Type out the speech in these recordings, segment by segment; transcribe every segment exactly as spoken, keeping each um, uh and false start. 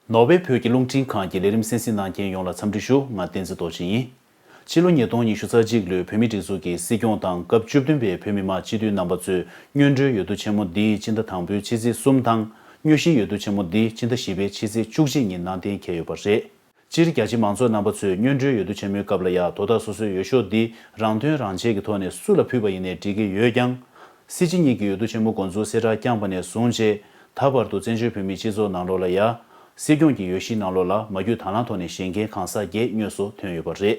ནོར་ཝེ་བོད་ཀྱི་རླུང་འཕྲིན་ཁང་གི་ལས་རིམ་གསན་གཟིགས་གནང་མཁན་ཡོངས་ལ་འཚམས་འདྲི་ཞུ། ང་བསྟན་འཛིན་རྡོ་རྗེ་ཡིན། ཕྱི་ལོ་ཉིས་སྟོང་ཉི་ཤུ་རྩ་གཅིག་ལོའི་བོད་མིའི་སྒྲིག་འཛུགས་ཀྱི་སྲིད་སྐྱོང་དང་སྐབས་བཅུ་བདུན་པའི་བོད་མི་མང་སྤྱི་འཐུས་རྣམ་པ་ཚོས་སྔོན་འགྲོའི་འོས་བསྡུ་ཆེན་མོ་འདི་སྤྱི་ཟླ་དང་པོའི་ཕྱི་ཚེས་གསུམ་དང་། དངོས་གཞིའི་འོས་བསྡུ་ཆེན་མོ་འདི་སྤྱི་ཟླ་བཞི་པའི་ཕྱི་ཚེས་བཅུ་གཅིག་ཉིན་གནང་གཏན་འཁེལ་ཡོད་པ་རེད། སྤྱིར་རྒྱ་ཆེའི་མང་ཚོགས་རྣམ་པ་ཚོས་སྔོན་འགྲོའི་འོས་བསྡུ་ཆེན་མོའི་སྐབས་ལ་ཡང་དོ་བདག་སོ་སོའི་འོས་ཤོག་འདི་རང་དོན་རང་གཅེས་ཀྱི་ཐོག་ནས་སུ་ལ་ཕུལ་བ་ཡིན་ནའི་འགྲིག་གི་ཡོད་ཀྱང་། སྲིད་སྤྱི་གཉིས་ཀྱི་འོས་བསྡུ་ཆེན་མོ་འགོ་འཛུགས་གསལ་བསྒྲགས་བསྐྱངས་པ་ནས་བཟུང་བྱས། ད་བར་དུ་བཙན་བྱོལ་བོད་མིའི་སྤྱི་ཚོགས་ནང་ལོགས་ལ་ཡང་། སྲིད་སྐྱོང་གི་འོས་གཞིའི་ནང་ལོགས་ལ་མ་བརྒྱུད་དང་བླངས་ཐོག་ནས་བཞེངས་མཁན་གང་ཟག་བརྒྱད་དངོས་སུ་ཐོན་ཡོད་པ་རེད།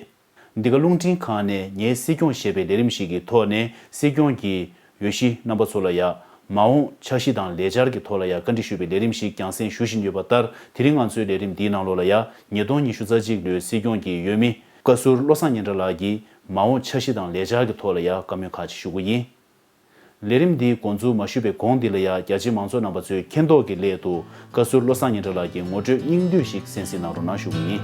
འདི་ག་རླུང་འཕྲིན་ཁང་ནས་ངའི་སྲིད་སྐྱོང་ཞེས་པའི་ལས་རིམ་ཞིག་གི་ཐོག་ནས་སྲིད་སྐྱོང་གི་འོས་གཞི་རྣམ་པ་ཚོ་ལ་ཡང་མ་འོངས་འཆར་གཞི་དང་ལས་འཆར་གྱི་ཐོག་ལ་ཡང་བཀའ་འདྲི་ཞུས་པའི་ལས་རིམ་ཞིག་རྒྱང་སྲིང་ཞུ་བཞིན་ཡོད་པ་ལྟར། དེ་རིང་ང་ཚོའི་ལས་རིམ་འདིའི་ནང་ལོགས་ལ་ཡང་ཉིས་སྟོང་ཉི་ཤུ་རྩ་གཅིག་ལོའི་སྲིད་སྐྱོང་གི་འོས་མི་བཀའ་ཟུར་བློ་བཟང་སྙན་གྲགས་ལགས་ཀྱིས་མ་འོངས་འཆར་གཞི་དང་ལས་འཆར་གྱི་ཐོག་ལ་ཡང་བཀའ་མོལ་ཁག་ཅིག་ཞུ་གི་ཡིན། ལས་རིམ་འདི་འགོ་འཛུགས་མ་ཞུས་པའི་གོང་འདི་ལ་ཡང་རྒྱ་ཆེའི་མང་ཚོགས་རྣམ་པ་ཚོས་མཁྱེན་རྟོགས་ཀྱི་སླད་དུ་བཀའ་ཟུར་བློ་བཟང་སྙན་གྲགས་ལགས་ཀྱི་ངོ་སྤྲོད་སྙིང་བསྡུས་ཤིག་གསན་གཟིགས་གནང་རོགས་གནང་ཞུ་གི་ཡིན།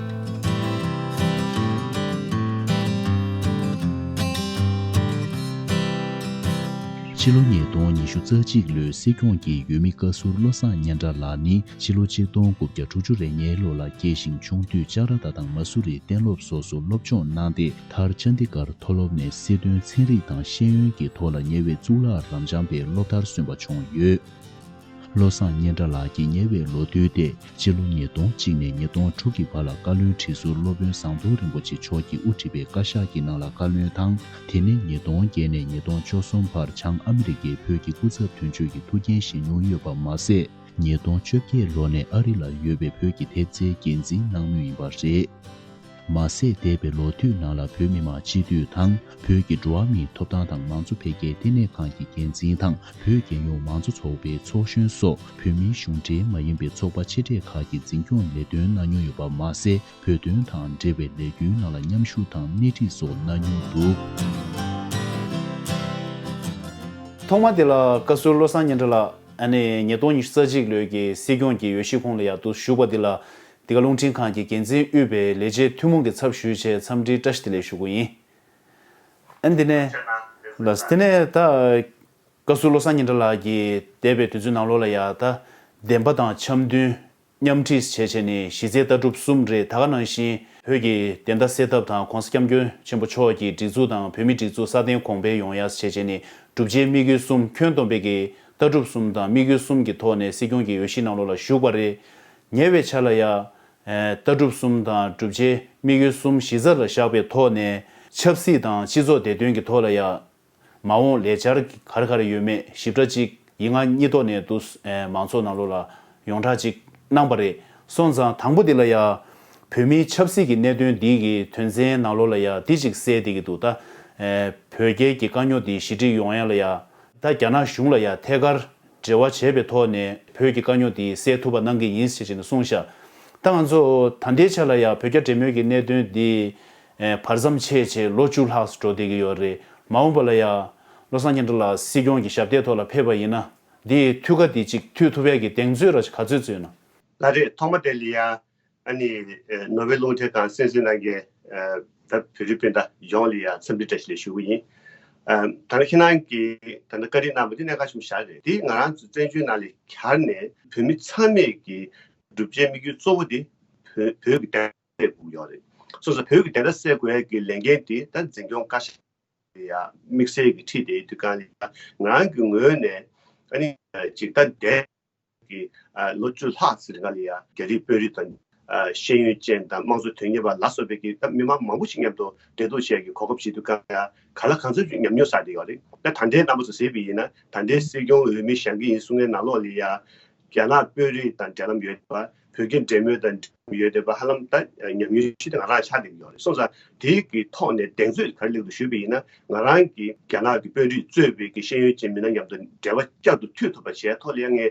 ཕྱི་ལོ་ཉིས་སྟོང་ཉི་ཤུ་རྩ་གཅིག་ལོའི་སྲིད་སྐྱོང་གི་འོས་མི་བཀའ་ཟུར་བློ་བཟང་སྙན་གྲགས་ལགས་ནི་ཕྱི་ལོ་ཆིག་སྟོང་དགུ་བརྒྱ་དྲུག་ཅུ་རེ་ལྔའི་ལོ་ལ་སྐྱེས་ཤིང་ཆུང་དུས་ཅ་ར་ཏ་དང་མ་སུ་རིའི་གཏན་སློབ་སོགས་སུ་སློབ་སྦྱོང་གནང་སྟེ། མཐར་ཅན་དི་གར་མཐོ་སློབ་ནས་སྲིད་དོན་ཚན་རིག་དང་ཤེས་ཡོན་གྱི་ཐོག་ལ་ཉེ་བའི་གཙུག་ལག་རབ་འབྱམས་པའི་སློབ་མཐར་སོན་པ་བྱུང་ཡོད། བློ་བཟང་སྙན་གྲགས་ལགས་ཀྱི་ཉེ་བའི་ལོ་དུས་ཏེ་སྤྱི་ལོ་ཉིས་སྟོང་གཅིག་ནས་ཉིས་སྟོང་དྲུག་གི་བར་ལ་བཀའ་བློན་ཁྲི་ཟུར་སློབ་དཔོན་ཟམ་གདོང་རིན་པོ་ཆེ་མཆོག་གིས་དབུ་ཁྲིད་པའི་བཀའ་ཤག་གི་ནང་ལ་བཀའ་བློན་དང་། དེ་ནས་ཉིས་སྟོང་བརྒྱད་ནས་ཉིས་སྟོང་བཅུ་གསུམ་བར་བྱང་ཨ་མི་རི་ཀའི་བོད་ཀྱི་སྐུ་ཚབ་དོན་གཅོད་ཀྱི་ཐུགས་འགན་བཞེས་མྱོང་ཡོད་པ་མ་ཟད། ཉིས་སྟོང་བཅོ་བརྒྱད་ལོ་ནས་ཨ་རི་ལ་ཡོད་པའི་བོད་ཀྱི་ཐེབས་རྩའི་འགན་འཛིན་གནང་མུས་ཡིན་པ་རེད། མ་ཟད། འདས་པའི་ལོ་དུས་ནང་ལ་བོད་མི་མང་སྤྱི་འཐུས་དང་། བོད་ཀྱི་འགྲོ་བ་མིའི་ཐོབ་ཐང་དང་མང་གཙོ་འཕེལ་རྒྱས་ལྟེ་གནས་ཁང་གི་འགན་འཛིན་དང་། བོད་རྒྱལ་ཡོངས་མང་གཙོ་ཚོགས་པའི་ཚོགས་གཞོན་སོགས་བོད་མིའི་གཞུང་འབྲེལ་མ་ཡིན་པའི་ཚོགས་པ་ཆེ་གྲས་ཁག་གི་འཛིན་སྐྱོང་ལས་དོན་གནང་མྱོང་ཡོད་པ་མ་ཟད། བོད་དོན་དང་འབྲེལ་བའི་ལས་འགུལ་ནང་ལ་མཉམ་ཞུགས་དང་སྣེ་ཁྲིད་སོགས་གནང་མྱོང་འདུག། ཐོག་མ་དེ་ལ་བཀའ་ཟུར་བློ་བཟང་སྙན་གྲགས་ལགས། ཨ་ནི་ཉིས་སྟོང་ཉི་ཤུ་རྩ་གཅིག་ལོའི་གི་སྲིད་སྐྱོང་གི་འོས་གཞི་ཁོངས་ལ་ཡར་དུ་ཞུགས་པ་འདི་ལ། འདི་ག་རླུང་འཕྲིན་ཁང་གི་འགན་འཛིན་དབུས་པའི་ལས་བྱེད་ཐུན་མོང་གི་ཚབ་ཞུས་བྱས་འཚམས་འདྲིའི་བཀྲ་ཤིས་བདེ་ལེགས་ཞུ་གི་ཡིན། ཨ་ནི་དེ་ནས་ལགས་དེ་ནས་ད་བཀའ་ཟུར་བློ་བཟང་སྙན་གྲགས་ལགས་ཀྱིས་འདས་པའི་དུས་ཚོད་ནང་ལོགས་ལ་ཡ་ད་བདེན་པ་དང་འཆམ་མཐུན་མཉམ་འཁྲིས་བྱས་བྱས་ནས་གཞི་རྩའི་ལྟ་གྲུབ་གསུམ་རེད། ད་ག་ནང་བཞིན་བོད་ཀྱི་བདེན་མཐའ་གསལ་ཐབས་དང་གོང་ས་སྐྱབས་མགོན་ཆེན་པོ་མཆོག་གི་སྒྲིག་འཛུགས་དང་བོད་མིའི་སྒྲིག་འཛུགས་སྲ་བརྟན་གོང་འཕེལ་ཡོང་ཡ་བྱས་བྱས་ནས་བསྒྲུབ་བྱའི་དམིགས་ཡུལ་གསུམ་ཁྱོན་བསྡོམས་པའི་གི་ལྟ་གྲུབ་གསུམ་དང་དམིགས་ཡུལ་གསུམ་གྱི་ཐོག་ནས་སྲིད་སྐྱོང་གི་འོས་གཞིའི་ནང་ལོགས་ལ་ཞུགས་པ་རེད། ཉེ་བའི་ཆར་ལ་ཡ། ལྟ་གྲུབ་གསུམ་དང་བསྒྲུབ་བྱའི་དམིགས་ཡུལ་གསུམ་གཞི་རྩ་ལ་བཞག་པའི་ཐོག་ནས་ཆབ་སྲིད་དང་སྤྱི་ཚོགས་བདེ་དོན་གྱི་ཐོག་ལ་ཡ། མ་འོངས་ལས་འཆར་ག་རེ་ག་རེ་ཡོད་མེད་ཞིབ་ཕྲ་ཅིག་ཡིག་ངག་གཉིས་ཐོག་ནས་འདུག་མང་ཚོགས་ནང་ལོགས་ལ་ཡོངས་གྲགས་ཅིག་གནང་པ་རེད། སོང་ཙང་དང་པོ་འདི་ལ་ཡ། བོད་མིའི་ཆབ་སྲིད་ཀྱི་གནད་དོན་འདི་གི་དོན་ཚན་ནང་ལོགས་ལ་ཡ་འདི་ཅིག་གསལ་བསྡད་ཀྱི་འདུག་ད། བོད་རྒྱའི་གི་དཀའ་རྙོག་འདི་ཞི་འགྲིག་ཡོང་ཡ་ལ་ཡ། ད་རྒྱ་ནག་གཞུང་ལ་ཡ་ཐད་ཀར་འབྲེལ་བ་བྱས་པའི་ཐོག་ནས་བོད་ཀྱི་དཀའ་རྙོག་འདི་སེལ་ཐུབ་པ་གནང་གི་ཡིན་ཞེས་བྱས་ནས་གསུངས་ཤག་ད་ང་ཚོ་ད་ལྟའི་ཆ་ལ་ཡ་བོད་རྒྱ་འབྲེལ་མོལ་གྱི་གནད་དོན་འདི་བར་མཚམས་ཆད་བྱས་ལོ་བཅུ་ལྷག་འགྲོ་བསྡད་ཀྱི་ཡོད་རེད། མ་འོངས་པ་ལ་ཡ་བློ་བཟང་སྙན་གྲགས་ལགས་སྲིད་སྐྱོང་གི་ཞབས་སྟེགས་ཐོག་ལ་ཕེབས་པ་ཡིན་ན་འདི་འཐུས་ཀ་འདི་ཅིག་མཐུད་ཐུབ་ཡ་གི་གདེང་ཚོད་ར་ག་ཚོད་ཚོད་ཡོད་ན། ལགས་རེད། ཐོག་མ་དེ་ལ་ཡ། ཨ་ནི་ནོར་ཝེ་རླུང་འཕྲིན་ཁང་གསན་གཟིགས་གནང་མཁན་ད་བོད་རིགས་སྤུན་ཟླ་ཡོངས་ལ་ཡང་འཚམས་འདྲི་བཀྲ་ཤིས་བདེ་ལེགས་ཞུ་གི་ཡིན། ད་ནི་ཁྱེད་རང་གིས་ད་ནི་བཀའ་འདྲི་གནང་བ་འདི་གནད་འགག་ཆེན་པོ་ཞིག་རེད། འདི་ང་རང་ཚོ་བཙན་བྱོལ་ནང་ལ་གྱར་ནས་བོད་མི་ཚང་མས་ཀྱི་བསྒྲུབ་བྱའི་དམིགས་ཡུལ་གཙོ་བོ་འདི་བོད་བོད་ཀྱི་བདེན་པ་སེལ་དགོས་ཡོད་རེད། སོ་སོ་བོད་ཀྱི་བདེན་མཐའ་སེལ་དགོས་ཡ་གི་ལས་འགན་འདི་ད་འཛིན་སྐྱོང་བཀའ་ཤག་ལ་ཡ་དམིགས་བསལ་གྱི་ཁྲིད་དེ་དུས་གང་ལ་ཡ་ང་རང་གི་ངོས་ནས་ཨ་ནི་ཅིག་ད་འདས་ཀྱི་ལོ་བཅུ་ལྷག་ཙམ་རིང་ལ་ཡ་རྒྱ་རིགས་དཔོན་རིགས་དང་ཤེས་ཡོན་ཅན་དང་དམངས་གཙོ་དོན་གཉེར་བ་ལ་སོགས་པའི་གི་ད་མི་མང་མང་པོ་ཞིག་མཉམ་དུ་འབྲེལ་གཏུག་བྱེད་ཀྱི་གོ་སྐབས་བྱེད་དུས་གང་ཡ་ག་ལ་གང་འཚམ་ཞིག་ཉམས་མྱོང་བསགས་བསྡད་ཡོད་རེད། ད་ད་ལྟའི་རྣམ་པ་ཚོ་གཟིགས་པ་ཡིན་ན་ད་ལྟའི་སྲིད་སྐྱོང་འོས་མི་བཞེངས་ཀྱི་ཡིན་གསུང་མཁན་ནང་ལོགས་ལ་ཡ་རྒྱ་ནག་དཔོན་རིགས་དང་འབྲེལ་ལམ་ཡོད་པ། བོད་ཀྱི་འབྲེལ་མོལ་དང་འབྲེལ་ལམ་ཡོད་བསྡད་པ་ཧ་ལམ་ད་ཉམས་མྱོང་ཆེ་ད་ང་རང་ཆགས་བསྡད་ཀྱི་ཡོད་རེད། སོང་ཙང་དེའི་གི་ཐོག་ནས་གདེང་ཚོད་ག་རེ་སླེབས་འདུག་ཞུས་པ་ཡིན་ན་ང་རང་གིས་རྒྱ་ནག་གི་དཔོན་རིགས་གཙོས་པའི་གི་ཤེས་ཡོན་ཅན་མི་སྣ་མཉམ་དུ་འབྲེལ་བ་བསྐྱར་དུ་མཐུད་ཐུབ་པ་བྱས་ཐོག་ལ་ཡང་ངས་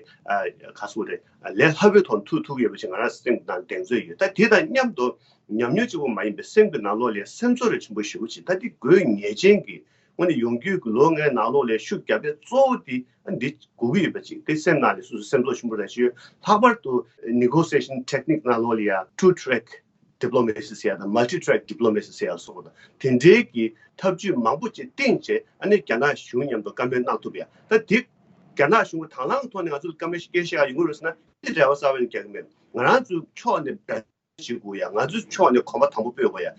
ག་ཟེར་དགོས་རེད། ལས་སླ་པོའི་ཐོག་ནས་མཐུད་ཐུབ་ཀྱི་ཡོད་པ་ཞིག་ང་རང་སེམས་ནང་གདེང་ཚོད་ཡོད། ད་དེ་དང་མཉམ་དུ་ཉམས་མྱོང་གཅིག་པོ་མ་ཡིན་པའི་སེམས་ཀྱི་ནང་ལོགས་ལ་སེམས་ཚོར་རེ་ཆེན་པོ་ཞེ་པོ་ཅིག་ད་དེ་དགོས་ངེས་ཅན་གྱི་དངོས་གནས་ཡོང་རྒྱུའི་གི་ལོ་ལྔའི་ནང་ལོགས་ལ་ཤུགས་རྒྱབ་པའི་གཙོ་བོ་དེ་འདི་དགོས་ཀྱི་ཡོད་པ་ཅིག་དེ་སེམས་ནང་ལ་སོ་སོ་སེམས་ཚོར་ཆེན་པོ་རེ་ཞིག་ཡོད། ལྷག་པར་དུ་negotiation technique་ནང་ལོགས་ལ་ཡ་two track diplomacy ཟེར་ཡ་དང་multi track diplomacy ཟེར་ཡ་སོགས་དང་དེ་འདྲའི་གི་ཐབས་ཇུས་མང་པོ་ཅིག་བཏིང་བྱས་ཨ་ནི་རྒྱ་ནག་གཞུང་མཉམ་དུ་བཀའ་མོལ་གནང་ཐུབ་ཡ། ད་དེ་རྒྱ་ནག་གཞུང་གི་དང་བླངས་ཐོག་ནས་ང་ཚོ་ལ་བཀའ་མོལ་ཞིག་སྐད་ཆ་ཡོང་གི་རེད་ཟེར་ན་དེ་འབྲེལ་བ་གསར་པ་ནས་རྒྱག་གི་མེད། ང་རང་ཚོའི་ཕྱོགས་ནས་འབད་བརྩོན་བྱེད་དགོས་ཡ། ང་ཚོའི་ཕྱོགས་ནས་གོམ་པ་དང་པོ་སྤོས་དགོས་ཡ།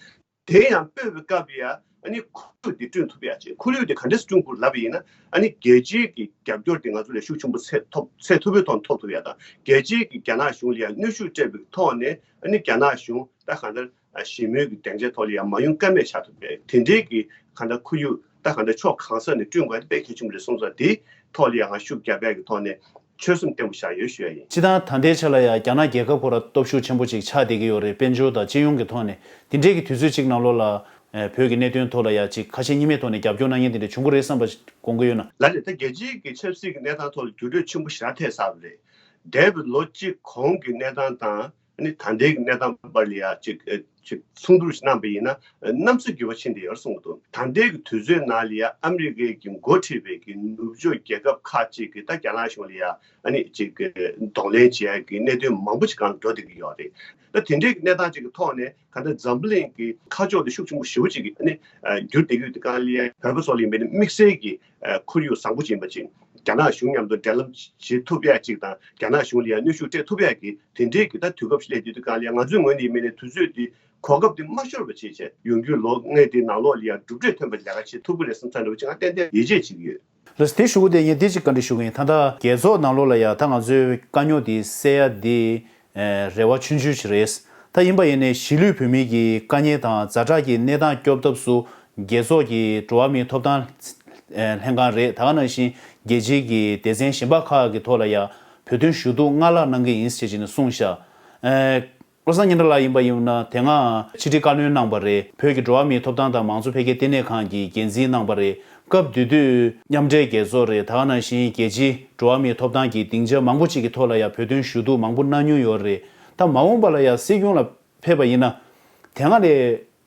དེ་ཡང་སྤོས་པའི་སྐབས་ཡ། ཨ་ནི་ཁོར་ཡུག་དེ་བསྐྲུན་ཐུབ་ཡ་ཅིག་ཁོར་ཡུག་དེ་ག་འདྲས་སེ་བསྐྲུན་དགོས་ལབ་པ་ཡིན་ན། ཨ་ནི་རྒྱལ་སྤྱིའི་གི་རྒྱབ་སྐྱོར་དེ་ང་ཚོ་ལ་ཤུགས་ཆེན་པོ་ཚད་ཐོབ་ཚད་མཐོ་པོའི་ཐོག་ཐོབ་ཐུབ་ཡ་དང་། རྒྱལ་སྤྱིའི་གི་རྒྱ་ནག་གཞུང་ལ་ཡ་གནོན་ཤུགས་སྤྲད་པའི་ཐོག་ནས། ཨ་ནི་རྒྱ་ནག་གཞུང་ད་གང་ལྟར་ཞི་མོལ་གྱི་སྡིངས་ཆ་ཐོག་ལ་ཡང་མ་ཡོང་ཀ་མེད་ཆགས་ཐུབ་པའི་དེ་འདྲའི་གི་གང་ལྟར་ཁོར་ཡུག་ད་གང་ལྟར་ཕྱོགས་གང་ས་ནས་བསྐྲུན་དགོས་དཔེ་གལ་ཆེན་པོ་རེད་གསུངས་ཙང་། དེའི་ཐོག་ལ་ཡང་ང་ཤུགས་རྒྱབ་ཡག་གི་ཐོག་ནས་ཆོད་སེམས་བརྟན་པོ་བཞག་ཡོད་ཞུ་ཡ་ཡིན། སྤྱིར་བཏང་ད་ལྟའི་ཆ་ལ་ཡང་རྒྱ་ནག་རྒྱལ་ཁབ་ཁོ་རང་སྟོབས་ཤུགས་ཆེན་པོ་ཅིག་ཆགས་བསྡད་ཀྱི་ཡོད་རེད། དཔལ་འབྱོར་དང་སྤྱི་ཡོངས་ཀྱི་ཐོག་ནས། དེ་འདྲའི་གི་དུས་ཚོད་ཅིག་ནང་ལོགས་ལ་ཨེ་བོད་ཀྱི་གནད་དོན་ཐོག་ལ་ཡང་ཅིག་ཁ་ཞེ་གཉིས་མེད་ཐོག་ནས་རྒྱབ་སྐྱོར་གནང་མཁན་དེ་འདྲ་བྱུང་གི་རེད་བསམ་པ་དགོངས་ཀྱི་ཡོད་ན། ལ་ལས་ད་རྒྱལ་སྤྱིའི་གི་ཆབ་སྲིད་ཀྱི་གནས་སྟངས་ཐོག་ལ་འགྱུར་འགྲོས་ཆེན་པོ་ཞེ་དྲག་ཐེབས་ཚར་བ་རེད། འདས་པའི་ལོ་གཅིག་གོང་གི་གནས་སྟངས་དང་། ཨ་ནི་ད་ལྟའི་གནས་སྟངས་བར་ལ་ཡ་ཅིག་ཨ་ཅིག་མཚུངས་བསྡུར་ཞིག་གནང་པ་ཡིན་ན། ཨ་གནམ་ས་འགྱུར་བ་ཕྱིན་བསྡད་ཡོད་རེད་གསུངས་འདུག་ད་ལྟའི་གི་དུས་ཚོད་ནང་ལ་ཡ་ཨ་མི་རི་ཀའི་གི་འགོ་ཁྲིད་པའི་གི་ནུབ་ཕྱོགས་རྒྱལ་ཁབ་ཁག་ཅིག་གིས་ད་རྒྱ་ནག་གཞུང་ལ་ཡ་ཨ་ནི་ཅིག་གདོང་ལེན་བྱེད་ཡ་གི་གནད་དོན་མང་པོ་ཅིག་སྒང་འགྲོ་བསྡད་ཀྱི་ཡོད་རེད། ད་དེ་འདྲའི་གི་གནས་སྟངས་ཅིག་གི་ཐོག་ནས་ག་འདྲ་འཛམ་བུ་གླིང་གི་ཁ་ཕྱོགས་དེ་ཤུགས་ཆེན་པོ་ཞེ་པོ་ཅིག་གི་ཨ་ནི་འགྱུར་བསྡད་ཀྱི་ཡོད་དུས་སྒང་ལ་ཡ། བོད་པ་ཚོ་ལ་ཡིན་པའི་དམིགས་བསལ་གྱི་ཁོར་ཡུག་བཟང་པོ་ཅིག་ཡིན་པ་ཅིག་རྒྱ་ནག་གཞུང་མཉམ་དུ་འབྲེལ་ལམ་བྱེད་ཐུབ་ཡ་ཅིག་དང་། རྒྱ་ནག་གཞུང་ལ་ཡང་གནོན་ཤུགས་སྤྲད་ཐུབ་ཡ་གི་དེ་འདྲའི་གི་ད་དུས་སྐབས་ཤིག་སླེབས་དུས་སྒང་ལ་ཡ། ང་ཚོའི་ངོས་ནས་ཡིན་པ་ཡིན་ན་དུས་ཚོད་འདི་གོ་སྐབས་འདི་མ་ཤོར་བ་བྱེད་བྱས། ཡོང་རྒྱུའི་ལོ་ལྔའི་དེའི་ནང་ལོགས་ལ་ཡ་གྲུབ་འབྲས་ཐོན་པའི་ལས་ཀ་བྱེད་ཐུབ་ཀྱི་རེད་བསམ་ཚར་འདྲ་བོ་ཅིག་ང་ཏན་ཏན་ཡིད་ཆེས་བྱེད་ཀྱི་ཡོད། ལགས་སོ། དེ་ཞུ་གི་དེ་ངས་དེ་ཅིག་བཀའ་འདྲི་ཞུ་གི་ཡིན། ད་ལྟ་རྒྱལ་ཚོགས་ནང་ལོགས་ལ་ཡ་ད་ང་ཚོའི་དཀའ་རྙོག་འདི་སེལ་ཡ་འདི་ཨེ་རེ་བ་ཆུང་ཆུང་ཞིག་རེད། ད་ཡིན་པ་ཡིན་ནའི་གཞིས་ལུས་བོད་མི་གི་དཀའ་ངལ་དང་ཛ་དྲག་གི་གནས་སྟངས་སྐྱོབ་ཐབས་སུ་རྒྱལ་ཚོགས་ཀྱི་འགྲོ་བ་མིའི་ཐོབ་ཐང་ཨེ་ལྷན་ཁང་རེད། ད་ག་ནང་བཞིན་རྒྱལ་སྤྱིའི་གི་སྡེ་ཚན་གཞན་པ་ཁག་གི་ཐོག་ལ་ཡ་བོད་དོན་ཞུ་གཏུག་སྔར་ལྷག་གནང་གི་ཡིན་ཟེར་བྱས་ནས་གསུངས་ཤག་ཨེ། བློ་བཟང་སྙན་གྲགས་ལགས་ཡིན་པ་ཡིན་ན་དེ་སྔ་ཕྱི་དྲིལ་བཀའ་བློན་གནང་པ་རེད། བོད་ཀྱི་འགྲོ་བ་མིའི་ཐོབ་ཐང་དང་མང་གཙོ་འཕེལ་རྒྱས་ལྟེ་གནས་ཁང་གི་འགན་འཛིན་གནང་པ་རེད། སྐབས་དེ་དུས་མཉམ་འབྲེལ་རྒྱལ་ཚོགས་རེད། ད་ག་ནང་བཞིན་རྒྱལ་སྤྱིའི་འགྲོ་བ་མིའི་ཐོབ་ཐང་གི་སྡིངས་ཆ་མང་པོ་ཅིག་གི་ཐོག་ལ་ཡང་བོད་དོན་ཞུ་གཏུག་མང་པོ་གནང་མྱོང་ཡོད་རེད། ད་མ་འོངས་པ་ལ་ཡང་སྲིད་སྐྱོང་ལ་ཕེབས་པ་ཡིན་ན། དེ་སྔ་ལས་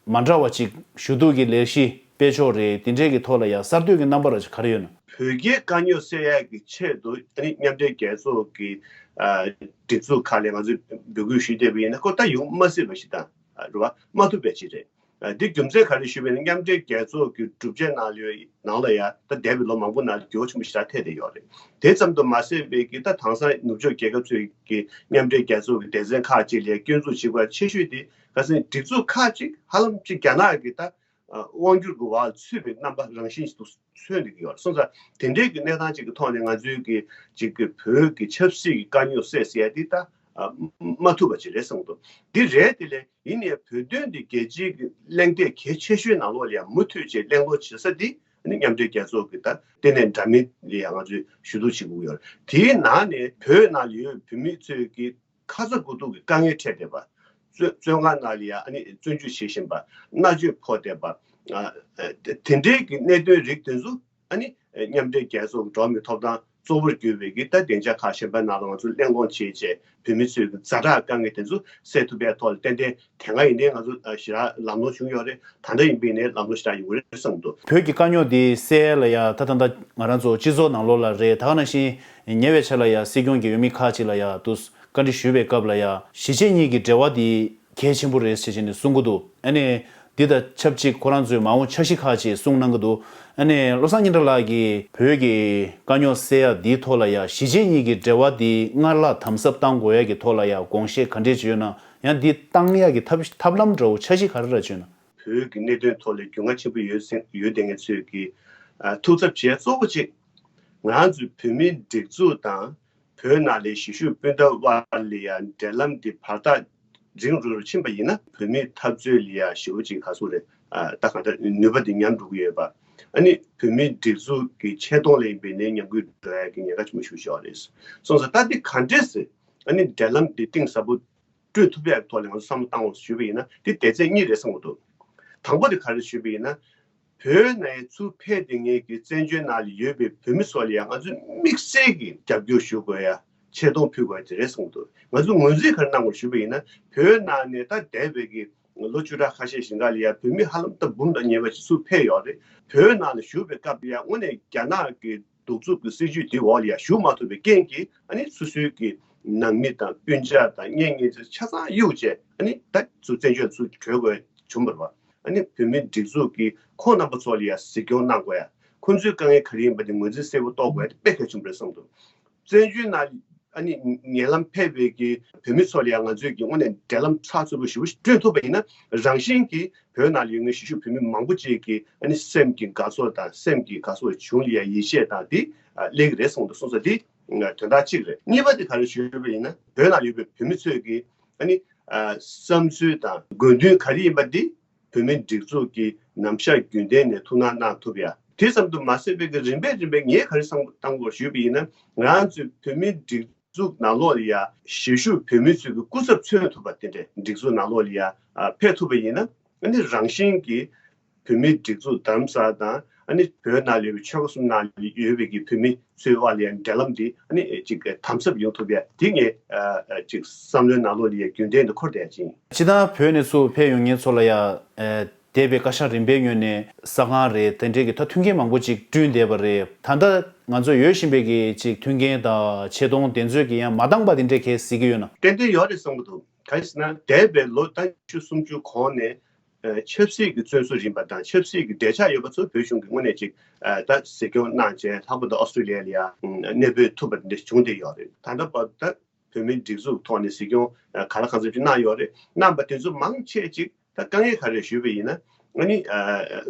མ་འདྲ་བ་ཅིག་ཞུ་གཏུག་གི་ལས་གཞི་སྤེལ་ཕྱོགས་རེད། དེ་འདྲས་ཀྱི་ཐོག་ལ་ཡང་གསར་གཏོད་ཀྱི་རྣམ་པ་ར་ཅིག་ག་རེ་ཡོད་ན། བོད་རྒྱའི་དཀའ་རྙོག་སེལ་ཡག་གི་ཆེད་དུ། ཨ་ནི་མཉམ་འབྲེལ་རྒྱལ་ཚོགས་ཀྱི་ཨ་སྒྲིག་འཛུགས་ཁག་ལ་ང་ཚོས་འབོད་སྐུལ་ཞུས་བསྡད་པ་ཡིན་ན། ཁོ་ད་ཡོང་མ་སྲིད་པ་ཞིག་དང་། རེད་བ། མ་ཐུབ་པ་ཞིག་རེད། ཨ་འདི་རྒྱུ་མཚན་ག་རེ་ཞུས་པ་ཡིན་ན། མཉམ་འབྲེལ་རྒྱལ་ཚོགས་ཀྱི་གྲུབ་ཆ་ནང་ལ་ཡོད་ནང་ལ་ཡ་ད་འདས་པའི་ལོ་མང་པོ་ནང་ལ་འགྱུར་བ་ཆེན་པོ་ཞེ་དྲག་ཐེབས་བསྡད་ཡོད་རེད། དེ་ཙམ་དུ་མ་ཟད་པའི་གི་ད་དེང་སང་ནུབ་ཕྱོགས་རྒྱལ་ཁབ་ཚོས་ཀྱི་མཉམ་འབྲེལ་རྒྱལ་ཚོགས་ཀྱི་སྡེ་ཚན་ཁག་ཅིག་ལ་སྐྱོན་འཛུགས་བྱེད་དགོས་ཆེ་ཤོས་དེ། ག་ཟེར་ན། སྒྲིག་འཛུགས་ཁག་ཅིག་ཧ་ལམ་ཅིག་རྒྱ་ནག་གི་ད་ཨ་དབང་སྒྱུར་གྱི་འོག་ཚུད་པའི་རྣམ་པ་རང་བཞིན་ཞིག་ཏུ་མཚོན་བསྡད་ཀྱི་ཡོད་རེད། སོང་ཙང་དེ་འདྲའི་གི་གནས་སྟངས་ཅིག་གི་ཐོག་ནས་ང་ཚོའི་གི་ཅིག་གི་བོད་ཀྱི་ཆབ་སྲིད་ཀྱི་དཀའ་རྙོག་སེལ་ཟེར་ཡ་དེ་ད་ཨ་མ་ཐུབ་པ་ཅིག་རེད་བསམ་གྱི་འདུག་འདི་རེད། དེ་ལས་ཡིན་ནའི་བོད་དོན་འདི་རྒྱལ་སྤྱིའི་གི་གླེང་སྟེགས་གལ་ཆེ་ཤོས་ནང་ལོགས་ལ་ཡང་མུ་མཐུད་བྱས་གླེང་སློང་བྱེད་ས་འདི། ཨ་ནི་མཉམ་འབྲེལ་རྒྱལ་ཚོགས་ཀྱི་ད་ལྟེ་གནས་འདྲ་མིན་ལ་ཡང་ང་ཚོས་ཞུ་གཏུག་བྱེད་དགོས་ཀྱི་ཡོད་རེད། དེའི་ནང་ནས་བོད་ནང་ལ་ཡོད་བོད་མི་ཚོས་ཀྱི་ཁ་ཚ་དགོས་གཏུགས་ཀྱི་དཀའ་ངལ་འཕྲད་བསྡད་པ། བཙོན་བཙོན་ཁང་ནང་ལ་ཡང་ཨ་ནི་བཙོན་འཇུག་བྱེད་བཞིན་པ། མནར་གཅོད་ཕོག་བསྡད་པ། ཨ་དེ་འདྲའི་གི་གནད་དོན་རིགས་དེ་ཚོ། ཨ་ནི་མཉམ་འབྲེལ་རྒྱལ་ཚོགས་ཀྱི་འགྲོ་བ་མིའི་ཐོབ་ཐང་གཙོ་བོར་གྱུར་པའི་གི་ད་སྡིངས་ཆ་ཁག་གཞན་པ་ནང་ལ་ང་ཚོ་གླེང་སློང་བྱས་བྱས། བོད་མི་ཚོའི་གི་ཛ་དྲག་དཀའ་ངལ་དེ་ཚོ་སེལ་ཐུབ་པའི་ཐོག་ལ་ཏན་ཏན་དེ་སྔ་ཡིན་ནའི་ང་ཚོ་ཞེ་དྲག་ལམ་ལྷོང་བྱུང་ཡོད་རེད། ད་ལྟ་ཡིན་པའི་ནའི་ལམ་ལྷོང་ཞེ་དྲག་ཡོང་གི་རེད་བསམ་གྱི་འདུག་བོད་ཀྱི་དཀའ་རྙོག་འདི་སེལ་ཡ་ལ་ཡ། ད་ད་ལྟ་ང་རང་ཚོ་སྤྱི་ཚོགས་ནང་ལོགས་ལ་རེད། ད་ག་ནང་བཞིན་ཉེ་བའི་ཆར་ལ་ཡ་སྲིད་སྐྱོང་གི་འོས་མི་ཁག་ཅིག་ལ་ཡ་དུ་བཀའ་འདྲི་ཞུས་པའི་སྐབས་ལ་ཡ། གཞིས་བྱེས་གཉིས་ཀྱི་འབྲེལ་བ་འདི་གལ་ཆེན་པོ་རེད་ཟེར་བྱས་ནས་གསུང་གི་འདུག་ཨ་ནི་འདི་དང་ཆབས་ཅིག་ཁོ་རང་ཚོའི་མ་འོངས་འཆར་གཞི་ཁག་ཅིག་གསུང་གནང་གི་འདུག་ཨ་ནི་བློ་བཟང་སྙན་གྲགས་ལགས་ཀྱིས་བོད་ཀྱི་དཀའ་རྙོག་སེལ་ཡ་འདིའི་ཐོག་ལ་ཡ། གཞིས་བྱེས་གཉིས་ཀྱི་འབྲེལ་བ་འདི་སྔར་ལྷག་དམ་ཟབ་གཏང་དགོས་ཡ་གི་ཐོག་ལ་ཡ་དགོངས་བཞེས་ག་འདྲས་ཅིག་ཡོད་ན། ཡང་འདི་གཏང་ཡ་གི་ཐབས་ཐབས་ལམ་འདྲ་བོ་འཆར་གཞི་ག་རེ་ར་ཅིག་ཡོད་ན། བོད་ཀྱི་གནད་དོན་ཐོག་ལ་རྒྱུས་མངའ་ཆེན་པོ་ཡོད་ཟེར་ཡོད་བསྡད་མཁན་ཚོས་ཀྱི་ཨ་ཐུགས་འཚབ་བྱས་གཙོ་བོ་གཅིག་ང་རང་ཚོའི་བོད་མིའི་སྒྲིག་འཛུགས་དང་བོད་ནང་ལའི་གཞིས་བཞུགས་སྤུན་ཟླ་དབར་ལ་ཡ་འབྲེལ་ལམ་འདི་བར་ཐག་རིང་རུ་རུ་ཕྱིན་པ་ཡིན་ན། བོད་མིའི་འཐབ་རྩོད་ལ་ཡ་ཞེ་པོ་ཅིག་ག་ཟེར་རེད། ཨ་ད་གང་ལྟར་ནུས་པ་འདི་ཉམས་འགྲོ་གི་ཡོད་པ། ཨ་ནི་བོད་མིའི་སྒྲིག་འཛུགས་ཀྱི་ཆེ་མཐོང་ལ་ཡིན་པའི་ནའི་ཉམས་རྒུད་འགྲོ་ཡ་གི་ཉེན་ཁ་ཆེན་པོ་ཞེ་པོ་ཅིག་ཡོད་རེད། སོང་ཙང་ད་འདི་ག་འདྲས་སེ་ཨ་ནི་འབྲེལ་ལམ་འདི་གཏིང་ཟབ་པོ་བསྐྲུན་ཐུབ་ཡག་ཐོག་ལ་ང་ཚོ་བསམ་བློ་བཏང་དགོས་ཞུས་པ་ཡིན་ན། དེ་སྡེ་ཚན་གཉིས་རེད་བསམ་གྱི་འདུག་དང་པོ་དེ་ག་རེ་ཞུས་པ་ཡིན་ན། བོད་ནས་ཚུར་ཕེབས་བསྡད་མཁན་གྱི་བཙན་བྱོལ་ནང་ལ་ཡོད་པའི་བོད་མི་ཚོ་ལ་ཡང་ང་ཚོས་དམིགས་བསལ་གྱི་རྒྱབ་སྐྱོར་ཞུ་དགོས་ཡ། ཆེ་མཐོང་ཕུལ་དགོས་ཡ་དེ་རེད་བསམ་གྱི་འདུག་ང་ཚོས་ངོས་འཛིན་ག་རེ་གནང་དགོས་ཞུས་པ་ཡིན་ན། བོད་ནང་ནས་ད་འདས་པའི་གི་ལོ་བཅུ་ཕྲག་ཁ་ཤས་ཤིག་ལ་ཡ་བོད་མི་ཧ་ལམ་ད་འབུམ་དང་ཉེ་བ་ཞིག་ཚུར་ཕེབས་ཡོད་རེད། བོད་ནང་ལ་བཞུགས་པའི་སྐབས་ལ་ཡ་དངོས་གནས་རྒྱ་ནག་གི་གདུག་རྩུབ་ཀྱི་སྲིད་བྱུས་དེའི་འོག་ལ་ཡང་ཞུགས་མ་ཐུབ་པའི་རྐྱེན་གྱིས། ཨ་ནི་སོ་སོའི་གི་ནང་མི་དང་སྤུན་ཆ་དང་གཉེན་ཉེ་ཚོ་ཆ་ཚང་གཡུགས་བྱས། ཨ་ནི་ད་ཚུར་བཙན་བྱོལ་ཚུར་བྲོས་དགོས་བྱུང་བ་རེད་པ། ཨ་ནི་བོད་མིའི་སྒྲིག་འཛུགས་ཀྱི་ཁོང་རྣམ་པ་ཚོ་ལ་ཡང་གཟིགས་སྐྱོང་གནང་དགོས་ཡ། ཁོང་ཚོའི་དཀའ་ངལ་ག་རེ་ཡིན་པ་དེ་ངོས་འཛིན་གསལ་པོ་རྟོགས་དགོས་ཡ་དེ་དཔེ་གལ་ཆེན་པོ་རེད་བསམ་འདུག་བཙན་བྱོལ་ནང་ ཨ་ནི་ཉེ་ལམ་ཕེབས་པའི་གི་བོད་མི་ཚོ་ལ་ཡང་ང་ཚོས་ཀྱི་དངོས་གནས་འབྲེལ་ལམ་ཚགས་ཚུད་པོ་ཞེ་པོ་ཞིག་བསྐྲུན་ཐུབ་པ་ཡིན་ན། རང་བཞིན་གྱིས་བོད་ནང་ལ་ཡོད་མཁན་གཞིས་བཞུགས་བོད་མི་མང་པོ་ཅིག་གི་ཨ་ནི་སེམས་ཀྱི་དགའ་ཚོར་དང་སེམས་ཀྱི་དགའ་ཚོར་བྱུང་ལ་ཡང་ཡིད་ཆེས་དང་དེ་སླེབས་ཀྱི་རེད་གསུངས་འདུག། སོང་ཙང་དེ་དོན་དག་གཅིག་རེད། གཉིས་པ་དེ་ག་རེ་ཞུས་པ་ཡིན་ན། བོད་ནང་ཡོད་པའི་བོད་མི་ཚོས་ཀྱི་ཨ་ནི་བསམ་ཚུལ་དང་དགོས་འདུན་ག་རེ་ཡིན་པ་འདི་བོད་མིའི་སྒྲིག་འཛུགས་ཀྱིས་ནམ་ཞག་རྒྱུན་ལྡན་ནས་ཐུགས་སྣང་གནང་ཐུབ་ཡ། དེ་ཙམ་དུ་མ་ཟད་པའི་གི་རིམ་པས་རིམ་པས་ངས་ག་རེ་བསམ་བློ་བཏང་དགོས་ཞུས་པ་ཡིན་ན། ང་རང་ཚོའི་བོད་མིའི་སྒྲིག་འཛུགས་ནང་ལོགས་ལ་ཡ་གཞིས་བཞུགས་བོད་མི་ཚོའི་གི་སྐུ་ཚབ་མཚོན་ཐུབ་པ་དེ་འདྲའི་སྒྲིག་འཛུགས་ནང་ལོགས་ལ་ཡ་ཕེབས་ཐུབ་པ་ཡིན་ན། ཨ་ནི་རང་བཞིན་གྱིས་བོད་མིའི་སྒྲིག་འཛུགས་རྡ་རམ་ས་ལ་དང་ཨ་ནི་བོད་ནང་ལ་ཡོད་པའི་ཆོལ་ཁ་གསུམ་ནང་ལ་ཡོད་པའི་གི་བོད་མི་ཚོའི་དབར་ལ་ཡང་འབྲེལ་ལམ་འདི་ཨ་ནི་ཅིག་དམ་ཟབ་ཡོང་ཐུབ་ཡ་དེ་ངས་ཅིག་བསམ་བློའི་ནང་ལོགས་ལ་ཡང་རྒྱུན་ལྡན་དུ་འཁོར་བསྡད་ཅིང་། སྤྱིར་བཏང་བོད་ནས་ཚུར་ཕེབས་ཡོང་མཁན་ཚོ་ལ་ཡང་འདས་པའི་བཀའ་ཤག་རིམ་པའི་ངོས་ནས་ས་ཁང་རེད། དེ་འདྲའི་གི་ད་མཐུན་རྐྱེན་མང་པོ་ཅིག་བསྐྲུན་བསྡད་པ་རེད། ད་ལྟ་ང་ཚོ་ཡོད་བཞིན་པའི་གི་ཅིག་མཐུན་རྐྱེན་དང་ཆེ་མཐོང་དེ་ཚོས་གི་ཡང་མ་འདང་པ་དེ་འདྲས་གལ་སྲིད་ཀྱི་ཡོད་ན། ཏན་ཏན་ཡོད་རེད་བསམ་གྱི་འདུག། གང་ཡིན་ཟེར་ན། འདས་པའི་ལོ་ཟླ་ཉི་ཤུ་སུམ་ཅུ་གོང་ནས་ཆབ་སྲིད་ཀྱི་བཙོན་ཟུར་ཡིན་པ་དང་ཆབ་སྲིད་ཀྱི་འབྲེལ་ཆགས་ཡོད་པ་ཚོ་བོད་གཞུང་གིས་དངོས་གནས་ཅིག་ད་གཟིགས་སྐྱོང་གནང་བྱས། ལྷག་པར་དུ་ཨོ་སི་ཀྲི་ལི་ཡ་ལ་ཡ་གནས་སྤོས་ཐུབ་པ་འདི་བྱུང་བསྡད་ཡོད་རེད། ད་ལྟ་བར་ད་བོད་མིའི་སྒྲིག་འཛུགས་ཐོག་ནས་གཟིགས་སྐྱོང་ག་ལ་གང་འཚམ་ཅིག་གནང་ཡོད་རེད། གནང་པ་དེ་ཚོ་མང་ཆེ་ཅིག་ད་དཀའ་ངལ་ག་རེ་ཞུས་པ་ཡིན་ན། ཨ་ནི་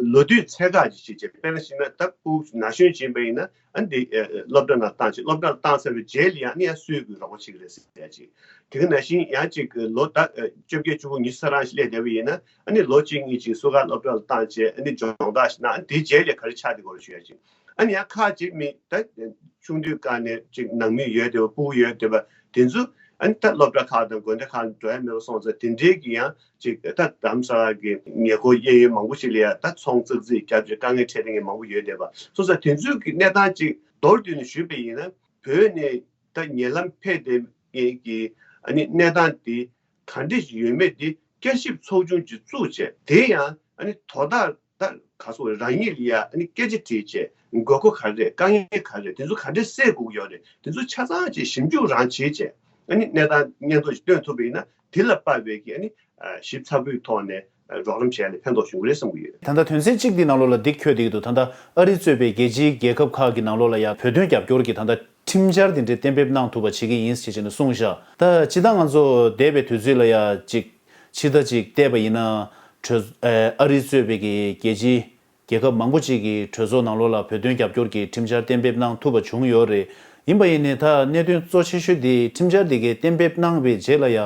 ལོ་དུས་ཚད་བཀག་ཅིག་བྱེད་བྱས། དཔེར་ན་བྱས་ན་ད་ཕྲུ་གུ་ན་གཞོན་ཅིག་ཡིན་པ་ཡིན་ན། ཨ་ནི་དེ་སློབ་གྲྭ་ནང་བཏང་བྱས། སློབ་གྲྭ་ལ་བཏང་ཚར་བའི་རྗེས་ལ་ཡང་ཨ་ནི་ཡང་སུས་ཀྱིས་རོགས་པ་བྱེད་ཀྱི་རེད་ཟེར་ཡ་ཅིག། དེ་ག་ནང་བཞིན་ཡང་ཅིག་ལོ་ཟླ་བཅོ་བརྒྱད་བཅུ་དགུ་ཉི་ཤུ་རྩ་གྲངས་ཤིག་སླེབས་བསྡད་པ་ཡིན་ན། ཨ་ནི་ལོ་གཅིག་གཉིས་ཅིག་སུ་ག་སློབ་གྲྭ་ལ་བཏང་བྱས། ཨ་ནི་སྦྱོང་བརྡར་ཞིག་གནང་། ཨ་ནི་དེའི་རྗེས་ལ་ག་རེ་ཆགས་བསྡད་ཀྱི་ཡོད་རེད་ཞུ་ཡ་ཅིག། ཨ་ནི་ཡང་ཁག་ཅིག་མི་ད་ཆུང་དུས་སྒང་ནས་ཅིག་ནང་མི་ཡོད་བསྡད་པ། ཕྲུ་གུ་ཡོད་བསྡད་པ་དེ་ཚོ་ཨ་ནི་ད་སློབ་གྲྭ་ཁག་དང་དགོན་སྡེ་ཁག་ལ་འགྲོ་ཡ་མེད་པ་སོང་ཙང་། དེ་འདྲའི་གི་ཡང་ཅིག་ད་རྡ་རམ་ས་ལ་གི་ཉེ་འཁོར་གཡས་གཡོན་མང་པོ་ཞིག་ལ་ཡ་ད་ཚོང་ཙག་ཙིག་བརྒྱབ་བྱས་དཀའ་ངལ་འཕྲད་མཁན་མང་པོ་ཡོད་བསྡད་པ་སོང་ཙང་། དེ་ཚོའི་གི་གནས་སྟངས་ཅིག་མདོར་བསྡུས་ནས་ཞུས་པ་ཡིན་ན། བོད་ནས་ད་ཉེ་ལམ་ཕེབས་བསྡད་མཁན་གྱི་ཨ་ནི་གནས་སྟངས་དེ་ག་འདྲ་ཞིག་ཡོད་མེད་དེ་བསྐྱར་ཞིབ་ཚོགས་ཆུང་ཅིག་བཙུགས་བྱས། དེ་ཡང་ཨ་ནི་དོ་བདག་ད་ག་སོགས་རང་ཉིད་ལ་ཡ་ཨ་ནི་སྐད་ཆ་དྲིས་བྱས། དགོས་མཁོ་ག་རེ་རེད། དཀའ་ངལ་ག་རེ་རེད། དེ་ཚོ་ག་འདྲས་སེལ་དགོས་ཀྱི་ཡོད་རེད། དེ་ཚོ་ཆ་ཚང་ཅིག་ཞིབ་འཇུག་རང་བྱས་བྱས། ཨ་ནི་གནས་སྟངས་སྙན་ཐོ་ཞིག་བཏོན་ཐུབ་པ་ཡིན་ན། དེ་ལ་དཔག་པའི་གི་ཨ་ནི་ཞིབ་ཚགས་པོའི་ཐོག་ནས་རོགས་རམ་བྱས་ནས་ཕན་ཐོགས་བྱུང་གི་རེད་བསམ་གྱི་ཡོད། ད་ལྟ་དོན་ཚན་གཅིག་འདི་ནང་ལོགས་ལ་འདི་འཁོད་བསྡད་ཀྱི་འདུག། ད་ལྟ་ཨ་རི་གཙོས་པའི་རྒྱལ་སྤྱིའི་རྒྱལ་ཁབ་ཁག་གི་ནང་ལོགས་ལ་ཡ་བོད་དོན་རྒྱབ་སྐྱོར་གྱི་ད་ལྟ་ཁྲིམས་འཆར་དེ་འདྲའི་གཏན་འབེབས་གནང་ཐུབ་པ་བྱེད་ཀྱི་ཡིན་ཞེས་བྱས་ནས་གསུངས་བཞག། ད་སྤྱིར་བཏང་ང་ཚོ་འདས་པའི་དུས་ཚོད་ལ་ཡ་ཅིག་ཕྱི་ཟླ་གཅིག་བལྟས་པ་ཡིན་ན། གྲོས་ཨ་རི་གཙོས་པའི་གི་རྒྱལ་སྤྱིའི་རྒྱལ་ཁབ་མང་པོ་ཅིག་གི་གྲོས་ཚོགས་ནང་ལོགས་ལ་བོད་དོན་རྒྱབ་སྐྱོར་གྱི་ཁྲིམས་འཆར་གཏན་འབེབས་གནང་ཐུབ་པ་བྱུང་ཡོད་རེད། ཡིན་པ་ཡིན་ནའི་ད་གནད་དོན་གཙོ་ཆེ་ཤོས་དེ་ཁྲིམས་འཆར་དེ་གའི་གཏན་འབེབས་གནང་བའི་རྗེས་ལ་ཡ་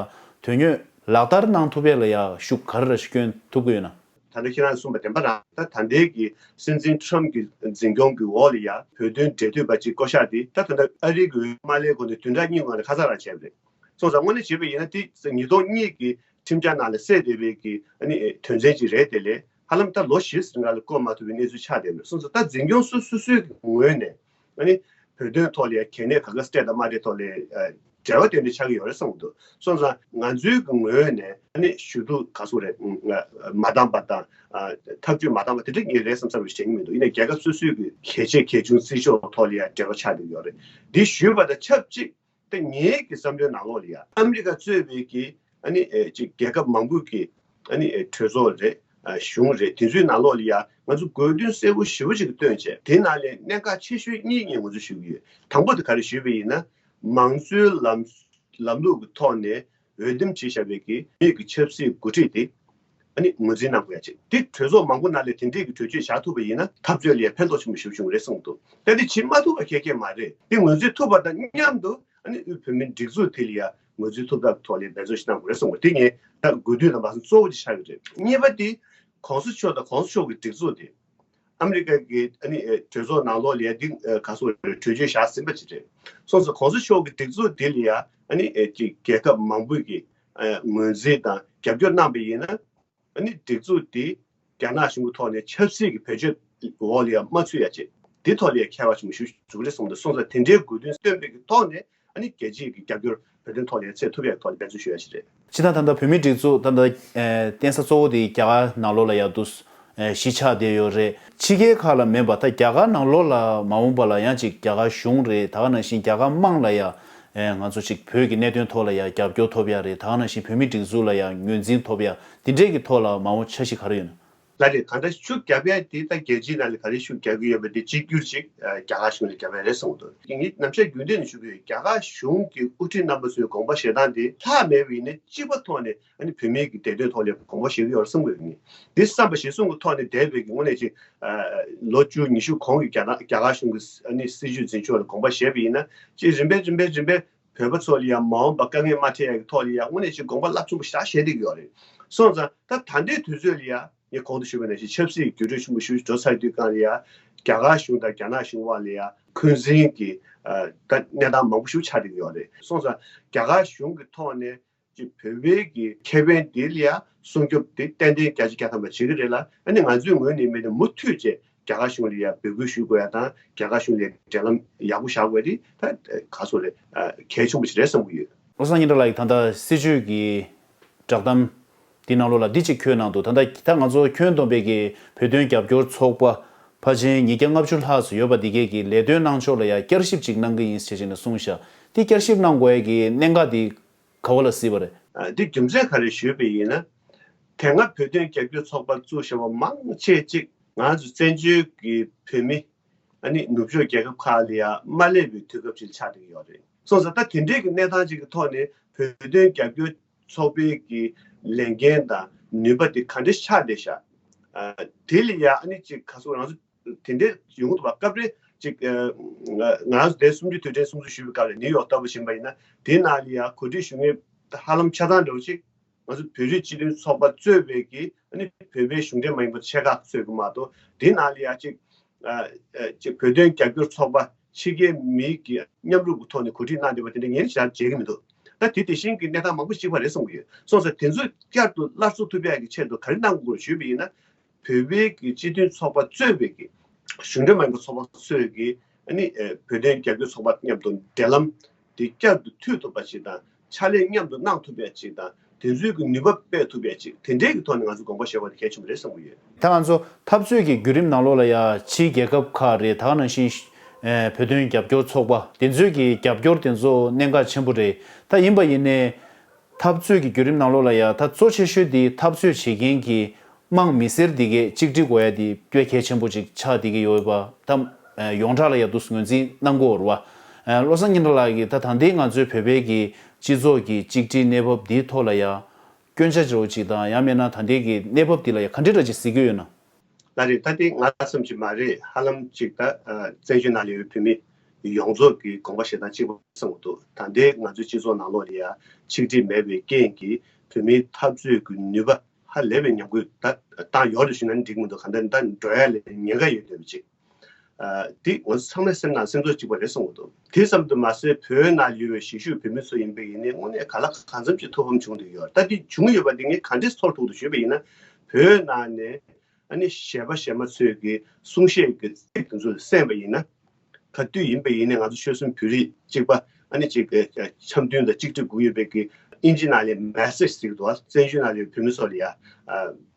དོན་དངོས་ལག་བསྟར་གནང་ཐུབ་ཡ་ལ་ཡ་ཤུགས་ག་རེ་ར་ཞིག་སྐྱོན་ཐུབ་ཀྱི་ཡོད་ན། ད་ལྟ་ཁྱེད་རང་གསུངས་པ་བདེན་པ་རང་། ད་ད་ལྟའི་གི་སྲིད་འཛིན་ཁྲམ་གྱི་འཛིན་སྐྱོང་གི་འོག་ལ་ཡ་བོད་དོན་འབྲེལ་མཐུད་པ་ཅིག་བསྐོ་གཞག་དེ་ད་ད་ལྟ་ཨ་རི་གི་འོས་མ་སླེབས་གོང་ནས་བདུན་ཕྲག་གཉིས་སྔོན་ནས་ཁ་ཚ་རང་བྱས་པ་རེད། སོང་ཙང་དངོས་གནས་བྱས་པ་ཡིན་ན་དེ་ཉིས་སྟོང་གཉིས་ཀྱི་ཁྲིམས་འཆར་ནང་ལ་གསལ་བསྡད་པའི་གི་ཨ་ནི་དོན་ཚན་ཅིག་རེད། དེ་ལས་ཧ་ལམ་ད་ལོ་བཞི་ཙམ་སྒང་ལ་བསྐོ་མ་ཐུབ་པའི་གནས་ཚུལ་ཆགས་བསྡད་མེད། སོང་ཙང་ད་འཛིན་སྐྱོང་སོ་སོ་སོའི་གི་ངོས་ནས་ཨ་ནི་བོད་དོན་ཐོག་ལ་ཡ་གལ་གནད་ག་ག་སྤྲད་དང་མ་སྤྲད་ཐོག་ལ་ཡ་འབྲེལ་བ་དེ་འདྲ་ཆགས་ཀྱི་ཡོད་རེད་བསམ་གྱི་འདུག། སོང་ཙང་ང་ཚོའི་གི་ངོས་ནས་ཨ་ནི་ཞུ་གཏུག་ག་ཚོད་རེད། མ་འདང་པ་དང་ཐག་གཅོད་མ་འདང་པ་དེ་འདྲ་ངས་རེད་བསམ་བསམ་པ་ཞིག་བྱེད་ཀྱི་མི་འདུག། ཡིན་ནའི་རྒྱལ་ཁབ་སོ་སོའི་གི་གལ་ཆེ་གལ་ཆུང་རྩིས་ཕྱོགས་ཐོག་ལ་ཡ་འབྲེལ་བ་ཆགས་བསྡད་ཡོད་རེད། འདི་ཞུས་པ་དང་ཆབས་ཅིག་ད་ངའི་གི་བསམ་བློའི་ནང་ལོགས་ལ་ཡ་ཨ་མི་རི་ཀ་གཙོས་པའི་གི་ཨ་ནི་ཨེ་ཅིག་རྒྱལ་ཁབ་མང་པོའི་གི་ཨ་ནི་ཨེ་གྲོས་ཚོགས་རེད། ཨ་གཞུང་རེད། དེ་ཚོའི་ནང་ལོགས་ལ་ཡ་ང་ཚོ་དགོས་འདུན་གསལ་པོ་ཞེ་པོ་ཅིག་བཏོན་བྱས། དེ་ནང་ལས་གནད་འགག་ཆེ་ཤོས་གཉིས་ངས་ང་ཚོ་ཞུ་གི་ཡོད། དང་པོ་དེ་ག་རེ་ཞུས་པ་ཡིན་ན། མང་གཙོའི་ལམ་ལམ་ལུགས་ཀྱི་ཐོག་ནས་འོས་འདེམས་བྱས་བཞག་པའི་གི་མི་གི་ཆབ་སྲིད་འགོ་ཁྲིད་དེ་ཨ་ནི་ངོས་འཛིན་གནང་དགོས་ཡ་ཅིག། དེ་གྲོས་ཚོགས་མང་པོ་ནང་ལས་དེ་འདྲས་ཀྱི་གྲོས་ཆོད་བཞག་ཐུབ་པ་ཡིན་ན། འཐབ་རྩོད་ལ་ཡ་ཕན་ཐོགས་ཆེན་པོ་ཞེ་པོ་བྱུང་རེད་གསུངས་འདུག། ད་དེ་བྱེད་མ་ཐུབ་པ་གལ་ཆེ་མ་རེད། དེ་ངོས་འཛིན་ཐུབ་པ་དང་མཉམ་དུ་ཨ་ནི་དབུས་བོད་མིའི་སྒྲིག་འཛུགས་དེ་ལ་ཡ་ངོས་འཛིན་ཐུབ་ཐབས་ཐོག་ལ་འབད་བརྩོན་ཞིག་གནང་དགོས་རེད་གསུངས་པ་དེ་ངས་ད་དགོས་འདུན་དང་མ་སོང་གཙོ་བོ་དེ་ཆགས་ཀྱི་རེད། གཉིས་པ་དེ་གོང་ས་མཆོག་དང་གོང་ས་མཆོག་གི་སྒྲིག་འཛུགས་དེ་ཨ་མི་རི་ཀ་གི་ཨ་ནི་གྲོས་ཚོགས་ནང་ལོགས་ལ་ཡ་འདི་ག་སོགས་གྲོས་ཆོད་བཞག་ཟིན་པ་ཅིག་རེད། སོང་ཙང་གོང་ས་མཆོག་གི་སྒྲིག་འཛུགས་དེ་ལ་ཡ་ཨ་ནི་ཅིག་རྒྱལ་ཁབ་མང་པོས་ཀྱི་ངོས་འཛིན་དང་རྒྱབ་སྐྱོར་གནང་པ་ཡིན་ན། ཨ་ནི་སྒྲིག་འཛུགས་འདི་རྒྱ་ནག་གཞུང་གི་ཐོག་ནས་ཆབ་སྲིད་ཀྱི་བེད་སྤྱོད་འོག་ལ་ཡང་མ་ཚུད་ཡ་བྱེད། འདི་ཐོག་ལ་ཡང་ཁྱད་པར་ཆེན་པོ་ཞིག་འཇུག་རེད་གསུངས་འདུག། སོང་ཙང་དེ་འདྲའི་དགོས་འདུན་བཏོན་པའི་གི་ཐོག་ནས་ཨ་ནི་རྒྱལ་སྤྱིའི་གི་རྒྱབ་སྐྱོར་བོད་དོན་ཐོག་ལ་ཡང་ཚད་ཐུབ་ཡ་ཐོག་ལ་འབད་བརྩོན་ཞུ་ཡ་ཞིག་རེད། སྤྱིར་བཏང་ད་ལྟ་བོད་མིའི་སྒྲིག་འཛུགས་ད་ལྟ་ཨེ་བརྟེན་ས་གཙོ་བོ་དེ་རྒྱ་གར་ནང་ལོགས་ལ་ཡ་འདུག། ཨེ་གཞིས་ཆགས་བསྡད་ཡོད་རེད། ཕྱི་རྒྱལ་ཁག་ལ་མིན་པ་ད་རྒྱ་གར་ནང་ལོགས་ལ་མ་འོངས་པ་ལ་ཡང་ཅིག་རྒྱ་གར་གཞུང་རེད། ད་ག་ནང་བཞིན་རྒྱ་གར་དམངས་ལ་ཡ་ཨེ་ང་ཚོ་ཅིག་བོད་ཀྱི་གནད་དོན་ཐོག་ལ་ཡ་རྒྱབ་སྐྱོར་ཐོབ་ཡ་རེད། ད་ག་ནང་བཞིན་བོད་མིའི་སྒྲིག་འཛུགས་ལ་ཡ་ངོས་འཛིན་ཐོབ་ཡ་དེ་འདྲས་ཀྱི་ཐོག་ལ་མ་འོངས་འཆར་གཞི་ག་རེ་ཡོད་ན། ལ་རེད། གང་ལྟར་ཤུགས་རྒྱབ་ཡ་དེ་ད་རྒྱལ་སྤྱིའི་ནང་ལ་ག་རེ་ཤུགས་རྒྱག་གི་ཡོད་པ་དེ་གཅིག་གྱུར་ཅིག་རྒྱ་གར་གཞུང་ལ་རྒྱབ་ཡ་རེད་བསམ་གྱི་འདུག་ངས་ནམ་ཞག་རྒྱུན་ལྡན་ནས་ཞུ་གི་ཡོད། རྒྱ་གར་གཞུང་གི་དབུ་ཁྲིད་རྣམ་པ་ཚོའི་དགོངས་པ་བཞེས་སྟངས་དེ་ལྷག་མེད་པ་ཡིན་ན་གཅིག་པ་ཐོག་ནས་ཨ་ནི་བོད་མིའི་གི་བདེ་དོན་ཐོག་ལ་དགོངས་པ་བཞེས་ཀྱི་ཡོད་རེད་བསམ་གྱི་ཡོད། ངས་འདི་བསམ་པ་གཞིར་བཟུང་གི་ཐོག་ནས་འདས་པའི་གི་དངོས་གནས་ཅིག་ལོ་བཅུ་ཉི་ཤུ་གོང་གི་རྒྱ་ནག་རྒྱ་གར་གཞུང་གི་ཨ་ནི་སྲིད་བྱུས་འཛིན་ཕྱོགས་ལ་དགོངས་པ་བཞེས་པ་ཡིན་ན་ཅིག་རིམ་པས་རིམ་པས་རིམ་པས་བོད་པ་ཚོ་ལ་ཡང་མ་འོངས་པ་དཀའ་ངལ་མ་འཕྲད་ཡག་གི་ཐོག་ལ་ཡང་དངོས་གནས་ཅིག་དགོངས་པ་རླབས་ཆེན་པོ་ཞེ་དྲག་བཞེས་བསྡད་ཀྱི་ཡོད་རེད། སོང་ཙང་ད་ད་ལྟའི་དུས་ཚོད་ལ་ཡང་ངས་གོང་དུ་ཞུས་པ་ནང་བཞིན་ཆབ་སྲིད་འགྱུར་འགྲོས་ཆེན་པོ་ཞེ་པོ་ཅིག་འགྲོ་ཚར་དུས་སྒང་ལ་ཡང་རྒྱ་གར་གཞུང་དང་རྒྱ་ནག་གཞུང་དབར་ལ་ཡང་འཁོན་འཛིན་གྱི་ད་གནས་སྟངས་མང་པོ་ཞེ་པོ་ཆགས་བསྡད་ཀྱི་ཡོད་རེད། སོང་ཙང་རྒྱ་གར་གཞུང་གི་ཐོག་ནས་ཅིག་བོད་པའི་གི་ཁེ་ཕན་དེ་ལ་ཡང་སྲུང་སྐྱོབ་དེ་ཏན་ཏན་བརྒྱ་ཆ་བརྒྱ་ཐམ་པ་བྱེད་ཀྱི་རེད་ལ། ཨ་ནི་ང་ཚོའི་ངོས་ནས་མིན་ན་མུ་མཐུད་བྱས་རྒྱ་གར་གཞུང་ལ་ཡང་འབོད་སྐུལ་ཞུ་དགོས་ཡ་དང་རྒྱ་གར་གཞུང་ལ་འབྲེལ་ལམ་ཡག་པོ་བཞག་དགོས་དེ་ད་ག་སོ་རེད། གལ་ཆེན་པོ་ཞིག་རེད་བསམ་གྱི་ཡོད། བློ་བཟང་སྙན་གྲགས་ལགས་ཀྱིས་ད་ལྟ་སྲིད་བྱུས་ཀྱི་བསྒྲགས་གཏམ་འདི་ནང་ལོགས་ལ་འདི་གཅིག་འཁོད་གནང་འདུག་ད་ལྟ་ད་ང་ཚོ་ཁྱོན་བསྡོམས་པའི་གི་བོད་དོན་རྒྱབ་སྐྱོར་ཚོགས་པ་ཕལ་ཆེར་ཉིས་བརྒྱ་ལྔ་བཅུ་ལྷག་ཙམ་ཡོད་པ་འདི་གས་ཀྱི་ལས་དོན་གནང་ཕྱོགས་ལ་ཡང་བསྐྱར་ཞིབ་ཅིག་གནང་གི་ཡིན་ཞེས་བྱས་ནས་གསུངས་ཤག་འདི་བསྐྱར་ཞིབ་གནང་དགོས་ཡ་གི་གནད་འགག་འདི་ག་བ་ལ་གཟིགས་པ་རེད། ཨ། འདི་རྒྱུ་མཚན་ག་རེ་ཞུས་པ་ཡིན་ན། དེ་སྔ་བོད་དོན་རྒྱབ་སྐྱོར་ཚོགས་པ་བཙུགས་བཞག་པ་མང་ཆེ་གཅིག་ང་ཚོ་བཙན་བྱོལ་གྱི་བོད་མི་ཨ་ནི་ནུབ་ཕྱོགས་རྒྱལ་ཁབ་ཁག་ལ་ཡང་མ་སླེབས་པའི་དུས་སྐབས་ཅིག་ཆགས་བསྡད་ཀྱི་ཡོད་རེད། སོང་ཙང་ད་དེ་འདྲའི་གི་གནས་སྟངས་ཅིག་གི་ཐོག་ནས་བོད་དོན་རྒྱབ་སྐྱོར་ཚོགས་པའི་གི་ལས་འགན་དང་ནུས་པ་དེ་ག་འདྲ་ཆགས་བསྡད་ཤག་ཨ། དེ་ལ་ཡང་ཨ་ནི་ཅིག་ག་ཚོད་ང་ཚོ་དེ་འདྲའི་ཡོང་གི་འདུག་བ། སྐབས་རེ་ཅིག་ཨ། ང་རང་ཚོ་དེ་གསུམ་བཅུའི་དུས་དྲན་སྲུང་བརྩི་ཞུས་པའི་སྐབས་ལ་ནིའུ་ཡོག་ལྟ་བུ་ཕྱིན་པ་ཡིན་ན་དེའི་ནང་ལ་ཡང་གོ་སྒྲིག་ཞུ་མཁན་ཧ་ལམ་ཆ་ཚང་འདྲ་བོ་ཅིག་ང་ཚོ་བོད་རིགས་སྤྱི་མཐུན་ཚོགས་པ་གཙོས་པའི་གི་ཨ་ནི་བོད་པའི་གཞུང་འབྲེལ་མ་ཡིན་པ་ཆེ་ཁག་གཙོས་ཀྱི་མ་གཏོགས་དེའི་ནང་ལ་ཡང་ཅིག་ཨ། ཨ། ཅིག་བོད་དོན་རྒྱབ་སྐྱོར་ཚོགས་པ་ཕྱི་རྒྱལ་མི་གི་མཉམ་རུབ་ཀྱི་ཐོག་ནས་གོ་སྒྲིག་གནང་བསྡད་པ་དེ་འདྲ་ངས་ཞལ་མཇལ་གྱི་མི་འདུག་ད་དེ་དེ་བཞིན་གྱི་གནས་སྟངས་མང་པོ་ཞིག་གཅིག་པ་རེད་གསུང་གི་ཡོད། སོང་ཙང་དེ་ཚོ་བསྐྱར་དུ་སླར་གསོ་ཐུབ་ཡག་གི་ཆེད་དུ་ག་རེ་གནང་དགོས་ཞུས་པ་ཡིན་ན། བོད་པའི་གི་སྤྱི་མཐུན་ཚོགས་པ་གཙོས་པའི་གི་གཞུང་འབྲེལ་མ་ཡིན་པའི་ཚོགས་པ་ཚོས་གི་ཨ་ནི་ཨ། བོད་དོན་རྒྱབ་སྐྱོར་ཚོགས་པ་མཉམ་དུ་འབྲེལ་ལམ་དེ་བསྐྱར་དུ་མཐུད་ཐུབ་པ་ཞིག་དང་ཕྱག་ལས་མཉམ་དུ་གནང་ཐུབ་ཡག་ཅིག་དང་དེ་ཚོའི་གི་ནུས་པ་སྤེལ་ཐུབ་ཡག་ཅིག་དེ་འདྲའི་གི་ཐོག་ནས་ང་ཚོ་དགོངས་པ་བཞེས་པ་དེ་གལ་ཆེན་པོ་རེད་བསམ་གྱི་ཡོད། ད་ང་ཚོ་འཐབ་རྩོད་ཀྱི་བརྒྱུད་རིམ་ནང་ལོགས་ལ་ཡང་ཕྱིའི་རྒྱལ་ཁབ་ཁག་རེད། ད་ག་ནང་བཞིན་ཨ། བོད་དོན་རྒྱབ་སྐྱོར་ཚོགས་པ་དེ་ཚོའི་གི་རྒྱབ་སྐྱོར་དེ་ཚོ་གནད་འགག་ཆེན་པོ་རེད། ད་ཡིན་པ་ཡིན་ནའི་འཐབ་རྩོད་ཀྱི་བརྒྱུད་རིམ་ནང་ལོགས་ལ་ཡང་ད་གཙོ་ཆེ་ཤོས་དེ་འཐབ་རྩོད་བྱེད་མཁན་གྱི་དམངས་མི་སེར་འདི་གས་གཅིག་སྒྲིལ་དགོས་ཡ་འདི་དཔེ་གལ་ཆེན་པོ་ཅིག་ཆགས་བསྡད་ཀྱི་ཡོད་པ་ད་ཡོངས་གྲགས་ལ་ཡ་འདུག་ངོས་འཛིན་གནང་གི་ཡོད་རེད་བ། བློ་བཟང་སྙན་གྲགས་ལགས་ཀྱིས་ད་ད་ལྟའི་ང་ཚོའི་བོད་པའི་གི་སྤྱི་ཚོགས་ཀྱི་གཅིག་སྒྲིལ་གནས་བབ་འདིའི་ཐོག་ལ་ཡ་སྐྱོན་ཆ་འདྲ་བོ་ཅིག་དང་ཡང་མིན་ན་ད་ལྟའི་གི་གནས་བབ་འདི་ལ་ཡ་ག་འདྲ་འདྲ་ཅིག་གཟིགས་ཀྱི་ཡོད་ན། ལགས་རེད། ད་དེ་ང་ཙམ་ཅིག་མ་རེད། ཧ་ལམ་ཅིག་ད་བཙན་བྱོལ་ནང་ལ་ཡོད་པའི་བོད་མི་ཡོངས་རྫོགས་ཀྱི་དགོངས་པ་བཞེས་སྟངས་གཅིག་པ་བསམ་གྱི་འདུག་ད་ལྟའི་ང་ཚོའི་སྤྱི་ཚོགས་ནང་ལོགས་ལ་ཡ་ཆིག་སྒྲིལ་མེད་པའི་རྐྱེན་གྱིས་བོད་མིའི་འཐབ་རྩོད་ཀྱི་ནུས་པ་ཧ་ལས་པའི་ཉམས་རྒུད་ད་བཏང་ཡོད་རེད་ཞུས་ན་འགྲིག་མི་འདུག་གང་ལྟར་ད་འགྲོ་ཡ་ལ་ཉེན་ཁ་ཡོད་བསྡད་པ་ཅིག་ཨ། འདི་ང་ཚོ་ཚང་མའི་སེམས་ནང་སེམས་ཚོར་གཅིག་པ་རེད་གསུང་གི་འདུག་དེ་ཙམ་དུ་མ་ཟད་བོད་ནང་ཡོད་པའི་གཞིས་བཞུགས་བོད་མི་ཚོ་ཡིན་པ་ཡིན་ནའི་དངོས་གནས་ག་ལ་གང་འཚམ་ཅིག་ཐུགས་ཕམ་བྱུང་བསྡད་ཡོད། ད་འདི་བྱུང་ཡོད་པ་འདི་ངས་ག་འདྲས་ཚོར་ཐུབ་འདུག་ཞུས་པ་ཡིན་ན། བོད་ནང་ནས་ཨ་ནི་གཞས་པ་གཞས་མ་ཚོས་ཀྱི་གསུང་བཤད་ཀྱི་ཚིག་དེ་ཚོ་གསན་པ་ཡིན་ན། ག་དུས་ཡིན་པ་ཡིན་ནའི་ང་ཚོ་ཆོལ་གསུམ་བོད་རིགས་གཅིག་པ་ཨ་ནི་གཅིག་འཆམ་མཐུན་དང་གཅིག་སྒྲིལ་དགོས་ཡོད་པའི་གི་ཨིན་ཇི་ནང་ལ་མེ་སེ་ཇི་ཟེར་གྱི་འདུག་བཙན་བྱོལ་ནང་ལ་བོད་མི་ཚོ་ལ་ཡ།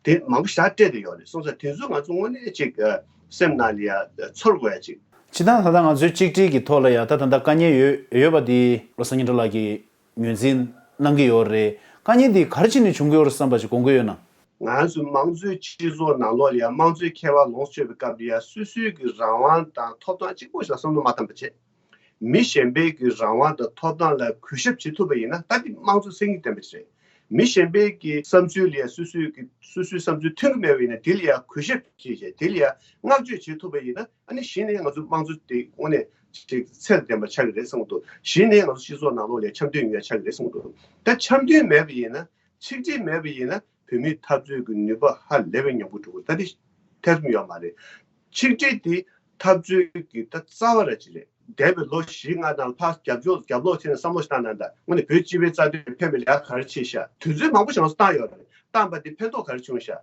དེ་མང་པོ་ཞེ་དྲག་སྤྲད་བསྡད་ཡོད་རེད། སོང་ཙང་དེ་ཚོ་ང་ཚོ་དངོས་གནས་ཅིག་ཨ། སེམས་ནང་ལ་ཡ་ཚོར་དགོས་ཡ་ཅིག་སྤྱིར་བཏང་ད་ལྟ་ང་ཚོའི་གཅིག་སྒྲིལ་གྱི་ཐོག་ལ་ཡ་ད་ད་ལྟ་དཀའ་ངལ་ཡོད་ཡོད་པ་དེ་བློ་བཟང་སྙན་གྲགས་ལགས་ཀྱིས་ངོས་འཛིན་གནང་གི་ཡོད་རེད། དཀའ་ངལ་འདི་ག་རེ་བྱས་ནས་བྱུང་གི་ཡོད་རེད་བསམ་པ་ཞིག་དགོངས་ཀྱི་ཡོད་ན། ང་ཚོའི་དམངས་གཙོའི་སྤྱི་ཚོགས་ནང་ལོགས་ལ་ཡ་དམངས་གཙོའི་ཁེ་དབང་ལོངས་སྤྱོད་པའི་སྐབས་ལ་ཡ་སོ་སོའི་གི་རང་དབང་དང་ཐོབ་ཐང་གཅིག་པོ་ཞིག་ལ་བསམ་བློ་མ་བཏང་པ་བྱས། མི་གཞན་པའི་གི་རང་དབང་དང་ཐོབ་ཐང་ལ་གུས་ཞབས་བྱེད་ཐུབ་པ་ཡིན་ན་ད་འདི་དམངས་གཙོ་མཚན་ཉིད་ལྡན་པ་ཞིག་རེད། མི་གཞན་པའི་གི་བསམ་ཚུལ་ལ་ཡ་སོ་སོའི་གི་སོ་སོའི་བསམ་ཚུལ་མཐུན་གི་མེད་པ་ཡིན་ན་དེ་ལ་ཡ་གུས་ཞབས་བྱེད་བྱས་དེ་ལ་ཡ་བསྔགས་བརྗོད་བྱེད་ཐུབ་པ་ཡིན་ན་ཨ་ནི་གཞི་ནས་ང་ཚོ་དམངས་གཙོ་དེ་དངོས་གནས་ཅིག་ཚད་ལྡན་པ་ཆགས་ཀྱི་རེད་བསམ་གྱི་འདུག་གཞི་ནས་ང་ཚོ་སྤྱི་ཚོགས་ནང་ལོགས་ལ་འཆམ་མཐུན་ཡོང་ཡ་ཆགས་ཀྱི་རེད་བསམ་གྱི་འདུག་ད་འཆམ་མཐུན་མེད་པ་ཡིན་ན་ཆིག་སྒྲིལ་མེད་པ་ཡིན་ན་བོད་མིའི་འཐབ་རྩོད་ཀྱི་ནུས་པ་ཧ་ལས་པའི་ཉམས་རྒུད་འགྲོ་གི་རེད། ད་དེ་ཐེ་ཚོམ་ཡོད་མ་རེད། ཆིག་སྒྲིལ་དེ་འཐབ་རྩོད་ཀྱི་ད་རྩ་བ་ར་ཅིག་རེད། འདས་པའི་ལོ་བཞི་ལྔ་ནང་ལ་ཕར་རྒྱབ་ཕྱོགས་རྒྱབ་ལོག་བྱས་ནས་བསམ་བློ་ཞིག་བཏང་ན་ད་དངོས་གནས་བོད་སྤྱི་པའི་རྩ་དོན་ཕན་པའི་ལས་ཀ་ག་རེ་བྱས་ཤག་དུས་ཚོད་མང་པོ་ཞིག་ང་ཚོ་བཏང་ཡོད་རེད། བཏང་པ་དེ་ཕན་ཐོགས་ག་རེ་བྱུང་ཤག་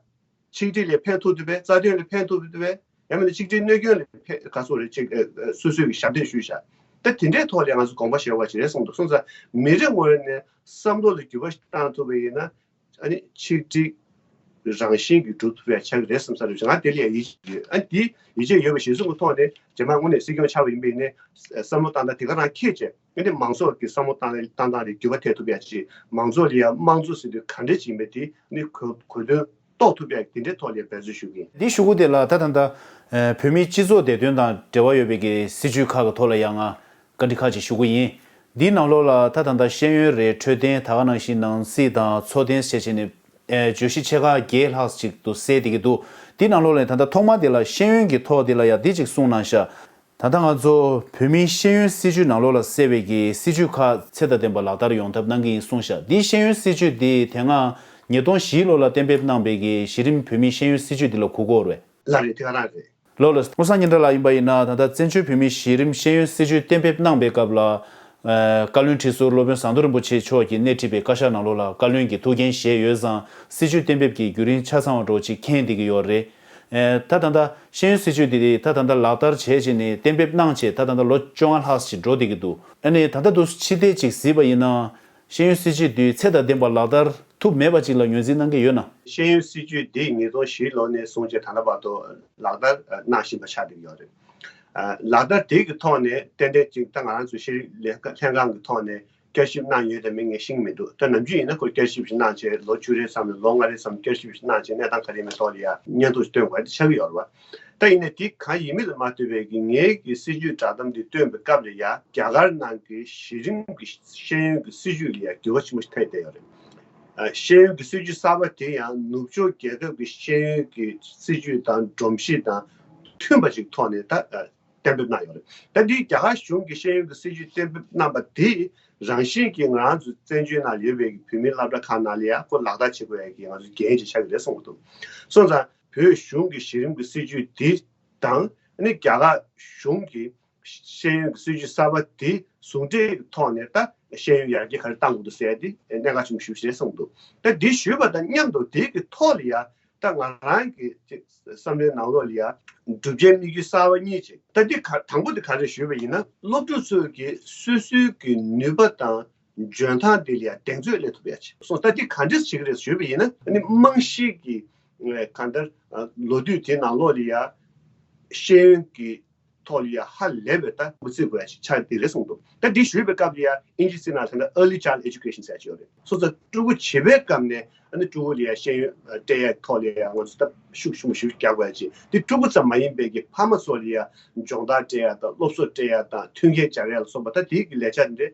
ཆིག་སྒྲིལ་ལ་ཕན་ཐོགས་འདུག་པས། རྩ་དོན་ལ་ཕན་ཐོགས་འདུག་པས། ཡང་མིན་ན་ཆིག་སྒྲིལ་གནོད་སྐྱོན་ལ་ཕན་ག་ཚོད་རེད་ཅིག་ཨ། ཨ། སོ་སོས་ཀྱི་ཞབས་འདེགས་ཞུས་ཤག་ད་དེ་འདྲའི་ཐོག་ལ་ང་ཚོ་དགོངས་པ་བཞེས་པ་ཅིག་རེད་གསུངས་འདུག་སོང་ཙང་མི་རེ་ངོས་ནས་བསམ་བློ་ལ་འགྱུར་བ་ཞིག་བཏང་ཐུབ་པ་ཡིན་ན་ཨ་ནི་ཆིག་སྒྲིལ་རང་བཞིན་གྱིས་འགྲུབ་ཐུབ་ཡ་ཆགས་ཀྱི་རེད་བསམ་ས་རེད། ང་དེ་ལ་ཡ་ཡིད་ཆེས་ཡོད། ཨ་ནི་དེ་ཡིད་ཆེས་ཡོད་པ་གཞིར་བཟུང་གི་ཐོག་ནས་རྗེས་མ་དངོས་གནས་སྲིད་སྐྱོང་ཆགས་པ་ཡིན་པ་ཡིན་ནའི་བསམ་བློ་བཏང་སྟངས་དེ་ག་རང་འཁྱེར་བྱས་ཨ་ནི་མང་ཚོགས་ཀྱི་བསམ་བློ་བཏང་བཏང་སྟངས་ལ་འགྱུར་བ་ཐེབས་ཐུབ་ཡ་ཅིག་མང་ཚོགས་ལ་ཡ་དམངས་གཙོ་ཟེར་དུས་ག་འདྲས་ཅིག་ཡིན་པ་དེ་ཨ་ནི་གོ་གོ་དོན་ རྟོགས་ཐུབ་པའི་དེ་འདྲའི་ཐོག་ལ་འབད་རྩོལ་ཞུ་གི་ཡིན། འདི་ཞུ་སྒོ་དེ་ལ་ད་ད་ལྟ་ཨ་བོད་མིའི་སྤྱི་ཚོགས་བདེ་དོན་དང་འབྲེལ་བ་ཡོད་པའི་གི་སྲིད་བྱུས་ཁག་གི་ཐོག་ལ་ཡང་ང་བཀའ་འདྲི་ཁག་ཅིག་ཞུ་གི་ཡིན། འདིའི་ནང་ལོགས་ལ་ད་ད་ལྟ་ཤེས་ཡོན་རེད། འཕྲོད་བསྟེན། ད་ག་ནང་བཞིན་ནང་སྲིད་དང་ཚོགས་ཐེངས་བྱས་བྱས་ནས་ཨ་བརྗོད་གཞི་ཆེ་ཁག་བརྒྱད་ལྷག་ཅིག་ཏུ་གསལ་བསྡད་ཀྱི་འདུག་འདིའི་ནང་ལོགས་ལ་ད་ལྟ་ཐོག་མ་དེ་ལ་ཤེས་ཡོན་གྱི་ཐོག་དེ་ལ་ཡང་འདི་ཅིག་གསུངས་གནང་ཤག་ད་ལྟ་ང་ཚོ་བོད་མིའི་ཤེས་ཡོན་སྲིད་བྱུས་ནང་ལོགས་ལ་གསལ་བའི་གི་སྲིད་བྱུས་ཁག་ཚད་དང་ལྡན་པ་ལག་བསྟར་ཡོང་ཐབས་གནང་གི་ཡིན་གསུངས་ཤག་འདིའི་ཤེས་ཡོན་སྲིད་བྱུས་འདི་དེ་སྔ་ཉིས་སྟོང་བཞི་ལོ་ལ་གཏན་འབེབས་གནང་པའི་གི་གཞི་རིམ་བོད་མིའི་ཤེས་ཡོན་སྲིད་བྱུས་འདི་ལ་གོ་གི་ཡོད་རེད། ལགས་རེད། དེ་ག་རང་རེད། ལགས་ལགས། བློ་བཟང་སྙན་གྲགས་ལགས་ཡིན་པ་ཡིན་ན་ད་ལྟ་བཙན་བྱོལ་བོད་མིའི་གཞི་རིམ་ཤེས་ཡོན་སྲིད་བྱུས་གཏན་འབེབས་གནང་པའི་སྐབས་ལ་ཨ་བཀའ་བློན་ཁྲི་ཟུར་སློབ་དཔོན་ཟམ་གདོང་རིན་པོ་ཆེ་མཆོག་གིས་སྣེ་ཁྲིད་པའི་བཀའ་ཤག་ནང་ལོགས་ལ་བཀའ་བློན་གྱི་ཐུགས་འགན་བཞེས་ཡོད་ཙང་སྲིད་བྱུས་གཏན་འབེབས་ཀྱི་བརྒྱུད་རིམ་ཆ་ཚང་བ་འདྲ་བོ་ཅིག་མཁྱེན་བསྡད་ཀྱི་ཡོད་རེད། ཨེ། ད་ད་ལྟ་ཤེས་ཡོན་སྲིད་བྱུས་འདི་ད་ད་ལྟ་ལག་བསྟར་བྱས་བྱས་ནས་གཏན་འབེབས་གནང་བྱས་ད་ད་ལྟ་ལོ་བཅོ་ལྔ་ལྷག་ཅིག་འགྲོ་བསྡད་ཀྱི་འདུག་ཨ་ནི་ད་ལྟ་དུ་ཕྱི་བལྟས་ཅིག་གཟིགས་པ་ཡིན་ན་ཤེས་ཡོན་སྲིད་བྱུས་འདི་ཚད་དང་ལྡན་པ་ལག་བསྟར་ཐུབ་མེད་པ་ཅིག་ལ་ངོས་འཛིན་གནང་གི་ཡོད་ན། ཤེས་ཡོན་སྲིད་བྱུས་འདི་ཉིས་སྟོང་བཞི་ལོ་ནས་བཟུང་བྱས་ད་ལྟ་བར་དུ་ལག་བསྟར་གནང་བཞིན་པ་ཆགས་བསྡད་ཀྱི་ཡོད་རེད། ལག་བསྟར་དེ་གི་ཐོག་ནས་ཏན་ཏན་ཅིག་ད་ང་རང་ཚོ་ཤེས་རིག་ལས་ཀ་ལྷན་ཁང་གི་ཐོག་ནས་བསྐྱར་ཞིབ་གནང་ཡོད་དམ་མེད་ངས་ཤེས་ཀྱི་མི་འདུག་ད་ནམ་རྒྱུན་ཡིན་ན་ཁོས་བསྐྱར་ཞིབ་ཞིག་གནང་བྱས་ལོ་བཅུ་རེའི་མཚམས་ནས་ལོ་ལྔ་རེའི་མཚམས་བསྐྱར་ཞིབ་ཞིག་གནང་བྱས་གནས་སྟངས་ག་རེ་ཡིན་མིན་ཐོག་ལ་ཡ་སྙན་ཐོ་ཞིག་སྟོན་དགོས་དེ་ཆགས་ཀྱི་ཡོད་རེད་བ། ད་ཡིན་ནའི་དེ་གང་ཡིན་མིན་ལ་མ་ལྟོས་པའི་གི་ངའི་གི་སྲིད་བྱུས་བསྒྲགས་གཏམ་འདི་བཏོན་པའི་སྐབས་ལ་ཡ་རྒྱ་གར་ནང་གི་གཞི་རིམ་གི་ཤེས་ཡོན་གི་སྲིད་བྱུས་ལ་ཡ་འགྱུར་བ་ཆེན་པོ་ཞིག་ཐེབས་བསྡད་ཡོད་རེད། ཨ། ཤེས་ཡོན་གྱི་སྲིད་བྱུས་གསར་པ་དེ་ཡང་ནུབ་ཕྱོགས་རྒྱལ་ཁབ་ཀྱི་ཤེས་ཡོན་གྱི་སྲིད་བྱུས་དང་སྒྲོམ་གཞི་དང་མཐུན་པ་ཞིག་ཐོག་ནས་ད་ཨ་གཏན་འབེབས་གནང་ཡོད་རེད། ད་འདི་རྒྱ་གར་གཞུང་གིས་ཤེས་ཡོན་གྱི་སྲིད་བྱུས་གཏན་འབེབས་གནང་པ་དེ་རང་བཞིན་གྱིས་ང་རང་ཚོ་བཙན་བྱོལ་ནང་ཡོད་པའི་བོད་མིའི་སློབ་གྲྭ་ཁག་ནང་ལ་ཡང་ཁོ་ལག་བསྟར་བྱེད་དགོས་ཡ་གི་ང་ཚོ་འགན་ཅིག་ཆགས་ཀྱི་རེད་གསུངས་འདུག་སོང་ཙང་བོད་གཞུང་གི་གཞི་རིམ་གྱི་སྲིད་བྱུས་འདི་དང་ཨ་ནི་རྒྱ་གར་གཞུང་གི་ཤེས་ཡོན་གྱི་སྲིད་བྱུས་གསར་པ་དེ་ཟུང་འབྲེལ་གྱི་ཐོག་ནས་ད་ཤེས་ཡོན་ཡར་རྒྱས་ག་རེ་གཏང་དགོས་འདུག་ཟེར་ཡ་དེ་གནད་འགག་ཆེན་པོ་ཞེ་པོ་ཅིག་རེད་གསུངས་འདུག་ད་འདི་ཞུས་པ་དང་མཉམ་དུ་དེ་གི་ཐོག་ལ་ཡ་ད་ང་རང་གི་ཅིག་བསམ་བློའི་ནང་ལོགས་ལ་ཡ་སྒྲུབ་བྱའི་དམིགས་ཡུལ་གསར་པ་གཉིས་ཅིག་ད་འདི་ག་དང་པོ་དེ་ག་རེ་ཞུས་པ་ཡིན་ན་སློབ་ཕྲུག་ཚོས་ཀྱི་སོ་སོའི་གི་ནུས་པ་དང་འཇོན་ཐང་དེ་ལ་ཡ་གདེང་ཚོད་སླེབས་ཐུབ་ཡ་ཅིག་སོང་ད་འདི་ག་འདྲས་བྱེད་ཀྱི་རེད་ཞུས་པ་ཡིན་ན་ཨ་ནི་རྨང་གཞི་གི་གང་ལྟར་ལོ་དུས་དེ་ནང་ལོགས་ལ་ཡ་ཤེས་ཡོན་གྱི་ཐོག་ལ་ཡ་ཧ་ལས་པའི་ད་འགོ་ཚུགས་དགོས་ཡ་ཞིག་ཆགས་བསྡད་རེད་གསུངས་འདུག་ད་འདི་ཞུས་པའི་སྐབས་ལ་ཡ་ཨིན་ཇི་ཚིག་ནང་ལ་ད་ལྟ་early child education ཟེར་ཡ་ཅིག་ཡོད་རེད། སོ་སོ་ཕྲུ་གུ་བྱིས་པའི་སྐབས་ནས་ཨ་ནི་ཕྲུ་གུ་ལ་ཡ་ཤེས་ཡོན་སྤྲད་ཡ་ཐོག་ལ་ཡ་ང་ཚོ་ད་ཤུགས་ཆེན་པོ་ཞིག་རྒྱག་དགོས་ཡ་ཅིག་འདི་ཕྲུ་གུ་ཙམ་མ་ཡིན་པའི་གི་ཕ་མ་ཚོ་ལ་ཡ་སྦྱོང་བརྡར་སྤྲད་ཡ་དང་སློབ་གསོ་སྤྲད་ཡ་དང་མཐུན་རྐྱེན་སྦྱར་ཡ་ལ་སོགས་པ་ད་དེའི་གི་ལས་འཆར་འདི་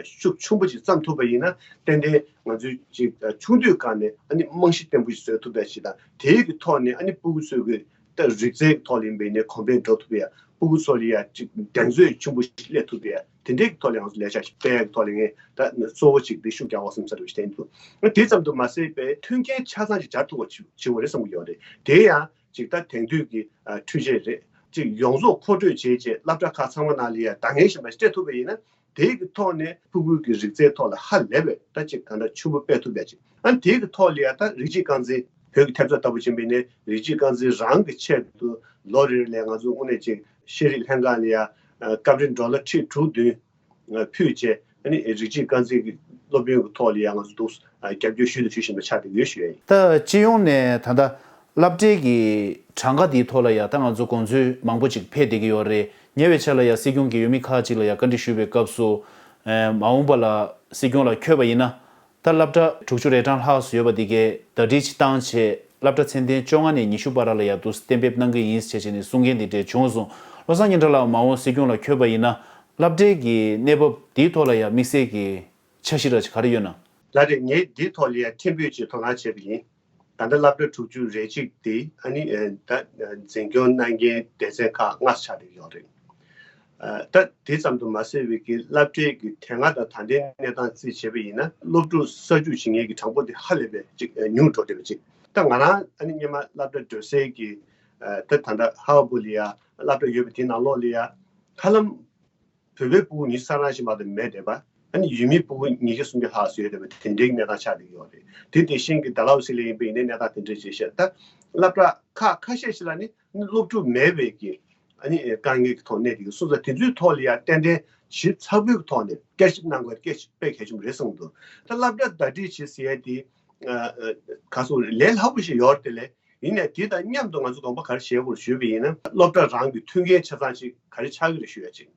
ཤུགས་ཆེན་པོ་ཅིག་བརྩམས་ཐུབ་པ་ཡིན་ན་ཏན་ཏན་ང་ཚོས་ཅིག་ཆུང་དུས་སྒང་ནས་ཨ་ནི་རྨང་གཞི་བརྟན་པོ་ཞིག་བཟོ་ཐུབ་ཡ་ཅིག་དང་དེའི་གི་ཐོག་ནས་ཨ་ནི་ཕྲུ་གུ་ཚོའི་གི་ད་རིག་རྩལ་གྱི་ཐོག་ལ་ཡིན་པའི་ནས་གོང་འཕེལ་འགྲོ་ཐུབ་ཡ། ཕྲུ་གུ་ཚོ་ལ་ཡ་གཅིག་གདེང་ཚོད་ཆེན་པོ་ཞིག་སླེབས་ཐུབ་ཡ། དེ་འདྲའི་ཐོག་ལ་ང་ཚོ་ལས་འཆར་ཞིག་སྤེལ་ཡ་གི་ཐོག་ལ་ངས་ད་གཙོ་བོ་གཅིག་འདི་ཤུགས་རྒྱག་དགོས་བསམ་ས་རེད་བཤད་འདུག་དེ་ཙམ་དུ་མ་ཟད་པའི་མཐུན་རྐྱེན་ཆ་ཚང་ཞིག་སྦྱར་ཐུབ་པ་ཅིག་བྱེད་དགོས་རེད་བསམ་གྱི་ཡོད་རེད། དེ་ཡང་གཅིག་ད་དེང་དུས་ཀྱི་འཕྲུལ་ཆས་རེད། གཅིག་ཡོངས་རྫོགས་མཁོ་སྤྲོད་བྱས་རྗེས་སློབ་གྲྭ་ཁག་ཚང་མ་ནང་ལ་ཡ་ད་ངས་བཤད་པ་ཞིག་སྤྲད་ཐུབ་པ་ཡིན་ན། དེ་གི་ཐོག་ནས་ཕྲུ་གུ་གི་རིག་རྩལ་ཐོག་ལ་ཧ་ལས་པའི་ད་ཅིག་གང་འདྲ་ཆེན་པོ་སྤེལ་ཐུབ་ཡ་ཅིག་ཨ་ནི་དེ་གི་ཐོག་ལ་ཡ་ད་རིགས་གཅིག་རྐང་འཛིན་བོད་ཀྱི་ཐེབས་རྩ་ལྟ་བུ་ཅིག་ཡིན་པ་ཡིན་ནའི་རིགས་གཅིག་རྐང་འཛིན་རང་གི་ཆེད་དུ་ལོ་རེ་རེ་ལ་ང་ཚོ་དངོས་གནས་ཅིག་ཤེས་རིག་ལྷན་ཁང་ལ་ཡ་སྐབས་རེ་ཌོ་ལར་ཁྲི་དྲུག་བདུན་ཕུལ་བྱས་ཨ་ནི་རིགས་གཅིག་རྐང་འཛིན་གྱི་སློབ་ཡོན་གྱི་ཐོག་ལ་ཡ་ང་ཚོ་འདུག་རྒྱབ་སྐྱོར་ཞུ་དང་ཞུ་བཞིན་པ་ཆགས་བསྡད་ཡོད་ཞུ་ཡ་ཡིན། ད་སྤྱི་ཡོངས་ནས་ད་ལྟ་སློབ་གྲྭའི་གི་གྲངས་ཀ་འདིའི་ཐོག་ལ་ཡ་ད་ང་ཚོ་དགོངས་ཚུལ་མང་པོ་ཅིག་འཕེལ་བསྡད་ཀྱི་ཡོད་རེད། ཉེ་བའི་ཆར་ལ་ཡ་སྲིད་སྐྱོང་གིས་འོས་མི་ཁག་ཅིག་ལ་ཡ་བཀའ་འདྲི་ཞུས་པའི་སྐབས་སུ། ཨེ། མ་འོངས་པ་ལ་སྲིད་སྐྱོང་ལ་འཁོད་པ་ཡིན་ན། ད་སློབ་གྲྭ་དྲུག་ཅུ་རེ་གྲངས་ལྷག་ཙམ་ཡོད་པ་འདི་གའི་ཟླ་སྒྲིལ་ཅིག་བཏང་བྱས་སློབ་གྲྭ་ཚད་ལྡན་བཅོ་ལྔ་ནས་ཉི་ཤུ་བར་ལ་ཡ་འདུག་གཏན་འབེབས་གནང་གི་ཡིན་ཟེར་བྱས་ནས་གསུང་མཁན་འདི་འདྲས་བྱུང་སོང་། བློ་བཟང་སྙན་གྲགས་ལགས་མ་འོངས་སྲིད་སྐྱོང་ལ་འཁོད་པ་ཡིན་ན་སློབ་གྲྭའི་གི་གནས་བབ་འདིའི་ཐོག་ལ་ཡ་དམིགས་བསལ་གྱི་འཆར་གཞི་ར་ཅིག་ག་རེ་ཡོད་ན། ལགས་རེད། ངས་འདིའི་ཐོག་ལ་ཡ་ཕྲན་བུ་ཅིག་དོ་སྣང་བྱས་པ་ཡིན། ད་ལྟ་སློབ་གྲྭ་དྲུག་ཅུ་རེ་གཅིག་དེ་ཨ་ནི་ད་འཛིན་སྐྱོང་གནང་མཁན་སྡེ་ཚན་ཁག་ལྔ་ཆགས་བསྡད་ཡོད་རེད། ད་དེ་ཙམ་དུ་མ་ཟད་པའི་གི་སློབ་གྲྭའི་གི་དེ་སྔ་དང་ད་ལྟའི་གནས་སྟངས་རྩིས་བྱས་པ་ཡིན་ན་སློབ་ཕྲུག་གསར་འཇུག་བྱེད་མཁན་གྱི་གྲངས་འབོར་དེ་ཧ་ལས་པའི་ཅིག་ཉུང་འགྲོ་བསྡད་པ་ཅིག་ད་ང་རང་ཨ་ནི་སྔོན་མ་སློབ་གྲྭ་འགྲོ་སའི་གི་ད་ད་ལྟ་ཧ་བ་བུ་ལ་ཡ་སློབ་གྲྭ་ཡོད་པ་དེའི་ནང་ལོགས་ལ་ཡ་ཧ་ལམ་བོད་པའི་ཕྲུ་གུ་ཉི་ཤུ་རྩ་གྲངས་ཤིག་མ་གཏོགས་མེད་བསྡད་པ། ཨ་ནི་ཡུལ་མིའི་ཕྲུ་གུ་ཉིས་བརྒྱ་སུམ་བརྒྱ་ལྷག་ཙམ་ཡོད་བསྡད་པ་དེ་འདྲའི་གནས་སྟངས་ཆགས་བསྡད་ཡོད་རེད། དེ་དེ་བཞིན་གྱི་ཌལ་ཧོ་སི་ལ་ཡིན་པ་ཡིན་ནའི་གནས་སྟངས་དེ་འདྲ་ཅིག་བཤད། ད་སློབ་གྲྭ་ཁག་ཁ་ཤས་ཤིག་ལ་ནི་སློབ་ཕྲུག་མེད་པའི་གི་ཨ་ནི་དཀའ་ངལ་གྱི་ཐོག་གནས་བསྡད་ཀྱི་སོང་ཙང་དེ་ཚོའི་ཐོག་ལ་ཡང་ཏན་ཏན་ཞིབ་ཚགས་པོའི་ཐོག་ནས་བསྐྱར་ཞིབ་གནང་དགོས་སྐད་ཆ་དཔེ་གལ་ཆེན་པོ་རེད་གསུངས་འདུག་ད་སློབ་གྲྭ་ཟླ་སྒྲིལ་བྱེད་ཟེར་ཡ་དེ་ག་སོང་ལས་སླ་པོ་ཞིག་ཡོད་རེད་དེ་ལས། ཡིན་ནའི་དེ་དང་མཉམ་དུ་ང་ཚོ་དགོངས་པ་ག་རེ་བཞེས་དགོས་ཞུས་པ་ཡིན་ན་སློབ་གྲྭ་རང་གི་མཐུན་རྐྱེན་ཆ་ཚང་ཅིག་ག་རེ་ཆགས་ཀྱི་རེད་ཞུ་ཡ་ཅིག་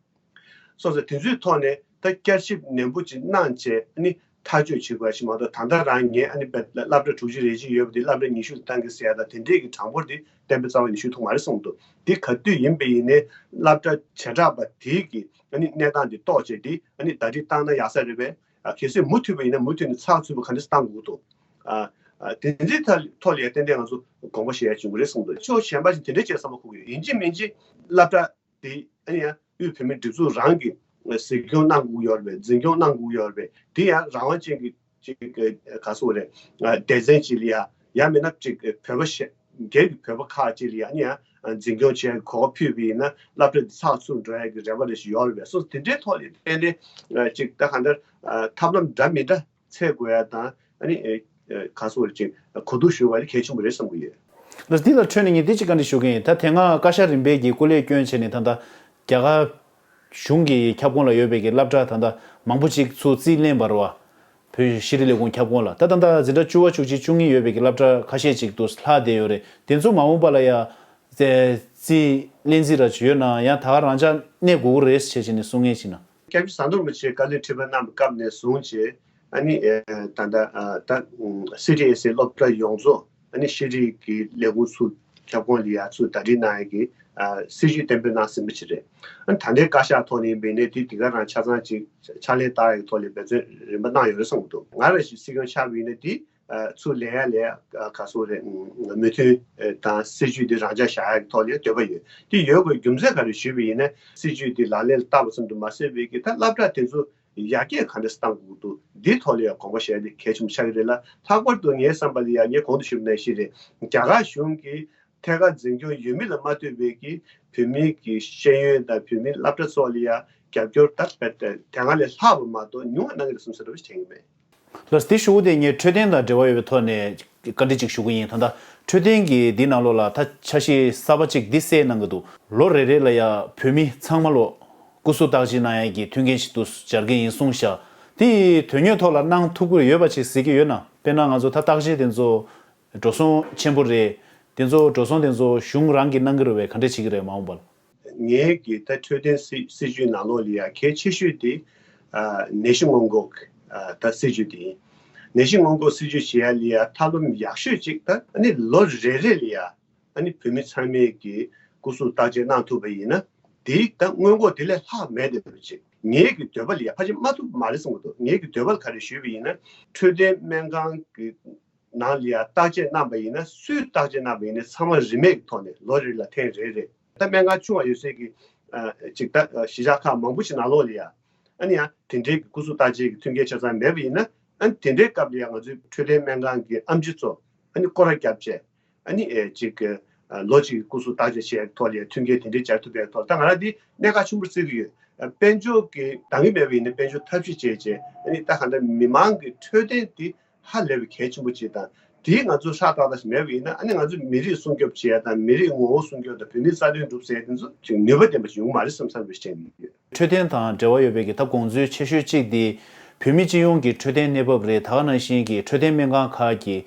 སོང་ཙང་དེ་ཚོའི་ཐོག་ནས་ད་བསྐྱར་ཞིབ་ནན་པོ་ཅིག་གནང་བྱས་ཨ་ནི་ ཐག་གཅོད་བྱེད་དགོས་ཞིག་མ་གཏོགས། ད་ལྟ་རང་ངས་ཨ་ནི་སློབ་གྲྭ་དྲུག་ཅུ་རེ་གཅིག་ཡོད་པ་དེ་སློབ་གྲྭ་ཉི་ཤུ་ལ་བཏང་གི་ཟེར་ཡ་དང་དེ་འདྲས་ཀྱི་གྲངས་འབོར་དེ་གཏན་འབེབས་རྩ་བ་ནས་ཞུ་ཐུབ་མ་རེད་གསུངས་འདུག་དེ་ག་དུས་ཡིན་པ་ཡིན་ནའི་སློབ་གྲྭ་བྱེ་བྲག་པ་དེའི་གི་ཨ་ནི་གནས་སྟངས་དེ་རྟོགས་བྱས་ཏེ་ཨ་ནི་ཟླ་སྒྲིལ་བཏང་ན་ཡག་ས་རེད་པས། གལ་སྲིད་མུ་མཐུད་པ་ཡིན་ན་མུ་མཐུད་ནས་ཚགས་ཚུད་པ་ག་འདྲས་བཏང་དགོས་འདུག་ཨ། ཨ། དེ་འདྲའི་ཐ་ཐོག་ལ་ཡང་ཏན་ཏན་ང་ཚོ་དགོངས་པ་བཞེས་ཡ་བྱུང་གི་རེད་གསུངས་འདུག་ཕྱོགས་གཞན་པ་ཞིག་དེ་འདྲའི་བྱས་བསམ་བློ་འཁོར་གི་ཡོད། ཡིན་གཅིག་མིན་གཅིག་སློབ་གྲྭ་དེ་ཨ་ནི་ཡང་དབུས་བོད་མིའི་སྒྲིག་འཛུགས་རང་གིས་གཟིགས་སྐྱོང་གནང་དགོས་ཡོད་རེད་པས། འཛིན་སྐྱོང་གནང་དགོས་ཡོད་རེད་པས། དེ་ཡང་རང་དབང་ཅན་གྱི་ཅིག་ག་སོ་རེད། སྡེ་ཚན་ཅིག་ལ་ཡ་ཡང་མིན་ན་ཅིག་བོད་པ་ཤ་སྒེར་གྱི་བོད་པ་ཁག་ཅིག་ལ་ཡ་ཨ་ནི་ཡང་འཛིན་སྐྱོང་བྱེད་གོ་སྐབས་ཕུལ་བ་ཡིན་ན་སློབ་གྲྭ་འདི་ཚགས་ཚུད་འགྲོ་ཡ་གི་རེ་བ་རེ་ཞིག་ཡོད་རེད་པས། སོ་དེ་འདྲའི་ཐོག་ལ་ཏན་ཏན་ཅིག་ད་གང་ལྟར་ཐབས་ལམ་འདྲ་མི་འདྲ་འཚོལ་དགོས་ཡ་དང་ཨ་ནི་ག་སོ་རེད་ཅིག་གོ་བསྡུར་ཞུ་བ་ལ་གལ་ཆེན་པོ་རེད་བསམ་གྱི་ཡོད། ལགས། འདི་ལ་འཕྲོས་ནས་ངས་འདི་གཅིག་བཀའ་འདྲི་ཞུ་གི་ཡིན། ད་དེ་སྔ་བཀའ་ཤག་རིམ་པས་ཀྱི་སྐུ་ལས་བསྐྱོན་བྱས་ནས་ད་ལྟ་རྒྱ་གར་གཞུང་གི་ཁྱབ་ཁོངས་ལ་ཡོད་པའི་གི་སློབ་གྲྭ་ད་ལྟ་མང་པོ་ཅིག་ཚུར་རྩིས་ལེན་པར་བ། བོད་ཤེས་རིག་ལས་ཁུངས་ཁྱབ་ཁོངས་ལ་ད་ད་ལྟ་འཛིན་གྲྭ་བཅུ་པ་བཅུ་གཅིག་བཅུ་གཉིས་ཡོད་པའི་གི་སློབ་གྲྭ་ཁ་ཤས་ཅིག་ཏུ་ལྷག་བསྡད་ཡོད་རེད། དེ་ཚོ་མ་འོངས་པ་ལ་ཡ་རྩིས་ལེན་རྩིས་ར་ཅིག་ཡོད་ན་ཡང་ད་ག་རང་འཇགས་གནས་དགོས་ཀྱི་རེད་ཟེར་བྱས་ནས་གསུང་མཁན་ཅིག་ན། སྐྱབས་རྗེ་ཟམ་གདོང་རིན་པོ་ཆེས་བཀའ་བློན་ཁྲི་པ་གནང་བའི་སྐབས་ནས་བཟུང་བྱས་ཨ་ནི་ད་ལྟ་ད་སི་ཊི་ཨེ་སི་སློབ་གྲྭ་ཡོངས་རྫོགས་ཨ་ནི་ཤེས་རིག་གི་ལས་ཁུངས་ཚུར་ཁྱབ་ཁོངས་ལ་ཡ་ཚུར་ཟླ་སྒྲིལ་གནང་ཡ་གི་སྲིད་ཇུས་གཏན་འབེབས་གནང་ཟིན་པ་ཅིག་རེད། ཨ་ནི་ད་ལྟའི་བཀའ་ཤག་ཐོག་ནས་ཡིན་པ་ཡིན་ནའི་དེ་དེ་ག་རང་ཆ་ཚང་ཅིག་ཕྱག་ལེན་བསྟར་ཡ་གི་ཐོག་ལ་འབད་བརྩོན་རིམ་པ་གནང་ཡོད་རེད་བསམ་གྱི་འདུག་ང་རང་བཞིན་སྲིད་སྐྱོང་ཆགས་པ་ཡིན་ན་དེ་ཚུར་ལེན་ཡ་ལས་ག་སོ་རེད། མོས་མཐུན་དང་སྲིད་ཇུས་དེ་རང་འཇགས་བཞག་ཡ་གི་ཐོག་ལ་འདོད་པ་ཡོད། དེ་ཡོད་དགོས་རྒྱུ་མཚན་ག་རེ་ཞུས་པ་ཡིན་ན་སྲིད་ཇུས་དེ་ལག་ལེན་ལ་བསྟར་བ་ཙམ་དུ་མ་ཟད་པའི་གི་ད་སློབ་གྲྭ་དེ་ཚོ་ཡར་རྒྱས་ག་འདྲས་བཏང་དགོས་འདུག་འདིའི་ཐོག་ལ་ཡང་དགོངས་པ་བཞེས་དེ་གལ་ཆེན་པོ་ཆགས་ཀྱི་རེད་ལ། ལྷག་པར་དུ་ངའི་བསམ་པ་ལ་ཡང་ངས་གོང་དུ་ཞུས་པ་ནང་བཞིན་རེད། རྒྱ་གར་གཞུང་གིས་ཐད་ཀར་འཛིན་སྐྱོང་ཡོད་མེད་ལ་མ་ལྟོས་པའི་གི་བོད་མིའི་གི་ཤེས་ཡོན་དང་བོད་མིའི་སློབ་གྲྭ་སོགས་ལ་ཡང་རྒྱབ་སྐྱོར་ད་དེ་སྔ་ལས་ལྷག་པ་མ་གཏོགས་ཉུང་བ་གནང་གི་རེད་བསམ་ས་འདྲ་པོ་ཞིག་དྲན་གྱི་མེད། ལགས། དེ་ཞུ་དེ་ངས་འཕྲོད་བསྟེན་དང་འབྲེལ་བ་ཡོད་པའི་ཐོག་ནས་བཀའ་འདྲི་ཅིག་ཞུ་གི་ཡིན། ད་ལྟ་འཕྲོད་བསྟེན་གྱི་འདི་ནང་ལོགས་ལ་ད་འཆར་གཞི་གསར་པ་ཅིག་འདི་གསལ་གནང་གི་འདུག་ལོ་རེ་རེ་ལ་ཡ་བོད་མི་ཚང་མ་ལོ་སྐུ་གཟུགས་བརྟག་དཔྱད་གནང་ཡ་གི་མཐུན་རྐྱེན་ཞིག་ཏུ་སྦྱར་གྱི་ཡིན་གསུངས་ཤག་དེ་དོན་དངོས་ཐོག་ལ་གནང་ཐུབ་ཀྱི་ཡོད་པ་ཅིག་གཟིགས་ཀྱི་ཡོད་ན། དཔེར་ན་ང་ཚོ་ད་བརྟག་དཔྱད་དེ་ཚོ་འགྲོ་སོང་ཆེན་པོ་རེད། དེ་ཚོ་འགྲོ་སོང་དེ་ཚོ་གཞུང་རང་གིས་གནང་གི་རེད་པས། ག་འདྲས་བྱེད་ཀྱི་རེད་མ་འོངས་པ་ལ། ངའི་གི་ད་འཕྲོད་བསྟེན་སྲིད་སྲིད་ཇུས་ནང་ལོགས་ལ་ཡ་གལ་ཆེ་ཤོས་དེ་ཨ་ནད་གཞི་སྔོན་འགོག་ཨ་ད་སྲིད་ཇུས་དེ་ཡིན། ནད་གཞི་སྔོན་འགོག་སྲིད་ཇུས་བྱེད་ཡ་ལ་ཡ་ཐབས་ལམ་ཡག་ཤོས་ཅིག་ད་ཨ་ནི་ལོ་རེ་རེ་ལ་ཡ་ཨ་ནི་བོད་མི་ཚང་མས་གི་སྐུ་གཟུགས་བརྟག་དཔྱད་གནང་ཐུབ་པ་ཡིན་ན་དེ་ད་སྔོན་འགོག་དེ་ལས་ལྷག་མེད་དེ་འདྲ་ཅིག་ངའི་གི་འདོད་པ་ལ་ཡ་ཕལ་ཆེར་མ་ཐུབ་མ་རེད་བསམ་གྱི་འདུག་ངའི་གི་འདོད་པ་ལ་ག་རེ་ཞུས་པ་ཡིན་ན་འཕྲོད་བསྟེན་སྨན་ཁང་གི་ནང་ལ་ཡ་བརྟག་དཔྱད་གནང་པ་ཡིན་ན་སུས་བརྟག་དཔྱད་གནང་པ་ཡིན་ན་ཚང་མ་རིན་མེད་ཀྱི་ཐོག་ནས་ལོ་རེ་ལ་ཐེངས་རེ་རེ། ད་སྨན་ཁང་ཆུང་བ་ཡོད་སའི་གི་ཨ་ཅིག་ད་ཨ་གཞིས་ཆགས་ཁག་མང་པོ་ཞིག་ནང་ལོགས་ལ་ཡ་ཨ་ནི་ཡང་དེ་འདྲའི་གི་སྐུ་གཟུགས་བརྟག་དཔྱད་ཀྱི་མཐུན་རྐྱེན་ཆ་ཚང་མེད་པ་ཡིན་ན་ཨ་ནི་དེ་འདྲའི་སྐབས་ལ་ཡ་ང་ཚོའི་འཕྲོད་བསྟེན་སྨན་ཁང་གི་ཨེམ་ཆི་ཚོ་ཨ་ནི་སྐོར་ར་བརྒྱབ་བྱས་ཨ་ནི་ཨེ་ཅིག་གི་ཨ་ལོ་གཅིག་གི་སྐུ་གཟུགས་བརྟག་དཔྱད་བྱས་ཐོག་ལ་ཡ་མཐུན་རྐྱེན་དེ་འདྲའི་སྦྱར་ཐུབ་པའི་ཐོག་ད་ང་རང་འདི་གནད་འགག་ཆེན་པོ་བརྩི་གི་ཡོད། ཨ་དཔལ་འབྱོར་གྱི་འདང་གི་མེད་པ་ཡིན་ན་དཔལ་འབྱོར་ཐབས་ཤེས་བྱས་བྱས་ཨ་ནི་ད་གང་ལྟར་མི་མང་གི་འཕྲོད་བསྟེན་འདི་ཧ་ལས་པའི་གལ་ཆེན་པོ་ཅིག་དང་། དེའི་ང་ཚོ་ཧྲག་ཏག་ཏག་ཞིག་མེད་པ་ཡིན་ན་ཨ་ནི་ང་ཚོ་མི་རིགས་སྲུང་སྐྱོབ་བྱེད་ཡ་དང་མི་རིགས་ངོ་བོ་སྲུང་སྐྱོབ་དང་བོད་མིའི་རྩ་དོན་སྒྲུབ་ཟེར་ཡ་དེ་ཚོ་ཅིག་ནུས་པ་ལྡན་པ་ཞིག་ཡོང་གི་མ་རེད་བསམ་བསམ་པའི་ཞིག་བྱས་ཡོད། འཕྲོད་བསྟེན་དང་འབྲེལ་བ་ཡོད་པའི་གི་ད་དགོངས་ཚུལ་ཆེ་ཤོས་གཅིག་དེ་བོད་མི་སྤྱི་ཡོངས་ཀྱི་འཕྲོད་བསྟེན་གནས་བབ་རེད། ད་ག་ནང་བཞིན་གྱི་འཕྲོད་བསྟེན་སྨན་ཁང་ཁག་གི་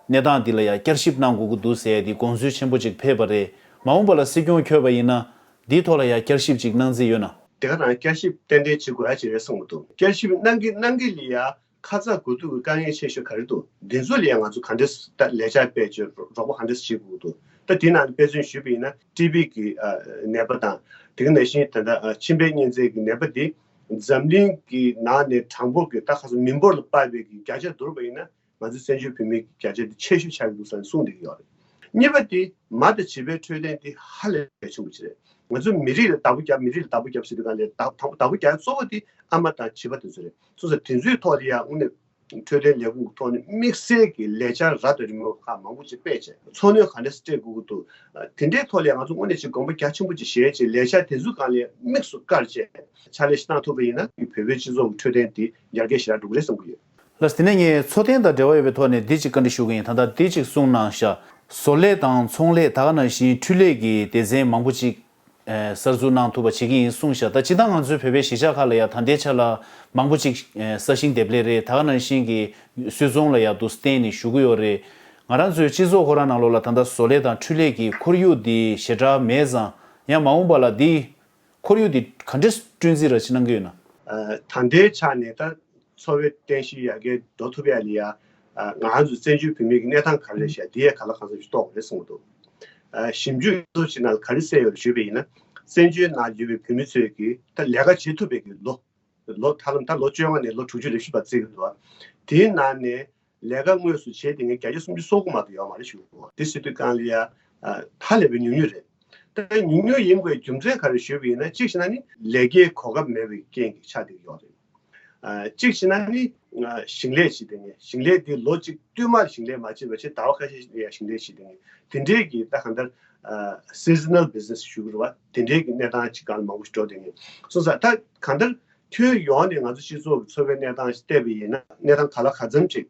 གནས་སྟངས་འདི་ལ་ཡང་བསྐྱར་ཞིབ་གནང་དགོས་ཀྱི་འདུག་ཟེར་ཡ་དེ་དགོངས་ཚུལ་ཆེན་པོ་ཅིག་ཕེབས་པ་རེད། མ་འོངས་པ་ལ་སྲིད་སྐྱོང་འཁྱོལ་བ་ཡིན་ན་འདིའི་ཐོག་ལ་ཡང་བསྐྱར་ཞིབ་ཅིག་གནང་རྩིས་ཡོད་ན། དེ་ག་རང་བསྐྱར་ཞིབ་ཏན་ཏན་བྱེད་དགོས་ཡ་ཅིག་རེད་བསམ་གྱི་འདུག་བསྐྱར་ཞིབ་གནང་གི་གནང་གི་ལ་ཡ། ཁ་ཚ་དགོས་གཏུག་གི་དཀའ་ངལ་ཆེ་ཤོས་ག་རེ་འདུག་འདི་ཚོ་ལ་ཡང་ང་ཚོ་ག་འདྲས་ད་ལས་འཆར་སྤེལ་བྱས་རོགས་པ་ག་འདྲས་བྱེད་དགོས་འདུག་ད་དེ་ནང་དཔེ་མཚོན་ཞུས་པ་ཡིན་ན་ཊི་བི་གི་ཨ་ནད་པ་དང་དེ་ག་ནང་བཞིན་ད་ལྟ་ཨ་མཆིན་པའི་གཉན་ཚད་ཀྱི་ནད་པ་འདི་འཛམ་གླིང་གི་ནང་ནས་གྲངས་འབོར་གྱི་ད་ཁ་སང་མི་འབོར་ལ་དཔག་པའི་གི་བརྒྱ་ཆ་བསྡུར་བ་ཡིན་ན་ང་ཚོ་བཙན་བྱོལ་བོད་མིའི་བརྒྱ་ཆ་འདི་ཆེ་ཤོས་ཆགས་ཀྱི་འདུག་ཟེར་ནས་གསུངས་བསྡད་ཀྱི་ཡོད་རེད། གཉིས་པ་དེ་མ་དང་བྱིས་པའི་འཕྲོད་བསྟེན་དེ་ཧ་ལས་པའི་ཆེན་པོ་ཅིག་རེད། ང་ཚོ་མི་རིགས་ལ་བདག་པོ་རྒྱབ་མི་རིགས་ལ་བདག་པོ་རྒྱབ་ཟེར་དུས་གང་ལས་བདག་བདག་པོ་རྒྱག་གཙོ་བོ་དེ་ཨ་མ་དང་བྱིས་པ་དེ་ཚོ་རེད། སོང་ཙང་དེ་ཚོའི་ཐོག་ལ་ཡང་དངོས་གནས་འཕྲོད་བསྟེན་ལས་ཁུངས་ཀྱི་ཐོག་ནས་དམིགས་བསལ་གྱི་ལས་འཆར་རབ་དང་རིམ་པ་ཁག་མང་པོ་ཅིག་སྤེལ་བྱས་འཚོ་སྣོན་ག་འདྲས་སྤྲད་དགོས་ཀྱི་འདུག་དེ་འདྲའི་ཐོག་ལ་ཡང་ང་ཚོ་དངོས་གནས་ཅིག་དགོངས་པ་རྒྱ་ཆེན་པོ་ཅིག་བཞེས་བྱས་ལས་འཆར་དེ་ཚོ་སྒང་ལ་དམིགས་སུ་བཀར་བྱས་ཕྱག་ལས་ཤིག་གནང་ཐུབ་པ་ཡིན་ན་བོད་པའི་སྤྱི་ཚོགས་ཀྱི་འཕྲོད་བསྟེན་དེ་ཡར་རྒྱས་ཞེ་དྲག་འགྲོ་གི་རེད་བསམ་གྱི་ཡོད། ལགས། དེ་ནས་ངས་འཚོ་རྟེན་དང་འབྲེལ་བ་ཡོད་པའི་ཐོག་ནས་འདི་གཅིག་བཀའ་འདྲི་ཞུ་གི་ཡིན། ད་ལྟ་འདི་གཅིག་གསུངས་གནང་ཤག་བཟོ་ལས་དང་ཚོང་ལས་ད་ག་ནང་བཞིན་འཕྲུལ་ལས་ཀྱི་སྡེ་ཚན་མང་པོ་ཅིག་ཨ་གསར་འཛུགས་གནང་ཐུབ་པ་བྱེད་ཀྱི་ཡིན་གསུངས་ཤག་ད་སྤྱིར་བཏང་ང་ཚོའི་བོད་པའི་གཞིས་ཆགས་ཁག་ལ་ཡང་ད་ལྟའི་ཆ་ལ་མང་པོ་ཅིག་ཨ་ས་ཞིང་འདེབས་ལས་རེད། ད་ག་ནང་བཞིན་གྱི་སུད་ཚོང་ལ་ཡང་དུ་བརྟེན་ནས་བཞུགས་ཀྱི་ཡོད་རེད། ང་རང་ཚོའི་སྤྱི་ཚོགས་ཁོ་རང་ནང་ལོགས་ལ་ད་ལྟ་བཟོ་ལས་དང་འཕྲུལ་ལས་ཀྱི་ཁོར་ཡུག་འདི་ཞེ་དྲག་མེད་ཙང་ཡང་མ་འོངས་པ་ལ་འདི་ཁོར་ཡུག་འདི་ག་འདྲས་བསྐྲུན་རྩིས་ར་ཅིག་གནང་གི་ཡོད་ན། ཨ་ད་ལྟའི་ཆ་ནས་ད་ འཚོ་བའི་རྟེན་གཞི་ཡར་རྒྱས་འགྲོ་ཐུབ་ཡ་ལ་ཡ། ཨ། ང་རང་ཚོ་བཙན་བྱོལ་བོད་མིའི་གི་གནས་སྟངས་ག་རེ་རེད་ཤག་འདི་ཡ་ག་ལ་གང་འཚམ་ཞིག་རྟོགས་དགོས་རེད་བསམ་གྱི་འདུག་ཨ། ཞིབ་འཇུག་ཚོ་ཞིག་ནང་ལ་ག་རེ་གསལ་ཡོད་རེད་ཞུས་པ་ཡིན་ན། བཙན་བྱོལ་ནང་ཡོད་པའི་བོད་མི་ཚོས་ཀྱི་ད་ལས་ཀ་བྱེད་ཐུབ་པའི་གི་ལོ། ལོ་ཧ་ལམ་ད་ལོ་བཅོ་ལྔ་ནས་ལོ་དྲུག་ཅུ་ལ་བཞུགས་པ་བརྩི་གི་འདུག་དེའི་ནང་ནས་ལས་ཀ་དངོས་སུ་བྱེད་བསྡད་མཁན་བརྒྱ་ཆ་སུམ་ཅུ་སོ་དགུ་མ་གཏོགས་ཡོད་མ་རེད་ཞུ་གི་འདུག་དེ་ཟེར་དུས་གང་ལ་ཡ། ཨ། ཧ་ལས་པའི་ཉུང་ཉུང་རེད། ད་ཉུང་ཉུང་ཡིན་དགོས་རྒྱུ་མཚན་ག་རེ་ཞུས་པ་ཡིན་ན། གཅིག་བྱས་ན་ནི་ལས་ཀའི་གོ་སྐབས་མེད་པའི་རྐྱེན་གྱིས་ཆགས་བསྡད་ཀྱི་ཡོད་རེད། ཨ། གཅིག་བྱས་ན་ནི། ཨ། ཞིང་ལས་བྱེད་བསྡད་མཁན། ཞིང་ལས་འདི་ལོ་གཅིག་བསྟུད་མར་ཞིང་ལས་མ་བྱེད་པ་བྱས་ཟླ་བ་ཁ་ཤས་ཡ་ཞིང་ལས་བྱེད་བསྡད་མཁན་དེ་འདྲའི་གི་ད་གང་ལྟར། ཨ། seasonal business ཞུ་གི་རེད་བ། དེ་འདྲའི་གི་གནས་སྟངས་ཅིག་སྒང་ལ་མང་པོ་ཞིག་འགྲོ་བསྡད་མཁན་སོང་ཙང་། ད་གང་ལྟར་ཁྱོན་ཡོངས་ནས་ང་ཚོ་སྤྱི་ཚོགས་ཀྱི་འཚོ་བའི་གནས་སྟངས་ཤིག་བལྟས་པ་ཡིན་ན། གནས་སྟངས་ག་ལ་གང་འཚམ་ཅིག་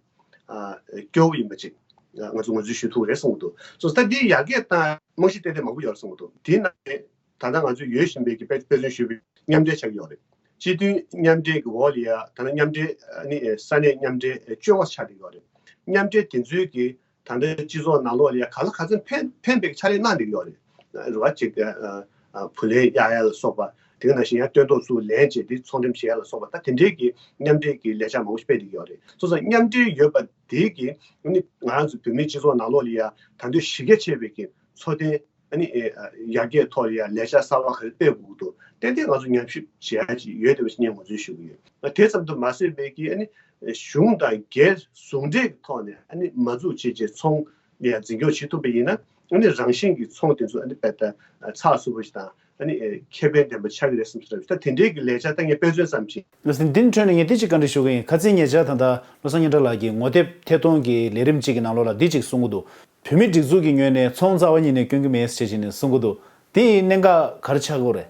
ཨ། སྐྱོ་བོ་ཡིན་པ་ཅིག་ང་ཚོ་ངོས་འཛིན་ཞུ་ཐུབ་རེད་བསམ་གྱི་འདུག་སོང་ཙང་ད་འདི་ཡར་རྒྱས་བཏང་རྨང་གཞི་བཏིང་སྟེ་མང་པོ་ཡོད་རེད་བསམ་གྱི་འདུག་དེའི་ནང་ནས་ད་ལྟ་ང་ཚོ་ཡོད་བཞིན་པའི་གི་དཔེ་དཔེ་མཚོན་ཞུས་པའི་མཉམ་འབྲེལ་ཆགས་ཀྱི་ཡོད་རེད། སྤྱི་མཐུན་མཉམ་འབྲེལ་གྱི་འོག་ལ་ཡ། ད་ལྟ་མཉམ་འབྲེལ། ཨ་ནི་ས་གནས་མཉམ་འབྲེལ་བཅོ་ལྔ་ཆགས་བསྡད་ཡོད་རེད། མཉམ་འབྲེལ་དེ་ཚོའི་གི་ད་ལྟ་སྤྱི་ཚོགས་ནང་ལོགས་ལ་ཡ་ག་ལ་ག་ཚོད་ཕན་ཕན་པའི་ཕྱག་ལས་གནང་བསྡད་ཡོད་རེད། རེད་བ། ཅིག་ཨ། ཨ། བུ་ལོན་གཡར་ཡ་ལ་སོགས་པ། དེ་ག་ནང་བཞིན་ཡང་སྟོན་ཐོག་ཚུར་ལེན་བྱས་དེ་ཚོང་འགྲེམས་བྱེད་ཡ་ལ་སོགས་པ། ད་དེ་འདྲའི་གི་མཉམ་འབྲེལ་གྱི་ལས་འཆར་མང་པོ་ཞིག་སྤེལ་བསྡད་ཡོད་རེད། སོ་སོ་མཉམ་འབྲེལ་ཡོད་པ་དེ་གི་ནི་ང་རང་ཚོ་བོད་མིའི་སྤྱི་ཚོགས་ནང་ལོགས་ལ་ཡ་ད་དུང་གཞི་རྒྱ་ཆེ་བའི་གི་འཚོ་རྟེན། ཨ་ནི། ཨེ། ཡར་རྒྱས་ཐོག་ལ་ཡ་ལས་འཆར་གསར་པ་ག་རེ་སྤེལ་དགོས་འདུག་ཏན་ཏན་ང་ཚོ་ཉམས་ཞིབ་བྱེད་ཡ་ཅིག་ཡོད་བསྡད་པ་ཞིག་ངས་ངོས་འཛིན་ཞུ་གི་ཡོད། དེ་ཙམ་དུ་མ་ཟད་པའི་གི། ཨ་ནི། གཞུང་དང་སྒེར་ཟུང་འབྲེལ་གྱི་ཐོག་ནས། ཨ་ནི། མ་འཛུགས་བྱས་བྱས་ཚོང་ལ་ཡ་འཛིན་སྐྱོང་བྱེད་ཐུབ་པ་ཡིན་ན། ཨ་ནི། རང་བཞིན་གྱི་ཚོང་དེ་ཚོ། ཨ་ནི། དཔེ་ད་ཚགས་ཚུད་པོ་ཞིག་དང་། ཨ་ནི། ཨེ། ཁེ་ཕན་ལྡན་པ་ཆགས་ཀྱི་རེད་བསམ་ས་རེད། ད་དེ་འདྲའི་གི་ལས་འཆར་ད་ངས་དཔེ་མཚོན་ཙམ་ཞིག་ལགས་སོ། འདི་འཕྲོས་ནས་ངས་འདི་གཅིག་བཀའ་འདྲི་ཞུ་གི་ཡིན། ཁ་སང་ཉེ་ཆར་ད་ལྟ་བློ་བཟང་སྙན་གྲགས་ལགས་ཀྱིས་ངོ་དེབ་ཐད་གཏོང་གི་ལས་རིམ་གཅིག་གི་ནང་ལོགས་ལ་འདི་གཅིག་གསུང་གི་འདུག་བོད་མིའི་སྒྲིག་འཛུགས་ཀྱི་ངོས་ནས་ཚོང་རྩ་བ་ཉིད་ནས་སྐྱོན་གྱི་མེད་ཟེར་བྱས་ནས་གསུང་གི་འདུག་དེ་ཡི་གནད་འགག་ག་རེ་ཆགས་ཀྱི་ཡོད་རེད།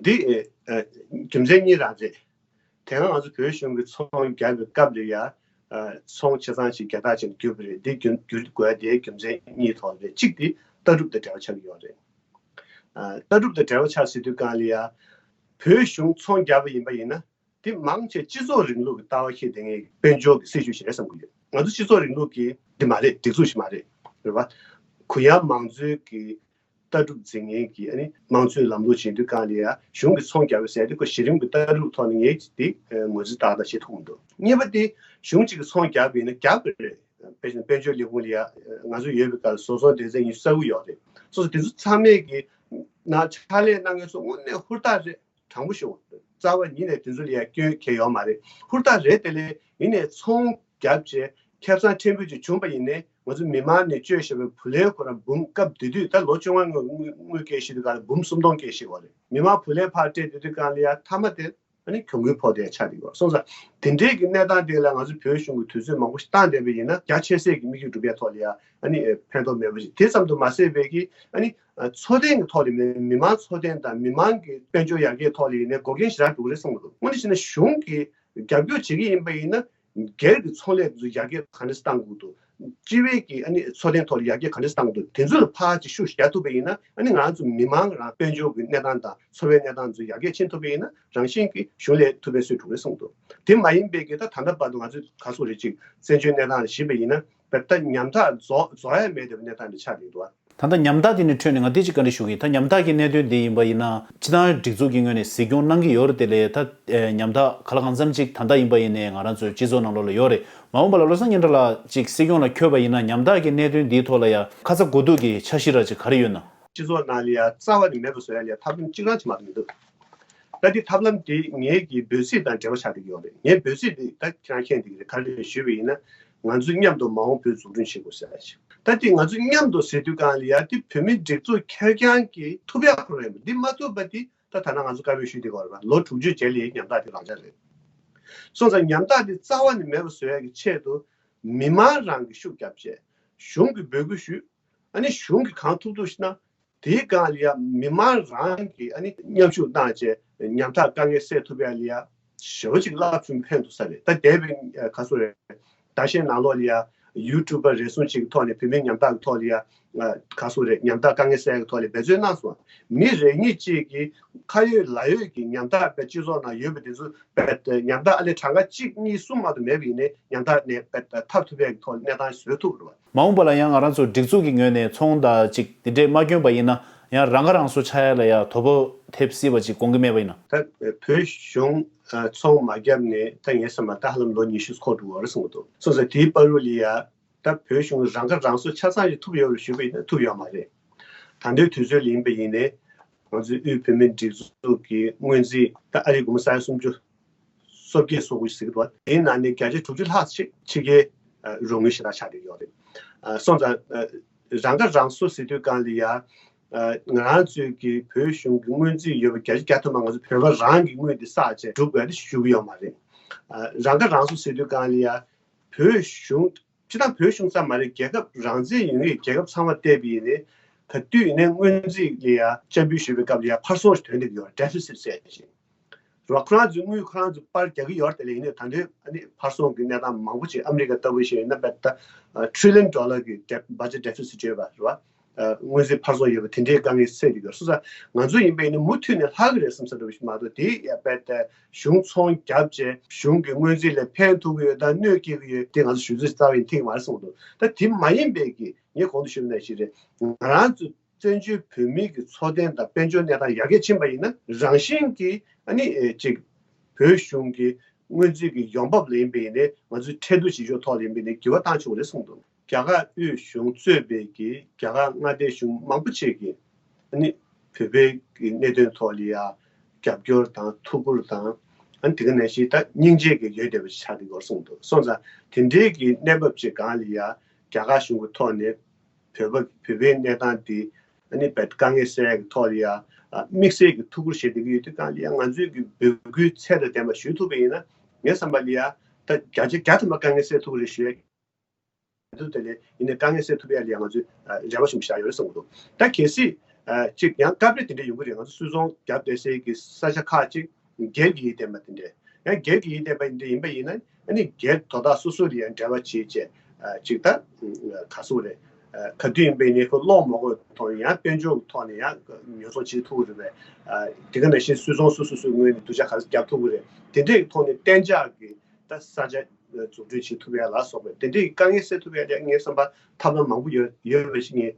འདི། ཨ། རྒྱུ་མཚན་གཉིས་རང་རེད། དེ་སྔ་ང་ཚོ་བོད་གཞུང་གིས་ཚོང་བརྒྱབ་པའི་སྐབས་ལ་ཡ། ཨ། ཚོང་ཆ་ཚང་ཞིག་རྒྱ་སྟག་ཅན་བརྒྱུད་པ་རེད། འདི་བརྒྱུད་བརྒྱུད་དགོས་དེའི་རྒྱུ་མཚན་གཉིས་ཐོག་རེད། གཅིག་དེ་ལྟ་གྲུབ་དང་འབྲེལ་བ་ཆགས་ཀྱི་ཡོད་རེད། ཨ། ལྟ་གྲུབ་དང་འབྲེལ་བ་ཆགས་ཟེར་དུས་གང་ལ་ཡ། བོད་གཞུང་ཚོང་བརྒྱབ་པ་ཡིན་པ་ཡིན་ན། དེ་མང་ཆེ་སྤྱི་ཚོགས་རིང་ལུགས་ཀྱི་ལྟ་བ་འཁྱེར་བསྡད་མཁན་གྱི་དཔལ་འབྱོར་གྱི་སྲིད་བྱུས་ཤིག་རེད་བསམ་གྱི་ཡོད། ང་ཚོ་སྤྱི་ཚོགས་རིང་ལུགས་ཀྱི་འདི་མ་རེད། སྒྲིག་འཛུགས་ཤིག་མ་རེད། རེད་པ། གུ་ཡངས་མང་གཙོའི་གི་ལྟ་གྲུབ་འཛིན་མཁན་གྱི། ཨ་ནི། དམངས་གཙོའི་ལམ་ལུགས་བྱེད་དུས་གང་ལ་ཡ་གཞུང་གིས་ཚོང་རྒྱག་པའི་ཟེར་དུས། ཁོ་གཞི་རིམ་གྱི་ལྟ་གྲུབ་ཐོག་ནས་ངས་དེ་ངོས་འཛིན་ཏག་ཏག་བྱེད་ཐུབ་མི་འདུག་གཉིས་པ་དེ། གཞུང་གཅིག་གིས་ཚོང་རྒྱག་པ་ཡིན་ན། རྒྱག་དགོས་རེད། དཔེ་བཞིན་དཔལ་འབྱོར་ལས་ཁུངས་ལ་ཡ། ང་ཚོ་ཡོད་པའི་སྐབས་བཟོ་ཚོང་སྡེ་ཚན་ཉི་ཤུ་རྩ་དགུ་ཡོད་རེད། སོ་སོ་དེ་ཚོ་ཚང་མས་ཀྱི་ནང་ཕྱག་ལས་གནང་མཁན་ཚོ་དངོས་གནས་ཧུར་ཐག་རེད། དྲང་པོ་ཞུ། རྩ་བ་ཉིད་ནས་དེ་ཚོ་ལ་ཡ་སྐྱོན་གང་ཡང་ཡོད་མ་རེད། ཧུར་ཐག་རེད། དེ་ལས་ཡིན་ནའི་ཚོང་བརྒྱབ་བྱས་ཁེ་བཟང་ཕྲན་བུ་ཅིག་བྱུང་པ་ཡིན་ནའི། ང་ཚོ་མི་མང་ནས་བཅོལ་བཞག་པའི་བུ་ལོན་ཁོ་རང་འབུམ། སྐབས་དེ་དུས་ད་ལོ་བཅོ་ལྔ་སྔོན་སྐྱེས་ཤི་དུས་ག་ལ་འབུམ་སུམ་སྟོང་སྐྱེས་ཤི་བ་རེད། མི་མང་བུ་ལོན་ཕར་སྤྲད་དེ་དུས་གང་ལ་ཡ་མཐའ་མ་དེ། ཨ་ནི་གྱོང་གུན་ཕོག་བསྡད་ཆགས་བསྡད་ཡོད་སོང་ཙང་། དེ་འདྲའི་གི་གནས་སྟངས་དེ་ལ་ང་ཚོ་བོད་གཞུང་གིས་དུས་ཚོད་མང་པོ་ཞིག་བཏང་བསྡད་པ་ཡིན་ན། རྒྱ་ཆེ་སའི་གི་དམིགས་ཡུལ་འགྲུབ་པའི་ཐོག་ལ་ཡ། ཨ་ནི་ཕན་ཐོགས་མེད་པ་ཞིག་དེ་ཙམ་དུ་མ་ཟད་པའི་གི། ཨ་ནི་ཚོང་རྟེན་གྱི་ཐོག་ལ། མི་མང་ཚོང་རྟེན་དང་མི་མང་གི་དཔལ་འབྱོར་ཡར་རྒྱས་ཐོག་ལ་ཡིན་ནའི་འགོག་རྐྱེན་ཞེ་དྲག་འགྲོ་གི་རེད་བསམ་གྱི་འདུག་དངོས་གནས་བྱས་ན་གཞུང་གིས་རྒྱབ་སྐྱོར་བྱེད་ཀྱི་ཡིན་པ་ཡིན་ན། སྒེར་གྱི་ཚོང་ལས་དེ་ཚོ་ཡར་རྒྱས་ག་འདྲ་བཏང་དགོས་འདུག་སྤྱི་བའི་གི། ཨ་ནི་ཚོང་རྟེན་ཐོག་ལ་ཡར་རྒྱས་ག་འདྲ་བཏང་དགོས་འདུག་དེ་ཚོ་ལ་ཕར་ཅིག་ཤུགས་རྒྱག་ཐུབ་པ་ཡིན་ན། ཨ་ནི་ང་ཚོ་མི་མང་རང་དཔལ་འབྱོར་གྱི་གནས་སྟངས་དང་འཚོ་བའི་གནས་སྟངས་ཚོ་ཡར་རྒྱས་ཕྱིན་ཐུབ་པ་ཡིན་ན། རང་བཞིན་གྱིས་གཞུང་ལས་ཐུབ་པའི་སྲོལ་འགྲོ་གི་རེད་བསམ་འདུག་དེ་མ་ཡིན་པའི་གི། ད་ད་ལྟ་བར་དུ་ང་ཚོས་ག་ཚོད་རེ་ཅིག་བཙན་བྱོལ་གནས་སྟངས་ལ་གཞིགས་པ་ཡིན་ན། བལ་ད་ཉམ་ཐག་རྫོགས་རྫོགས་ཡ་མེད་བསྡད་པའི་གནས་སྟངས་དེ་ཆགས་བསྡད་འདུག་ད་ལྟ་ཉམ་ཐག་དེ་ནས་འཕྲོས་ནས་ང་དེ་ཅིག་བཀའ་འདྲི་ཞུ་གི་ཡིན། ད་ཉམ་ཐག་གི་གནད་དོན་འདི་ཡིན་པ་ཡིན་ན། སྤྱི་བཏང་སྒྲིག་འཛུགས་ཀྱི་ངོས་ནས་གཟིགས་སྐྱོང་གནང་གི་ཡོད་རེད། དེ་ལས་ད་ཉམ་ཐག་ག་ལ་གང་འཚམ་ཅིག་ད་ལྟ་ཡིན་པ་ཡིན་ནའི་ང་རང་ཚོའི་སྤྱི་ཚོགས་ནང་ལོགས་ལ་ཡོད་རེད། མ་འོངས་པ་ལ་བློ་བཟང་སྙན་གྲགས་ལགས་ཅིག་སྲིད་སྐྱོང་ལ་འཁོད་པ་ཡིན་ན། ཉམ་ཐག་གི་གནད་དོན་འདིའི་ཐོག་ལ་ཡ་ཁ་ཚ་དགོས་གཏུགས་ཀྱི་འཆར་གཞི་ར་ཅིག་ག་རེ་ཡོད་ན། སྤྱི་ཚོགས་ནང་ལ་ཡ་རྩ་བ་ནས་མེད་པ་བཟོ་ཡ་ལ་ཡ་ཐབས་ལམ་གཅིག་རང་ཅིག་མ་གཏོགས་མི་འདུག་ད་འདི་ཐབས་ལམ་འདི་ངེད་ཀྱི་འབོད་ཚིག་དང་འབྲེལ་བ་ཆགས་བསྡད་ཀྱི་ཡོད་རེད། ངའི་འབོད་ཚིག་འདི་ད་ཁྱེད་རང་མཁྱེན་བསྡད་ཀྱི་རེད། ག་རེ་རེད་ཞུས་པ་ཡིན་ན། ང་ཚོ་མཉམ་དུ་མ་འོངས་བོད་འཛུགས་སྐྲུན་བྱེད་དགོས་ཟེར་ཡ་ཞིག་ད་འདི་ང་ཚོ་མཉམ་དུ་ཟེར་དུས་གང་ལ་ཡ། འདི་བོད་མིའི་སྒྲིག་འཛུགས་ཁེར་རྐྱང་གིས་ཐུབ་ཡ་ཁོ་རང་ཡིན་པ། འདི་མ་ཐུབ་པ་འདི། ད་ད་ནང་ང་ཚོ་བཀའ་མོལ་ཞུས་བསྡད་ཀྱི་ཡོད་རེད་པ། ལོ་དྲུག་ཅུ་རྗེས་ལ་ཉམ་ཐག་དེ་རང་འཇགས་རེད། སོང་ཙང་ཉམ་ཐག་དེ་རྩ་བ་ནས་མེད་པ་བཟོ་ཡ་གི་ཆེད་དུ། མི་མང་རང་གིས་ཤུགས་བརྒྱབ་བྱས། གཞུང་གིས་འབོད་སྐུལ་ཞུས། ཨ་ནི་གཞུང་གིས་གང་ཐུབ་ཐུབ་ཞིག་གནང་། དེའི་སྒང་ལ་ཡ་མི་མང་རང་གིས། ཨ་ནི་མཉམ་ཞུགས་གནང་བྱས་ཉམ་ཐག་དཀའ་ངལ་སེལ་ཐུབ་ཡ་ལ་ཡ་ཞེ་པོ་ཅིག་རླབས་ཆེན་ཕན་ཐོགས་ས་རེད། ད་འདས་པའི་ག་ཚོད་རེད། ཟླ་ཤས་ནང་ལོགས་ལ་ཡ་ཡུ་ཊུབ་པ་རེ་ཟུང་ཅིག་གི་ཐོག་ནས་བོད་མི་ཉམ་ཐག་གི་ཐོག་ལ་ཡ། ག་ཚོད་རེད། ཉམ་ཐག་དཀའ་ངལ་སེལ་གྱི་ཐོག་ལ་འབད་བརྩོན་གནང་སོང་། མི་རེ་གཉིས་ཅིག་གིས་ཁ་ཡོད་ལག་ཡོད་ཀྱི་ཉམ་ཐག་པའི་སྤྱི་ཚོགས་ནང་ཡོད་པ་དེ་ཚོ་པའི་ཉམ་ཐག་ཨ་ལས་གྲངས་ཀ་གཅིག་གཉིས་གསུམ་མ་གཏོགས་མེད་པ་ཡིན་ནའི། ཉམ་ཐག་ནས་པའི་ཐར་ཐུབ་པའི་ཐོག་གནས་སྟངས་བཟོ་ཐུབ་རེད་པ། མ་འོངས་པ་ལ་ཡང་ང་རང་ཚོ་སྒྲིག་འཛུགས་ཀྱི་ངོས་ནས་ཚོང་དང་ཅིག་དེ་འདྲས་མ་བསྐྱོན་པ་ཡིན་ན། ཡང་རང་ཁ་རང་གསོ་ཆགས་ཡ་ལ་ཡ་དོ་ཕོག་ཐེབས་སྲིད་པ་ཅིག་དགོངས་ཀྱི་མེད་པ་ཡིན་ན། ད་བོད་གཞུང་ཚོང་མ་བརྒྱབ་ནས་ད་ངས་བསམ་པ་ད་ཧ་ལམ་ལོ་ཉི་ཤུ་འཁོར་འགྲོ་བ་རེད་བསམ་གྱི་འདུག་སོང་ཙང་དེའི་བར་དུ་ལ་ཡ། ད་བོད་གཞུང་རང་ཁ་རང་གསོ་ཆ་ཚང་ཞིག་ཐུབ་ཡོད་རེད་ཞུས་པ་ཡིན་ན་ཐུབ་ཡོད་མ་རེད། ད་ལྟའི་དུས་ཚོད་ལ་ཡིན་པ་ཡིན་ནའི་ང་ཚོའི་དབུས་བོད་མིའི་སྒྲིག་འཛུགས་ཀྱི་སྔོན་རྩིས་ད་ཨ་རིའི་སྒོར་མོ་ས་ཡ་སུམ་ཅུ་སོ་བརྒྱད་སོ་དགུ་ཟེར་གྱི་འདུག་དེའི་ནང་ནས་བརྒྱ་ཆ་དྲུག་ཅུ་ལྷག་ཅིག་ཕྱི་རྒྱལ་རོགས་དངུལ་ཞེ་དྲག་ཆགས་བསྡད་ཡོད་རེད། སོང་ཙང་རང་ཁ་རང་གསོ་ཟེར་དུས་སྒང་ལ་ཡ། ང་རང་ཚོའི་གི་བོད་གཞུང་གི་སྔོན་རྩིས་ཡོད་པ་བརྒྱ་ཆ་བརྒྱ་ཐམ་པ་ང་ཚོ་བོད་པ་རང་གི་དངུལ་དེ་བསགས་བྱས་སྒྲུབ་དགོས་དེ་ཞུ་གི་ཡོད་མ་རེད། རང་ཁ་རང་གསོ་ཟེར་དུས་སྒང་ལ་ཡ། བོད་གཞུང་སྤྱི་བཏང་བོད་གཞུང་ཙམ་མ་རེད། རྒྱལ་ཁབ་རང་བཙན་ཡོད་མཁན་རྒྱལ་ཁབ་ཚང་མ་བལྟས་པ་ཡིན་ནའི་ག་དུས་ཡིན་ནའི་སྔོན་རྩིས་ལ་ཡ་བཅའ་འབུལ་ཞུས་པའི་སྐབས་ལ་ཡ་ཕར་སོང་ཞིག་ཐོན་བསྡད་ཀྱི་ཡོད་རེད། ཌེ་ཕི་སིཊ་ཟེར་ཞིག་རེད་བ། ཁོ་རང་ཚོའི་དངུལ་ཁོ་རང་ཚོས་པར་རྒྱག་གི་ཡོད་རེད། དེ་ལས་ཡིན་ནའི་ད་ལྟའི་ཨ་ནི་ཕར་སོང་གི་གནས་སྟངས་མང་པོ་ཅིག་ཨ་མི་རི་ཀ་ལྟ་བུ་ཞིག་ཡིན་ན་བས་ད་ཊི་རི་ལི་ཡན་ཌོ་ལར་གྱི་བྷ་ཇེཊ་ཌེ་ཕི་སིཊ་ཡོད་པ་རེད་བ། སྔོན་རྩིས་ཕར་སོང་ཡོད་པ་དེ་འདྲའི་དཀའ་ངལ་སེལ་གྱི་ཡོད། སོང་ཙང་ང་ཚོ་ཡིན་པ་ཡིན་ན་མུ་མཐུད་ནས་ལྷག་གི་རེད་བསམ་ས་འདྲ་བོ་ཞིག་མ་གཏོགས་དེ་ཡ་བས་ད་གཞུང་ཚོང་བརྒྱབ་བྱས་གཞུང་གི་སྔོན་རྩིས་ལ་ཕན་ཐོགས་ཀྱི་ཡོད་དང་གནོད་སྐྱེལ་གྱི་ཡོད་དེ་ང་ཚོ་ཞུ་ཚོད་རྩ་བ་ཡིན་ཐིག་མ་རེད་བསམ་གྱི་འདུག་ད་དེ་མ་ཡིན་པའི་གི་ངས་གོང་དུ་ཞུས་པ་ནང་བཞིན་རེད། ང་རང་ཚོ་བཙན་བྱོལ་བོད་མིའི་གི་འཚོ་རྟེན་དང་དཔལ་འབྱོར་གནས་སྟངས་ཡར་རྒྱས་ཕྱིན་པ་ཡིན་ན་རང་བཞིན་གྱིས་ཨ་ནི་ཨེ་ཅིག་བོད་གཞུང་གི་སྔོན་རྩིས་ཀྱི་ཡོང་འབབ་ལ་ཡིན་པ་ཡིན་ནའི་ང་ཚོའི་ཁྲལ་བསྡུ་བྱེད་ཕྱོགས་ཐོག་ལ་ཡིན་པ་ཡིན་ནའི་འགྱུར་བ་བཏང་ཆོག་རེད་གསུངས་འདུག་རྒྱ་གར་དབུས་གཞུང་གཙོས་པའི་གི་རྒྱ་གར་མངའ་སྡེ་གཞུང་མང་པོ་ཅིག་གིས་ཨ་ནི་བོད་པའི་གི་གནད་དོན་ཐོག་ལ་ཡ་རྒྱབ་སྐྱོར་དང་ཐུགས་ཁུར་དང་ཨ་ནི་དེ་ག་ནང་བཞིན་ད་སྙིང་རྗེ་གི་ཡོད་བསྡད་པ་ཞིག་ཆགས་ཀྱི་ཡོད་རེད་གསུངས་འདུག་སོང་ཙང་དེ་འདྲའི་གི་གནས་བབ་ཅིག་སྒང་ལ་ཡ་རྒྱ་གར་གཞུང་གི་ཐོག་ནས་བོད་པ་བོད་པའི་གནས་སྟངས་དེ་ཨ་ནི་བས་དཀའ་ངལ་སེལ་ཡག་གི་ཐོག་ལ་ཡ་དམིགས་བསལ་གྱི་ཐུགས་ཁུར་བཞེས་བསྡད་ཀྱི་ཡོད་དུས་སྒང་ལ་ཡ་ང་ཚོས་ཀྱི་འབོད་སྐུལ་ཚད་དང་ལྡན་པ་ཞུ་ཐུབ་པ་ཡིན་ན་ངའི་བསམ་པ་ལ་ཡ་ད་བརྒྱ་ཆ་བརྒྱ་ཐམ་པ་དཀའ་ངལ་སེལ་ཐུབ་ཀྱི་རེད་ཞུ་ཡ་གི་འདུག་དེ་ལས་ཡིན་ནའི་དཀའ་ངལ་སེལ་ཐུབ་ཡ་ལ་ཡ་ང་ཚོས་རེ་བ་ཆེན་པོ་བཞག་ཡོད་རེད་བསམ་གྱི་འདུག་ད་གལ་སྲིད་ཅིག་ཡང་སྐབས་རེ་དེ་འདྲ་ཡོང་གི་རེད། ང་ཚོ་སུད་ཚོང་རྒྱབ་བསྡད་སའི་གི་ས་ཆ་ཁག་ཅིག་སྒེར་གྱི་ཡིན་བསྡད་པ་དེ་འདྲས། ཡང་སྒེར་གྱི་ཡིན་བསྡད་པ་ཡིན་འདྲ་ཡིན་པ་ཡིན་ན་ཨ་ནི་སྒེར་དོ་བདག་སོ་སོ་ལ་ཡང་འབྲེལ་བ་བྱེད་བྱས་ཨ་ཅིག་ད་ག་སུ་རེད། ཨ་ག་དུས་ཡིན་པ་ཡིན་ནའི་ཁོ་གློག་མ་དགོས་ཐོག་ནས་ཡང་དཔལ་འབྱོར་གྱི་ཐོག་ནས་ཡང་ཉོ་ཚོང་བྱེད་ཐུབ་ཀྱི་རེད་པས། ཨ་དེ་ག་ནང་བཞིན་སུད་ཚོང་སོ་སོ་སོའི་ངོས་ནས་སྡུག་ཅག་ག་ཚོད་རྒྱབ་ཐུབ་ཀྱི་རེད། དེ་འདྲའི་ཐོག་ནས་གཏན་འཇགས་ཀྱི་ད་ས་ཆ་འཛུགས་སྐྲུན་བྱེད་ཐུབ་ཡ་ལ་སོགས་པའི་དེ་འདྲའི་དཀའ་ངལ་སེལ་ཐུབ་ཡ་དེ་ངའི་བསམ་པ་ཐབས་ལམ་མང་པོ་ཡོད་ཡོད་པ་ཞིག་ངས་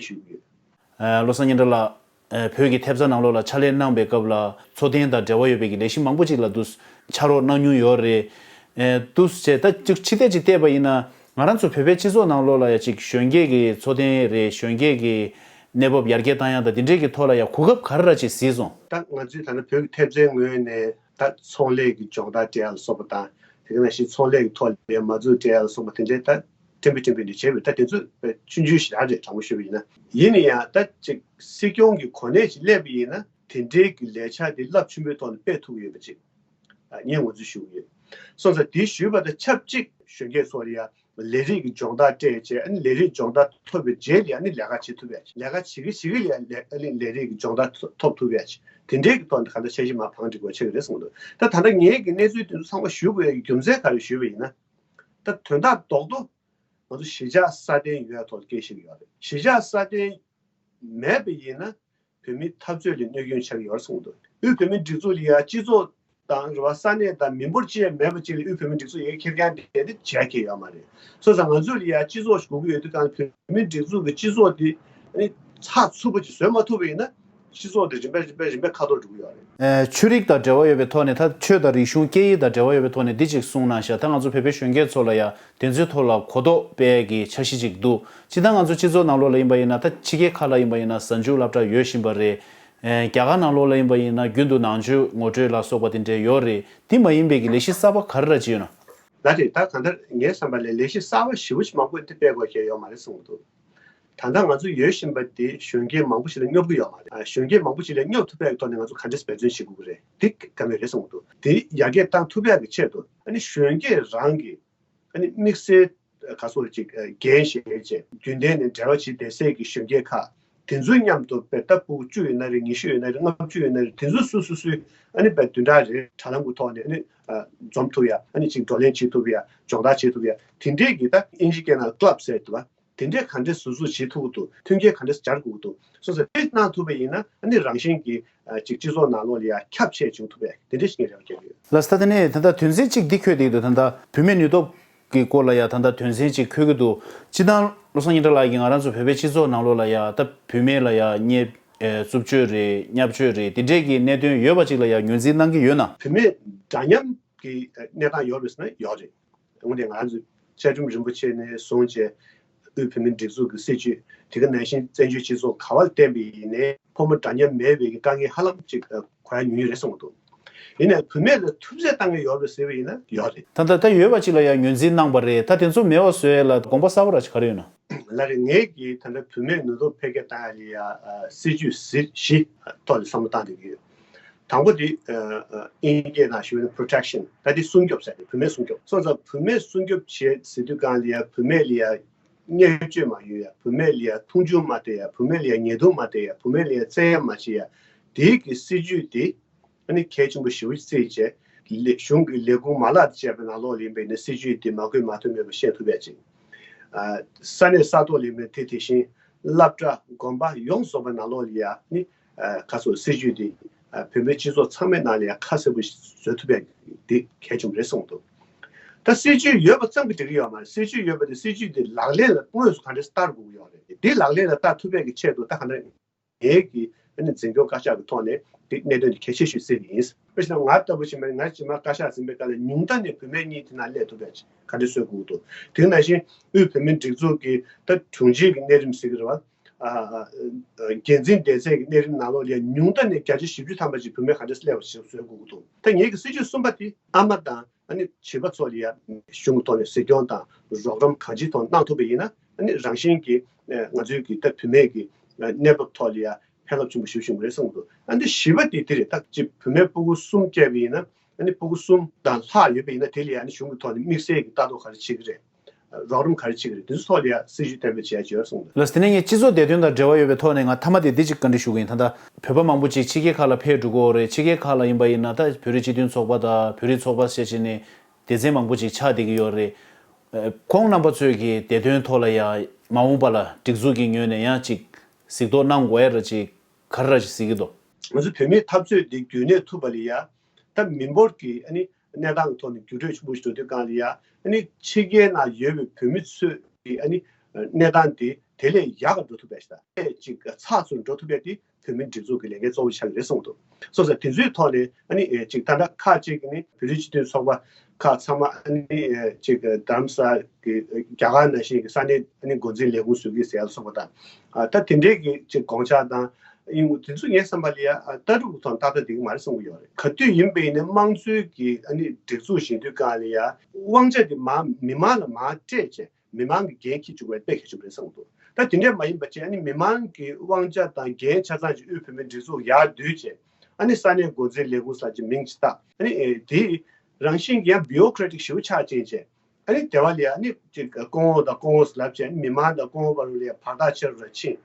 ཞུ་གི་ཡོད། ཨ་བློ་བཟང་སྙན་གྲགས་ལགས། ཨ་བོད་ཀྱི་ཐེབས་རྩ་ནང་ལོགས་ལ་ཕྱག་ལས་གནང་པའི་སྐབས་ལ་འཚོ་རྟེན་དང་འབྲེལ་བ་ཡོད་པའི་གི་ལས་གཞི་མང་པོ་ཅིག་ལ་འདུག་ཕྱག་རོགས་གནང་མྱོང་ཡོད་རེད། ཨ་འདུག་བྱས་ད་ཅིག་ཕྱི་བལྟས་ཅིག་བལྟས་པ་ཡིན་ན་ང་རང་ཚོ་བོད་པའི་སྤྱི་ཚོགས་ནང་ལོགས་ལ་ཡ་ཅིག་གཞོན་སྐྱེས་ཀྱི་འཚོ་རྟེན་རེད། གཞོན་སྐྱེས་ཀྱི་གནས་བབ་ཡར་རྒྱས་བཏང་ཡ་དང་དེ་འདྲས་ཀྱི་ཐོག་ལ་ཡ་གོ་སྐབས་ག་རེ་ར་ཅིག་གཟིགས་སོང་། ད་ང་ཚོའི་ད་ལྟ་བོད་ཀྱི་ཐེབས་རྩའི་ངོས་ནས་ད་ཚོང་ལས་ཀྱི་སྦྱོང་བརྡར་སྤྲད་ཡ་ལ་སོགས་པ་དང་དེ་ག་ནང་བཞིན་ཚོང་ལས་ཀྱི་ཐོག་ལ་མ་འཛུགས་སྤྲད་ཡ་ལ་སོགས་པ་དེ་འདྲའི་ད་ཕྲན་བུ་ཕྲན་བུ་འདི་བྱས་པས་ད་དེ་ཚོ་ཆུང་ཆུང་ཞིག་རང་རེད། དྲང་པོ་ཞུས་པ་ཡིན་ན། ཡིན་ན་ཡང་ད་ཅིག་སྲིད་སྐྱོང་གི་གོ་གནས་ཤིག་སླེབས་པ་ཡིན་ན་དེ་འདྲའི་གི་ལས་འཆར་དེ་རླབས་ཆེན་པོའི་ཐོག་ནས་སྤེལ་ཐུབ་ཀྱི་ཡོད་པ་ཅིག་ངས་ངོས་འཛིན་ཞུ་གི་ཡོད། སོང་ཙང་དེ་ཞུས་པ་དང་ཆབས་ཅིག་གཞོན་སྐྱེས་ཚོ་ལ་ཡང་ལས་རིགས་ཀྱི་སྦྱོང་བརྡར་སྤྲད་བྱས་ཨ་ནི་ལས་རིགས་སྦྱོང་བརྡར་ཐོབ་པའི་རྗེས་ལ་ཡང་ཨ་ནི་ལས་ཀ་བྱེད་ཐུབ་ཡ་ལས་ཀ་བྱེད་ཀྱི་བྱེད་ཀྱི་ལ་ཡང་ལས་ཨ་ནི་ལས་རིགས་ཀྱི་སྦྱོང་བརྡར་ཐོབ་ཐུབ་ཡ་དེ་འདྲའི་གི་ཐོག་ནས་གང་ལྟར་འཆར་གཞི་མར་བང་སྒྲིག་དགོས་ཆགས་ཀྱི་རེད་གསུངས་འདུག་ད་ད་ལྟ་ངས་ཀྱི་གནས་ཚུལ་དེ་ཚོ་ཚང་མ་ཞུ་དགོས་ཡ་གི་རྒྱུ་མཚན་ག་རེ་ཞུས་པ་ཡིན་ན། ད་དོན་དག་རྡོག་རྡོག་ང་ཚོ་གཞིས་ཆགས་སྲ་བརྟན་ཡོད་ཡ་ཐོག་ལ་སྐད་ཆ་བཤད་ཀྱི་ཡོད་རེད། གཞིས་ཆགས་སྲ་བརྟན་མེད་པ་ཡིན་ན་བོད་མིའི་འཐབ་རྩོད་ལ་གནོད་སྐྱོན་ཆགས་ཀྱི་ཡོད་རེད་གསུངས་འདུག་དབུས་བོད་མིའི་སྒྲིག་འཛུགས་ལ་ཡ་སྤྱི་ཚོགས་དང་རེད་བ་ས་གནས་དང་མི་འབོར་ཆེ་མེད་པ་ཅིག་ལ་དབུས་བོད་མིའི་སྒྲིག་འཛུགས་ཡ་ཁེར་རྐྱང་དེ་དེ་བྱས་ཁེ་ཡོད་མ་རེད། སོ་སོ་ང་ཚོ་ལ་ཡ་སྤྱི་ཚོགས་ཤིག་དགོས་ཀྱི་ཡོད་དུས་གང་བོད་མིའི་སྒྲིག་འཛུགས་ཀྱི་སྤྱི་ཚོགས་དེ་ཨ་ནི་ཚགས་ཚུད་པོ་ཅིག་བཟོས་མ་ཐུབ་པ་ཡིན་ན་སྤྱི་ཚོགས་དེ་རིམ་པས་རིམ་པས་རིམ་པས་ཁ་ཐོར་འགྲོ་གི་ཡོད་རེད། ཨེ་ཆོས་རིག་དང་འབྲེལ་བ་ཡོད་པའི་ཐོག་ནས་ད་ཆོས་དང་རིག་གཞུང་སྐད་ཡིག་དང་འབྲེལ་བ་ཡོད་པའི་ཐོག་ནས་འདི་གཅིག་གསུངས་གནང་ཤག་ད་ང་ཚོ་བོད་པའི་གཞོན་སྐྱེས་ཚོ་ལ་ཡ་དེ་ཚོའི་ཐོག་ལ་གོ་རྟོགས་སྤེལ་གྱི་འཆར་གཞི་གཅིག་འདུག་སྤྱིར་བཏང་ང་ཚོ་སྤྱི་ཚོགས་ནང་ལོགས་ལ་ཡིན་པ་ཡིན་ན་ད་ཕྱི་རྒྱལ་ཁག་ལ་ཡིན་པ་ཡིན་ན་གཟའ་མཇུག་སློབ་གྲྭ་ཡོད་བཞིན་པ་རེད། ཨེ་རྒྱ་གར་ནང་ལོགས་ལ་ཡིན་པ་ཡིན་ན་རྒྱུན་དུ་ནང་ཆོས་ངོ་སྤྲོད་ལ་སོགས་པ་དེ་འདྲས་ཡོད་རེད། དེ་མ་ཡིན་པའི་གི་ལས་གཞི་གསར་པ་ག་རེ་ར་ཅིག་ཡོད་ན། ལགས་རེད། ད་གང་ལྟར་ངའི་བསམ་པ་ལ་ལས་གཞི་གསར་པ་ཞེ་པོ་ཅིག་མང་པོ་དེ་སྤེལ་དགོས་ཀྱི་ཡོད་མ་རེད་གསུངས་འདུག་ད་ལྟ་ང་ཚོ་ཡོད་བཞིན་པ་དེ་གཞོན་སྐྱེས་མང་པོ་ཞིག་ལ་སྙོབ་ཀྱི་ཡོད་མ་རེད། ཨ་གཞོན་སྐྱེས་མང་པོ་ཞིག་ལ་སྙོབ་ཐུབ་པའི་ཐོག་ནས་ང་ཚོ་ག་འདྲས་འབད་བརྩོན་བྱེད་དགོས་ཀྱི་རེད། འདི་ག་མེད་རེད་གསུངས་འདུག་དེ་ཡར་རྒྱས་བཏང་ཐུབ་ཡག་གི་ཆེད་དུ་ཨ་ནི་གཞོན་སྐྱེས་རང་གི་ཨ་ནི་དམིགས་བསལ་ག་སོགས་ཅིག་འགན་བཞེས་བྱས་རྒྱུན་ལྡན་ནས་འབྲེལ་བ་བྱེད་བསྡད་སའི་གི་གཞོན་སྐྱེས་ཁག་དེ་ཚོའི་མཉམ་དུ་དཔེ་ལྟ་ཕྲུ་གུ་བཅུ་ཡོད་ན་རེད། ཉི་ཤུ་ཡོད་ན་རེད། ལྔ་བཅུ་ཡོད་ན་རེད། དེ་ཚོ་སུ་སུ་སུའི་ཨ་ནི་དཔེ་བདུན་ཕྲག་རེ་དྲ་ལམ་གྱི་ཐོག་ནས་ཨ་ནི་འཛོམས་ཐུབ་ཡ་ཨ་ནི་ཅིག་བགྲོ་གླེང་བྱེད་ཐུབ་ཡ་སྦྱོང་བརྡར་བྱེད་ཐུབ་ཡ་དེ་འདྲས་ཀྱི་ད་ཨིན་ཇི་སྐད་ནང་club་ཟེར་འདུག་བ། དེ་འདྲས་ག་འདྲས་ཟུར་འཛུགས་བྱེད་ཐུབ་ཀྱི་འདུག་མཐུན་རྐྱེན་ག་འདྲས་སྦྱར་དགོས་ཀྱི་འདུག་སོ་སོ་དེ་གནང་ཐུབ་པ་ཡིན་ན་ཨ་ནི་རང་བཞིན་གྱིས་ཅིག་སྤྱི་ཚོགས་ནང་ལོགས་ལ་ཡ་ཁྱབ་ཆེ་བྱུང་ཐུབ་པས་དེ་འདྲས་ཤིག་ངས་རེ་བ་བསྐྱེད་ཀྱི་ཡོད། ལགས་སོ། ད་དེ་ནས་ད་ལྟ་དོན་ཚན་གཅིག་འདི་འཁོད་བསྡད་ཀྱི་འདུག་ད་ལྟ་བུད་མེད་ནུས་སྟོབས་ གི་སྐོར་ལ་ཡ་ད་ལྟ་དོན་ཚན་ཅིག་འཁོད་ཀྱི་འདུག་སྤྱི་བཏང་བློ་བཟང་སྙན་གྲགས་ལགས་ཀྱིས་ང་རང་ཚོ་བོད་པའི་སྤྱི་ཚོགས་ནང་ལོགས་ལ་ཡ་ད་བུད་མེད་ལ་ཡ་བརྙས་ཨེ་རྩུབ་སྤྱོད་རེད། བརྙས་བཅོས་རེད། དེ་འདྲས་ཀྱི་གནད་དོན་ཡོད་པ་ཅིག་ལ་ཡ་ངོས་འཛིན་གནང་གི་ཡོད་ན། བུད་མེད་འདྲ་མཉམ་གྱི་གནས་སྟངས་ཡོད་རེད་ཟེར་ན་ཡོད་རེད། འོན་ཏེ་ང་ཚོས་བཅའ་ཁྲིམས་རིན་པོ་ཆེ་ནས་བཟུང་བྱས་དབུས་བོད་མིའི་སྒྲིག་འཛུགས་ཀྱི་སྲིད་བྱུས། དེ་ག་ནང་བཞིན་བཙན་བྱོལ་སྤྱི་ཚོགས་ག་བ་ལ་བརྟེན་པ་ཡིན་ནའི་ཕོ་མོ་འདྲ་མཉམ་མེད་པའི་དཀའ་ངལ་ཧ་ལམ་ཅིག་གོ་ཡ་ཉུང་ཉུང་རེད་བསམ་གྱི་འདུག་ཡིན་ནའི་བུད་མེད་ལ་ཐུབ་ཚད་གཏང་གི་ཡོད་རེད་ཟེར་བ་ཡིན་ན་ཡོད་རེད། ད་ལྟ་ད་ཡོད་པ་ཅིག་ལ་ཡང་ངོས་འཛིན་གནང་པ་རེད། ད་དེ་ཚོ་མེད་པ་བཟོ་ཡས་ལ་དགོངས་པ་གསར་པ་ར་ཅིག་ག་རེ་ཡོད་ན། ལགས་རེད། ངས་ཀྱིས་ད་ལྟ་བུད་མེད་ནུས་སྟོབས་འཕེལ་རྒྱས་བཏང་ཡ་ལ་ཡ་ཨ་སྲིད་ཇུས་གཞི་བཞི་ཐོག་ནས་བསམ་བློ་བཏང་བསྡད་ཀྱི་ཡོད། དང་པོ་དེ་ཨ་ཨ་དབྱིན་སྐད་ནང་ཞུས་ན་protection། ད་དེ་སྲུང་སྐྱོབ་ཟེར་ཏེ་བུད་མེད་སྲུང་སྐྱོབ། སོང་ཙང་བུད་མེད་སྲུང་སྐྱོབ་བྱེད་ཟེར་དུས་སྒང་ལ་ཡ་བུད་མེད་ལ་ཡ་བརྙས་བཅོས་མ་ཡོང་ཡ། བུད་མེད་ལ་ཡ་མཐོང་ཆུང་མ་བསྡད་ཡ། བུད་མེད་ལ་ཡ་ཉེས་རྡུང་མ་བསྡད་ཡ། བུད་མེད་ལ་ཡ་བཙན་གཡེམ་མ་བྱེད་ཡ། དེའི་གི་སྲིད་ཇུས་དེ་ཨ་ནི་གལ་ཆེན་པོ་ཞེ་པོ་བརྩིས་བྱས་ལས་གཞུང་གི་ལས་ཁུངས་མ་ལག་དང་བཅས་པའི་ནང་ལོགས་ལ་ཡིན་པས་ནི་སྲིད་ཇུས་དེ་མ་བཀོད་མ་ཐོན་མེད་པ་བཤད་ཐུབ་ཡ་ཅིག་ཨ་ས་གནས་ས་ཐོག་ལ་ཡིན་པས་དེ་དེ་བཞིན་སློབ་གྲྭ་དགོན་པ་ཡོངས་རྫོགས་པའི་ནང་ལོགས་ལ་ཡ་ནི་ཨ་ག་ཚོད་སྲིད་ཇུས་དེ་ཨ་བོད་མིའི་སྤྱི་ཚོགས་ཚང་མའི་ནང་ལ་ཡ་ཁ་གསལ་པོ་བཟོ་ཐུབ་ཡ་དེ་གལ་ཆེན་པོ་རེད་གསུངས་འདུག་ད་སྲིད་ཇུས་ཡོད་པ་ཙམ་གྱིས་འགྲིག་གི་ཡོད་མ་རེད། སྲིད་ཇུས་ཡོད་པ་དེ་སྲིད་ཇུས་དེ་ལག་ལེན་ལ་དངོས་སུ་ག་འདྲས་བསྟར་དགོས་ཀྱི་ཡོད་རེད། དེ་ལག་ལེན་ལ་བསྟར་ཐུབ་པའི་གི་ཆེད་དུ་ད་ག་འདྲ་ངེད་ཀྱིས་ཨ་ནི་འཛིན་སྐྱོང་བཀའ་ཤག་གི་ཐོག་ནས་དེ་གནད་དོན་དེ་གལ་ཆེ་ཤོས་བརྩི་གི་ཡིན། དཔེར་བཞག་ན་ང་ལྟ་བུ་ཞིག་མ་རེད། ང་རྗེས་མ་བཀའ་ཤག་ཟིན་པའི་སྐབས་ལ་ཉུང་མཐའ་ནས་བུད་མེད་གཉིས་དེ་ནང་སླེབས་ཐུབ་པ་ག་འདྲ་བཟོ་དགོས་འདུག་དེ་ནང་བཞིན་དབུས་བོད་མིའི་སྒྲིག་འཛུགས་ཀྱི་ད་དྲུང་ཆེ་གི་གནས་རིམ་ཟེར་གི་རེད་བ། ཨ་ཨ་འགན་འཛིན་སྡེ་ཚན་གྱི་གནས་རིམ་ནང་ལོགས་ལ་ཉུང་མཐའ་ནས་བརྒྱ་ཆ་བཞི་བཅུ་ཐམ་པ་ཅིག་བུད་མེད་ག་འདྲ་སླེབས་པ་ཞིག་བཟོ་དགོས་འདུག་ད་ངེད་ཀྱི་སྲིད་ཇུས་གསུམ་པ་དེ་ཨ་མ་དང་ཨ་ནི་བྱིས་པ་ཚོ་ལ་ཡ་གཞུང་གི་ཐོག་ནས་གཟིགས་སྐྱོང་དང་རོགས་རམ་གང་ཅིའི་ཐོག་གནང་ཐུབ་པ་ཡིན་ན་ཨ་ནི་རང་བཞིན་གྱིས་ཨ་ང་ཚོའི་གི་ད་བུད་མེད་ཀྱི་ཨ་གནས་བབ་ཐོག་ལ་ཡ་ཕན་རླབས་ཆེན་པོ་ཞིག་བྱུང་བ་རེད་གསུངས་འདུག་ཨ་འདི་བཞི་པ་དེ་དེ་རེད། ད་ཅིག་བུད་མེད་སྤུ་གུ་གསུམ་སྐྱེས་པ་ཡིན་ན་ཨ་ནི་སྤུ་གུ་གསུམ་དང་ལྷག་ཡོད་པ་ཡིན་ན་དེ་ལ་ཡ་ཨ་ནི་གཞུང་གི་ཐོག་ནས་དམིགས་བསལ་གྱི་ལྟ་རྟོག་ག་རེ་བྱེད་ཀྱི་རེད། རོགས་རམ་ག་རེ་བྱེད་ཀྱི་རེད། དེ་ཚོ་ཐོག་ལ་ཡ་སྲིད་ཇུས་གཏན་འབེབས་བྱེད་ཡ་བྱེད་ཡོད་གསུངས་འདུག་ལགས་སོ། དེ་ནས་ངས་སྤྱི་ཚོགས་བདེ་དོན་དང་འབྲེལ་བ་ཡོད་པའི་ཐོག་ནས་ང་མཐའ་མ་དེ་འདི་གཅིག་བཀའ་འདྲི་ཞུ་གི་ཡིན། ད་ལྟ་བོད་པ་མང་པོ་ཅིག་ཕྱི་རྒྱལ་ཁག་ལ་ཕེབས་འགྲོ་གི་ཡོད་རེད། ཕྱི་རྒྱལ་ཁག་ལ་ཡིན་པ་ཡིན་ན་ད་བོད་རིགས་སྤྱི་མཐུན་ཚོགས་པ་དང་བོད་རིགས་ཚོགས་པ་བྱས་བྱས་ནས་སྡེ་ཚན་མང་པོ་ཅིག་ཆགས་བསྡད་ཀྱི་ཡོད་རེད། ཨ་ཁོང་རྣམ་པ་ཚོས་ཀྱི་བདེ་དོན་ཐོག་ལ་ཡ་མ་འོངས་པ་ལ་སྒྲིག་འཛུགས་ཀྱི་ངོས་ནས་ཡང་ཅིག་གཟིགས་རྟོག་གནང་དགོས་ཡ་ར་ཅིག་ག་རེ་ར་ཅིག་གཟིགས་ཀྱི་འདུག་ང་ཚོ་བོད་མིའི་འཐབ་རྩོད་འདི་རྒྱུན་གནས་ཐུབ་པ་ལ་ཡ། ད་མི་འབོར་གྱི་ཨ་ནི་གནས་སྟངས་ཀྱི་ཐོག་ནས་འགྱུར་འགྲོས་ཆེན་པོ་ཞིག་འགྲོ་དུས་སྒང་ལ་ཡ། ཨ་ནི་ཕྱི་རྒྱལ་ནང་ཡོད་པའི་བོད་མི་ཚོས་ཀྱི་ཨ་ནི་གནས་སྟངས་དེ་དེ་ལས་ཡག་ག་འགྲོ་ཐུབ་པ་ཞིག་དང་ཅིག་ཚགས་ཚུད་འགྲོ་ཐུབ་པ་དེ་བོད་མིའི་སྒྲིག་འཛུགས་ཀྱི་ལས་འགན་གཙོ་བོ་ཆགས་ཀྱི་རེད་གསུངས་འདུག་སོ་སོ་དེ་ཚོའི་ཐོག་ནས་ཨ་ནི་ཅིག་ད་ལྟ་ཁག་ཅིག་གིས་ནི་བོད་རིགས་སྤྱི་མཐུན་ཚོགས་པ་ཁག་ཚང་མ་ཨ་ནི་ཅིག་རྡ་རམ་ས་གི་རྒྱ་གར་ནང་བཞིན་གྱི་ས་གནས་ཨ་ནི་འགོ་འཛིན་ལས་ཁུངས་བཟོ་གི་ཟེར་ཡ་ལ་སོགས་པ་དང་། ཨ་ད་དེ་འདྲའི་གི་ཅིག་དགོངས་འཆར་དང་ཡིན་དེ་ཚོ་ངའི་བསམ་པ་ལ་ཡ་ཨ་ལྟ་གྲུབ་ཀྱི་ཐོག་ཏག་ཏག་བསྡད་ཀྱི་མ་རེད་བསམ་གྱི་ཡོད་རེད། ག་དུས་ཡིན་པ་ཡིན་ན་དམངས་གཙོའི་གི་ཨ་ནི་སྒྲིག་འཛུགས་བཞེངས་དུས་སྒང་ལ་ཡ་དབང་ཆ་དེ་མ་མི་མང་ལ་མར་སྤྲད་བྱས་མི་མང་གི་འགན་འཁྱེར་བཅུག་པ་དཔེ་གལ་ཆེན་པོ་རེད་བསམ་གྱི་འདུག་ད་དེ་འདྲས་མ་ཡིན་པ་བྱས་ཨ་ནི་མི་མང་གི་དབང་ཆ་དང་འགན་ཆ་ཚང་ཅིག་དབུས་བོད་མིའི་སྒྲིག་འཛུགས་ཡར་བསྡུས་བྱས་ཨ་ནི་ས་གནས་འགོ་འཛིན་ལས་ཁུངས་སོགས་ཀྱི་མིང་ཅིག་བཏགས་ཨ་ནི་ཨེ་དེ་རང་བཞིན་གྱི་ཡང་bureaucratic་ཞེ་པོ་ཆགས་ཕྱིན་བྱས། ཨ་ནི་དེ་བ་ལ་ཡ་ཨ་ནི་ཅིག་སྐུ་ངོ་དང་སྐུ་ངོ་ཟེར་ལབ་བྱས་ཨ་ནི་མི་མང་དང་སྐུ་ངོ་བར་ལ་ཡ་བར་ཐག་ཆེ་རུ་ར་ཕྱིན།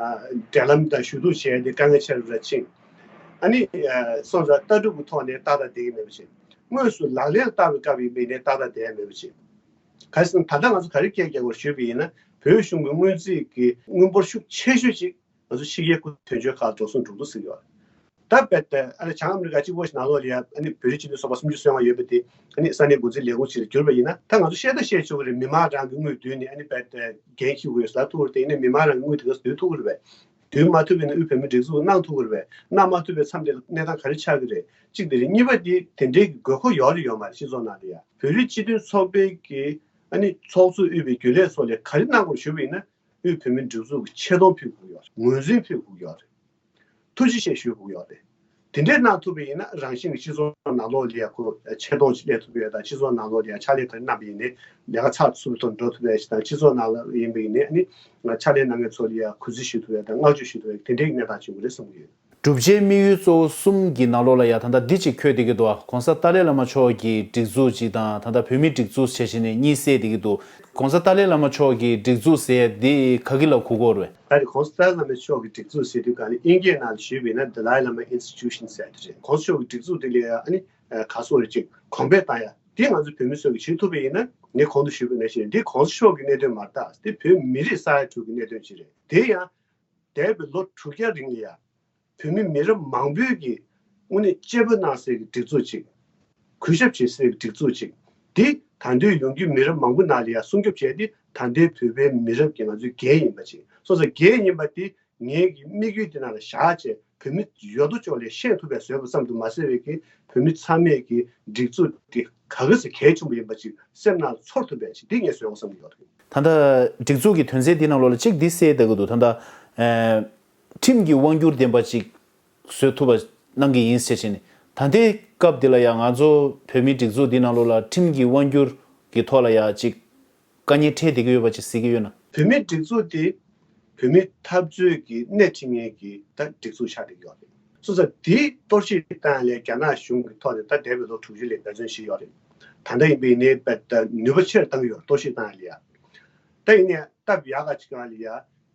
ཨ་འབྲེལ་ལམ་དང་ཞུ་གཏུག་བྱས་ཏེ་དཀའ་ངལ་ཆེ་རུ་ར་ཕྱིན། ཨ་ནི་ཨ་སོང་ཙང་ལྟ་གྲུབ་ཀྱི་ཐོག་ནས་ཏག་ཏག་བསྡད་ཀྱི་མེད་པ་བྱས། དངོས་སུ་ལག་ལེན་ལ་བསྟར་བའི་སྐབས་ཡིན་པ་ཡིན་ནའི་ཏག་ཏག་བསྡད་ཡ་མེད་པ་བྱས། གལ་སྲིད་ད་ལྟ་ང་ཚོ་ག་རེ་སྐད་རྒྱག་དགོས་ཞུས་པ་ཡིན་ན་བོད་གཞུང་གི་སྔོན་རྩིས་ཀྱི་དངུལ་འབོར་ཤུགས་ཆེ་ཤོས་ཅིག་ང་ཚོ་ཕྱི་རྒྱལ་ཁུལ་དོན་གཅོད་ཁག་འགྲོ་སོང་འགྲོ་འདུག་ཟེར་གྱི་ཡོད་རེད། ད་རྦད་དེ་ཨ་ནི་བྱང་ཨ་མི་རི་ཀ་གཅིག་པོ་ཞིག་ནང་ལོགས་ལ་ཡ་ཨ་ནི་བོད་རིགས་སྤྱི་མཐུན་ཚོགས་པ་སུམ་ཅུ་སོ་ལྔ་ཡོད་པ་དེ་ཨ་ནི་ས་གནས་འགོ་འཛིན་ལས་ཁུངས་ཤིག་ལ་གྱུར་པ་ཡིན་ན་ད་ང་ཚོ་བཤད་ད་བཤད་ཆོག་གི་རེད། མི་མང་རང་གི་དངུལ་བསྡུས་ནས་ཨ་ནི་རྦད་དེ་འགན་འཁྱེར་དགོས་ཟེར་ཐུག་གི་རེད་པས། དེ་ནས་མི་མང་རང་གི་དངུལ་དེ་ག་ཚོད་བསྡུ་ཐུབ་ཀྱི་རེད་པས། བསྡུ་མ་ཐུབ་པ་ཡིན་ན་དབུས་བོད་མིའི་སྒྲིག་འཛུགས་གནང་ཐུབ་ཀྱི་རེད་པས། གནང་མ་ཐུབ་པའི་མཚམས་དེ་ལ་གནས་སྟངས་ག་རེ་ཆགས་ཀྱི་རེད། གཅིག་དེ་རེད། གཉིས་པ་དེ་དེ་འདྲའི་གི་དགོས་མཁོ་ཡོད་རེད་ཡོད་མ་རེད་སྤྱི་ཚོགས་ནང་ལ་ཡ། བོད་རིགས་སྤྱི་མཐུན་ཚོགས་པའི་གི་ཨ་ནི་ཚོགས་གཙོ་དབུས་པའི་རྒྱུན་ལས་ཚོ་ལ་ག་རེ་གནང་དགོས་ཞུས་པ་ཡིན་ན། དབུས་བོད་མིའི་སྒྲིག་འཛུགས་ཀྱི་ཆེ་མཐོང་ཕུལ་དགོས་ཡོད་རེད། ངོས་འཛིན་ཕུལ་དགོས་ཡོད་རེད། ཐུགས་རྗེ་ཆེ་ཞུ་དགོས་ཡོད་རེད། དེ་འདྲས་གནང་ཐུབ་པ་ཡིན་ན་རང་བཞིན་གྱི་སྤྱི་ཚོགས་ནང་ལོགས་ལ་ཡ་ཁོ་ཆེ་མཐོང་ཅིག་སླེབས་ཐུབ་ཡོད་དང་སྤྱི་ཚོགས་ནང་ལོགས་ལ་ཡ་ཕྱག་ལས་ག་རེ་གནང་པ་ཡིན་ནའི་ལས་ཀ་ཚགས་ཚུད་པོ་ཐོག་འགྲོ་ཐུབ་ཡ་ཞིག་དང་སྤྱི་ཚོགས་ནང་ལ་ཡིན་པ་ཡིན་ནའི་ཨ་ནི་ཕྱག་ལས་གནང་མཁན་ཚོ་ལ་ཡ་གུས་བརྩི་ཞུ་ཐུབ་ཡ་དང་བསྔགས་བརྗོད་ཞུ་ཐུབ་ཡ་དེ་འདྲས་ཀྱི་གནས་སྟངས་ཆེན་པོ་རེད་བསམ་གྱི་ཡོད། བསྒྲུབ་བྱའི་དམིགས་ཡུལ་གཙོ་བོ་གསུམ་གྱི་ནང་ལོགས་ལ་ཡ་ད་ལྟ་འདི་གཅིག་འཁོད་བསྡད་ཀྱི་འདུག་གོང་ས་ཏཱ་ལའི་བླ་མ་མཆོག་གི་སྒྲིག་འཛུགས་གཅིག་དང་ད་ལྟ་བོད་མིའི་སྒྲིག་འཛུགས་བྱས་བྱས་ནས་གཉིས་བསྲེས་བསྡད་ཀྱི་འདུག་གོང་ས་ཏཱ་ལའི་བླ་མ་མཆོག་གི་སྒྲིག་འཛུགས་ཟེར་ཡ་འདི་ག་གི་ལ་གོ་གོ་རེད། ད་རེས་གོང་ས་ཏཱ་ལའི་བླ་མ་མཆོག་གི་སྒྲིག་འཛུགས་ཟེར་དུས་ག་ནི་དབྱིན་སྐད་ནང་ལ་ཞུས་པ་ཡིན་ན་Dalai Lama Institution ཟེར་ཡ་དེ་རེད། གོང་ས་མཆོག་གི་སྒྲིག་འཛུགས་དེ་ལ་ཡ་ཨ་ནི་ག་སོགས་རེ་ཅིག་གོང་འཕེལ་བཏང་ཡ་འདི་ང་ཚོ་བོད་མི་ཚོ་གི་བྱེད་ཐུབ་པ་ཡིན་ན་ངས་གོང་དུ་ཞུས་པ་ནང་བཞིན་འདི་གོང་ས་མཆོག་གི་གནད་དོན་མ་རེད། ད་འདི་བོད་མི་རིགས་ས་ཡ་དྲུག་གི་གནད་དོན་ཅིག་རེད། དེ་ཡང་འདས་པའི་ལོ་དྲུག་བརྒྱ་རིང་ལ་ཡ། བོད་མི་མི་རབས་མང་པོའི་གི་དངོས་གནས་གཅེས་པོ་གནང་སའི་གི་སྒྲིག་འཛུགས་ཅིག་གུས་ཞབས་བྱེད་སའི་གི་སྒྲིག་འཛུགས་ཅིག་འདི་ད་འདོད་ཡོང་རྒྱུའི་མི་རབས་མང་པོ་ནང་ལ་ཡང་སྲུང་སྐྱོབ་བྱས་ཏེ་ད་ལྟའི་བོད་པའི་མི་རབས་ཀྱི་ང་ཚོའི་འགན་ཡིན་པ་ཅིག་སོང་ཙང་འགན་ཡིན་པ་དེ་ངེད་ཀྱི་དམིགས་ཡུལ་དེ་ནང་ལ་བཞག་བྱས་བོད་མི་ཡོད་དོ་ཅོག་ལ་ཤེས་ཐུབ་པའི་བཟོས་པ་ཙམ་དུ་མ་ཟད་པའི་གི་བོད་མི་ཚང་མས་ཀྱི་སྒྲིག་འཛུགས་དེ་ག་ག་ཟེ་གལ་ཆེན་པོ་ཡིན་པ་ཅིག་སེམས་ནང་ཚོར་ཐུབ་པའི་ཅིག་འདི་ངས་བཟོས་དགོས་བསམ་གྱི་ཡོད་རེད། ད་ལྟ་སྒྲིག་འཛུགས་ཀྱི་དོན་ཚན་འདི་ནང་ལོགས་ལ་གཅིག་འདི་གསལ་བསྡད་ཀྱི་འདུག་ད་ལྟ་ཨེ་ཁྲིམས་ཀྱི་དབང་སྒྱུར་ལྡན་པ་ཅིག་བཟོ་ཐུབ་པ་གནང་གི་ཡིན་ཟེར་བྱས་ནས་ད་ལྟའི་སྐབས་འདི་ལ་ཡང་ང་ཚོ་བོད་མིའི་སྒྲིག་འཛུགས་འདི་ནང་ལོགས་ལ་ཁྲིམས་ཀྱི་དབང་སྒྱུར་གྱི་ཐོག་ལ་ཡང་ཅིག་དཀའ་ངལ་འཕྲད་བསྡད་ཀྱི་ཡོད་པ་ཅིག་གཟིགས་ཀྱི་ཡོད་ན། བོད་མིའི་སྒྲིག་འཛུགས་དེ་བོད་མིའི་འཐབ་རྩོད་ཀྱི་སྣེ་ཁྲིད་མཁན་གྱི་ད་སྒྲིག་འཛུགས་ཆགས་བསྡད་ཀྱི་ཡོད་རེད། སོང་ཙང་དེའི་གཏོར་བཤིག་བཏང་ལས་རྒྱ་ནག་གཞུང་གི་ཐོག་ནས་ད་འདས་པའི་ལོ་དྲུག་ཅུ་ལས་འབད་བརྩོན་བྱས་ཡོད་རེད། ད་ལྟ་ཡིན་པའི་ནས་ནུས་པ་ཆེར་བཏང་གི་ཡོད་རེད། གཏོར་བཤིག་བཏང་ལས་ཡ། ད་ཡིན་ནས་སྟབས་ཡག་ག་ཅིག་གང་ལ་ཡ་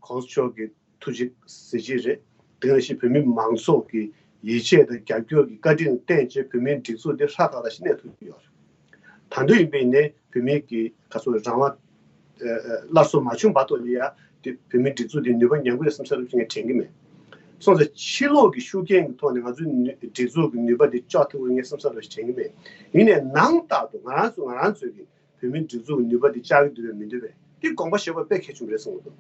གོང་ས་མཆོག་གི་ཐུགས་རྗེ་གཟི་བརྗིད་རེད། དེ་ནང་བཞིན་བོད་མི་མང་ཚོགས་ཀྱི་ཡིད་ཆེས་དང་རྒྱབ་སྐྱོར་གྱི་བཀའ་དྲིན་ལ་བརྟེན་བྱས་བོད་མིའི་སྒྲིག་འཛུགས་འདི་ཧྲ་ཏག་ཏག་ཞིག་གནས་ཐུབ་ཀྱི་ཡོད་རེད། ད་དུང་ཡིན་པའི་ནས་བོད་མི་གི་ག་ཚོད་རང་དབང་སླར་གསོ་མ་བྱུང་བར་དུ་ལ་ཡ་དེ་བོད་མིའི་སྒྲིག་འཛུགས་འདི་ནུས་པ་ཉམས་ཀྱི་རེད་བསམ་ས་རུ་ཅིག་ངས་དྲན་གྱི་མེད། སོང་ཙང་ཕྱི་ལོགས་ཀྱི་ཤུགས་རྐྱེན་གྱི་ཐོག་ནས་ང་ཚོའི་ནུས་སྒྲིག་འཛུགས་ཀྱི་ནུས་པ་འདི་གཅོག་ཐུབ་ཀྱི་ངས་བསམ་ས་རུ་ཞིག་དྲན་གྱི་མེད། ཡིན་ནའི་ནང་ལྟར་དུ་ང་རང་ཚོ་ང་རང་ཚོའི་གི་བོད་མིའི་སྒྲིག་འཛུགས་ཀྱི་ནུས་པ་འདི་བཅག་གི་འདུག་པས་མི་འདུག་པས་འདི་དགོངས་པ་བཞེས་དགོས་དཔེ་གལ་ཆེན་པོ་རེད་བསམ་གྱི་འདུག་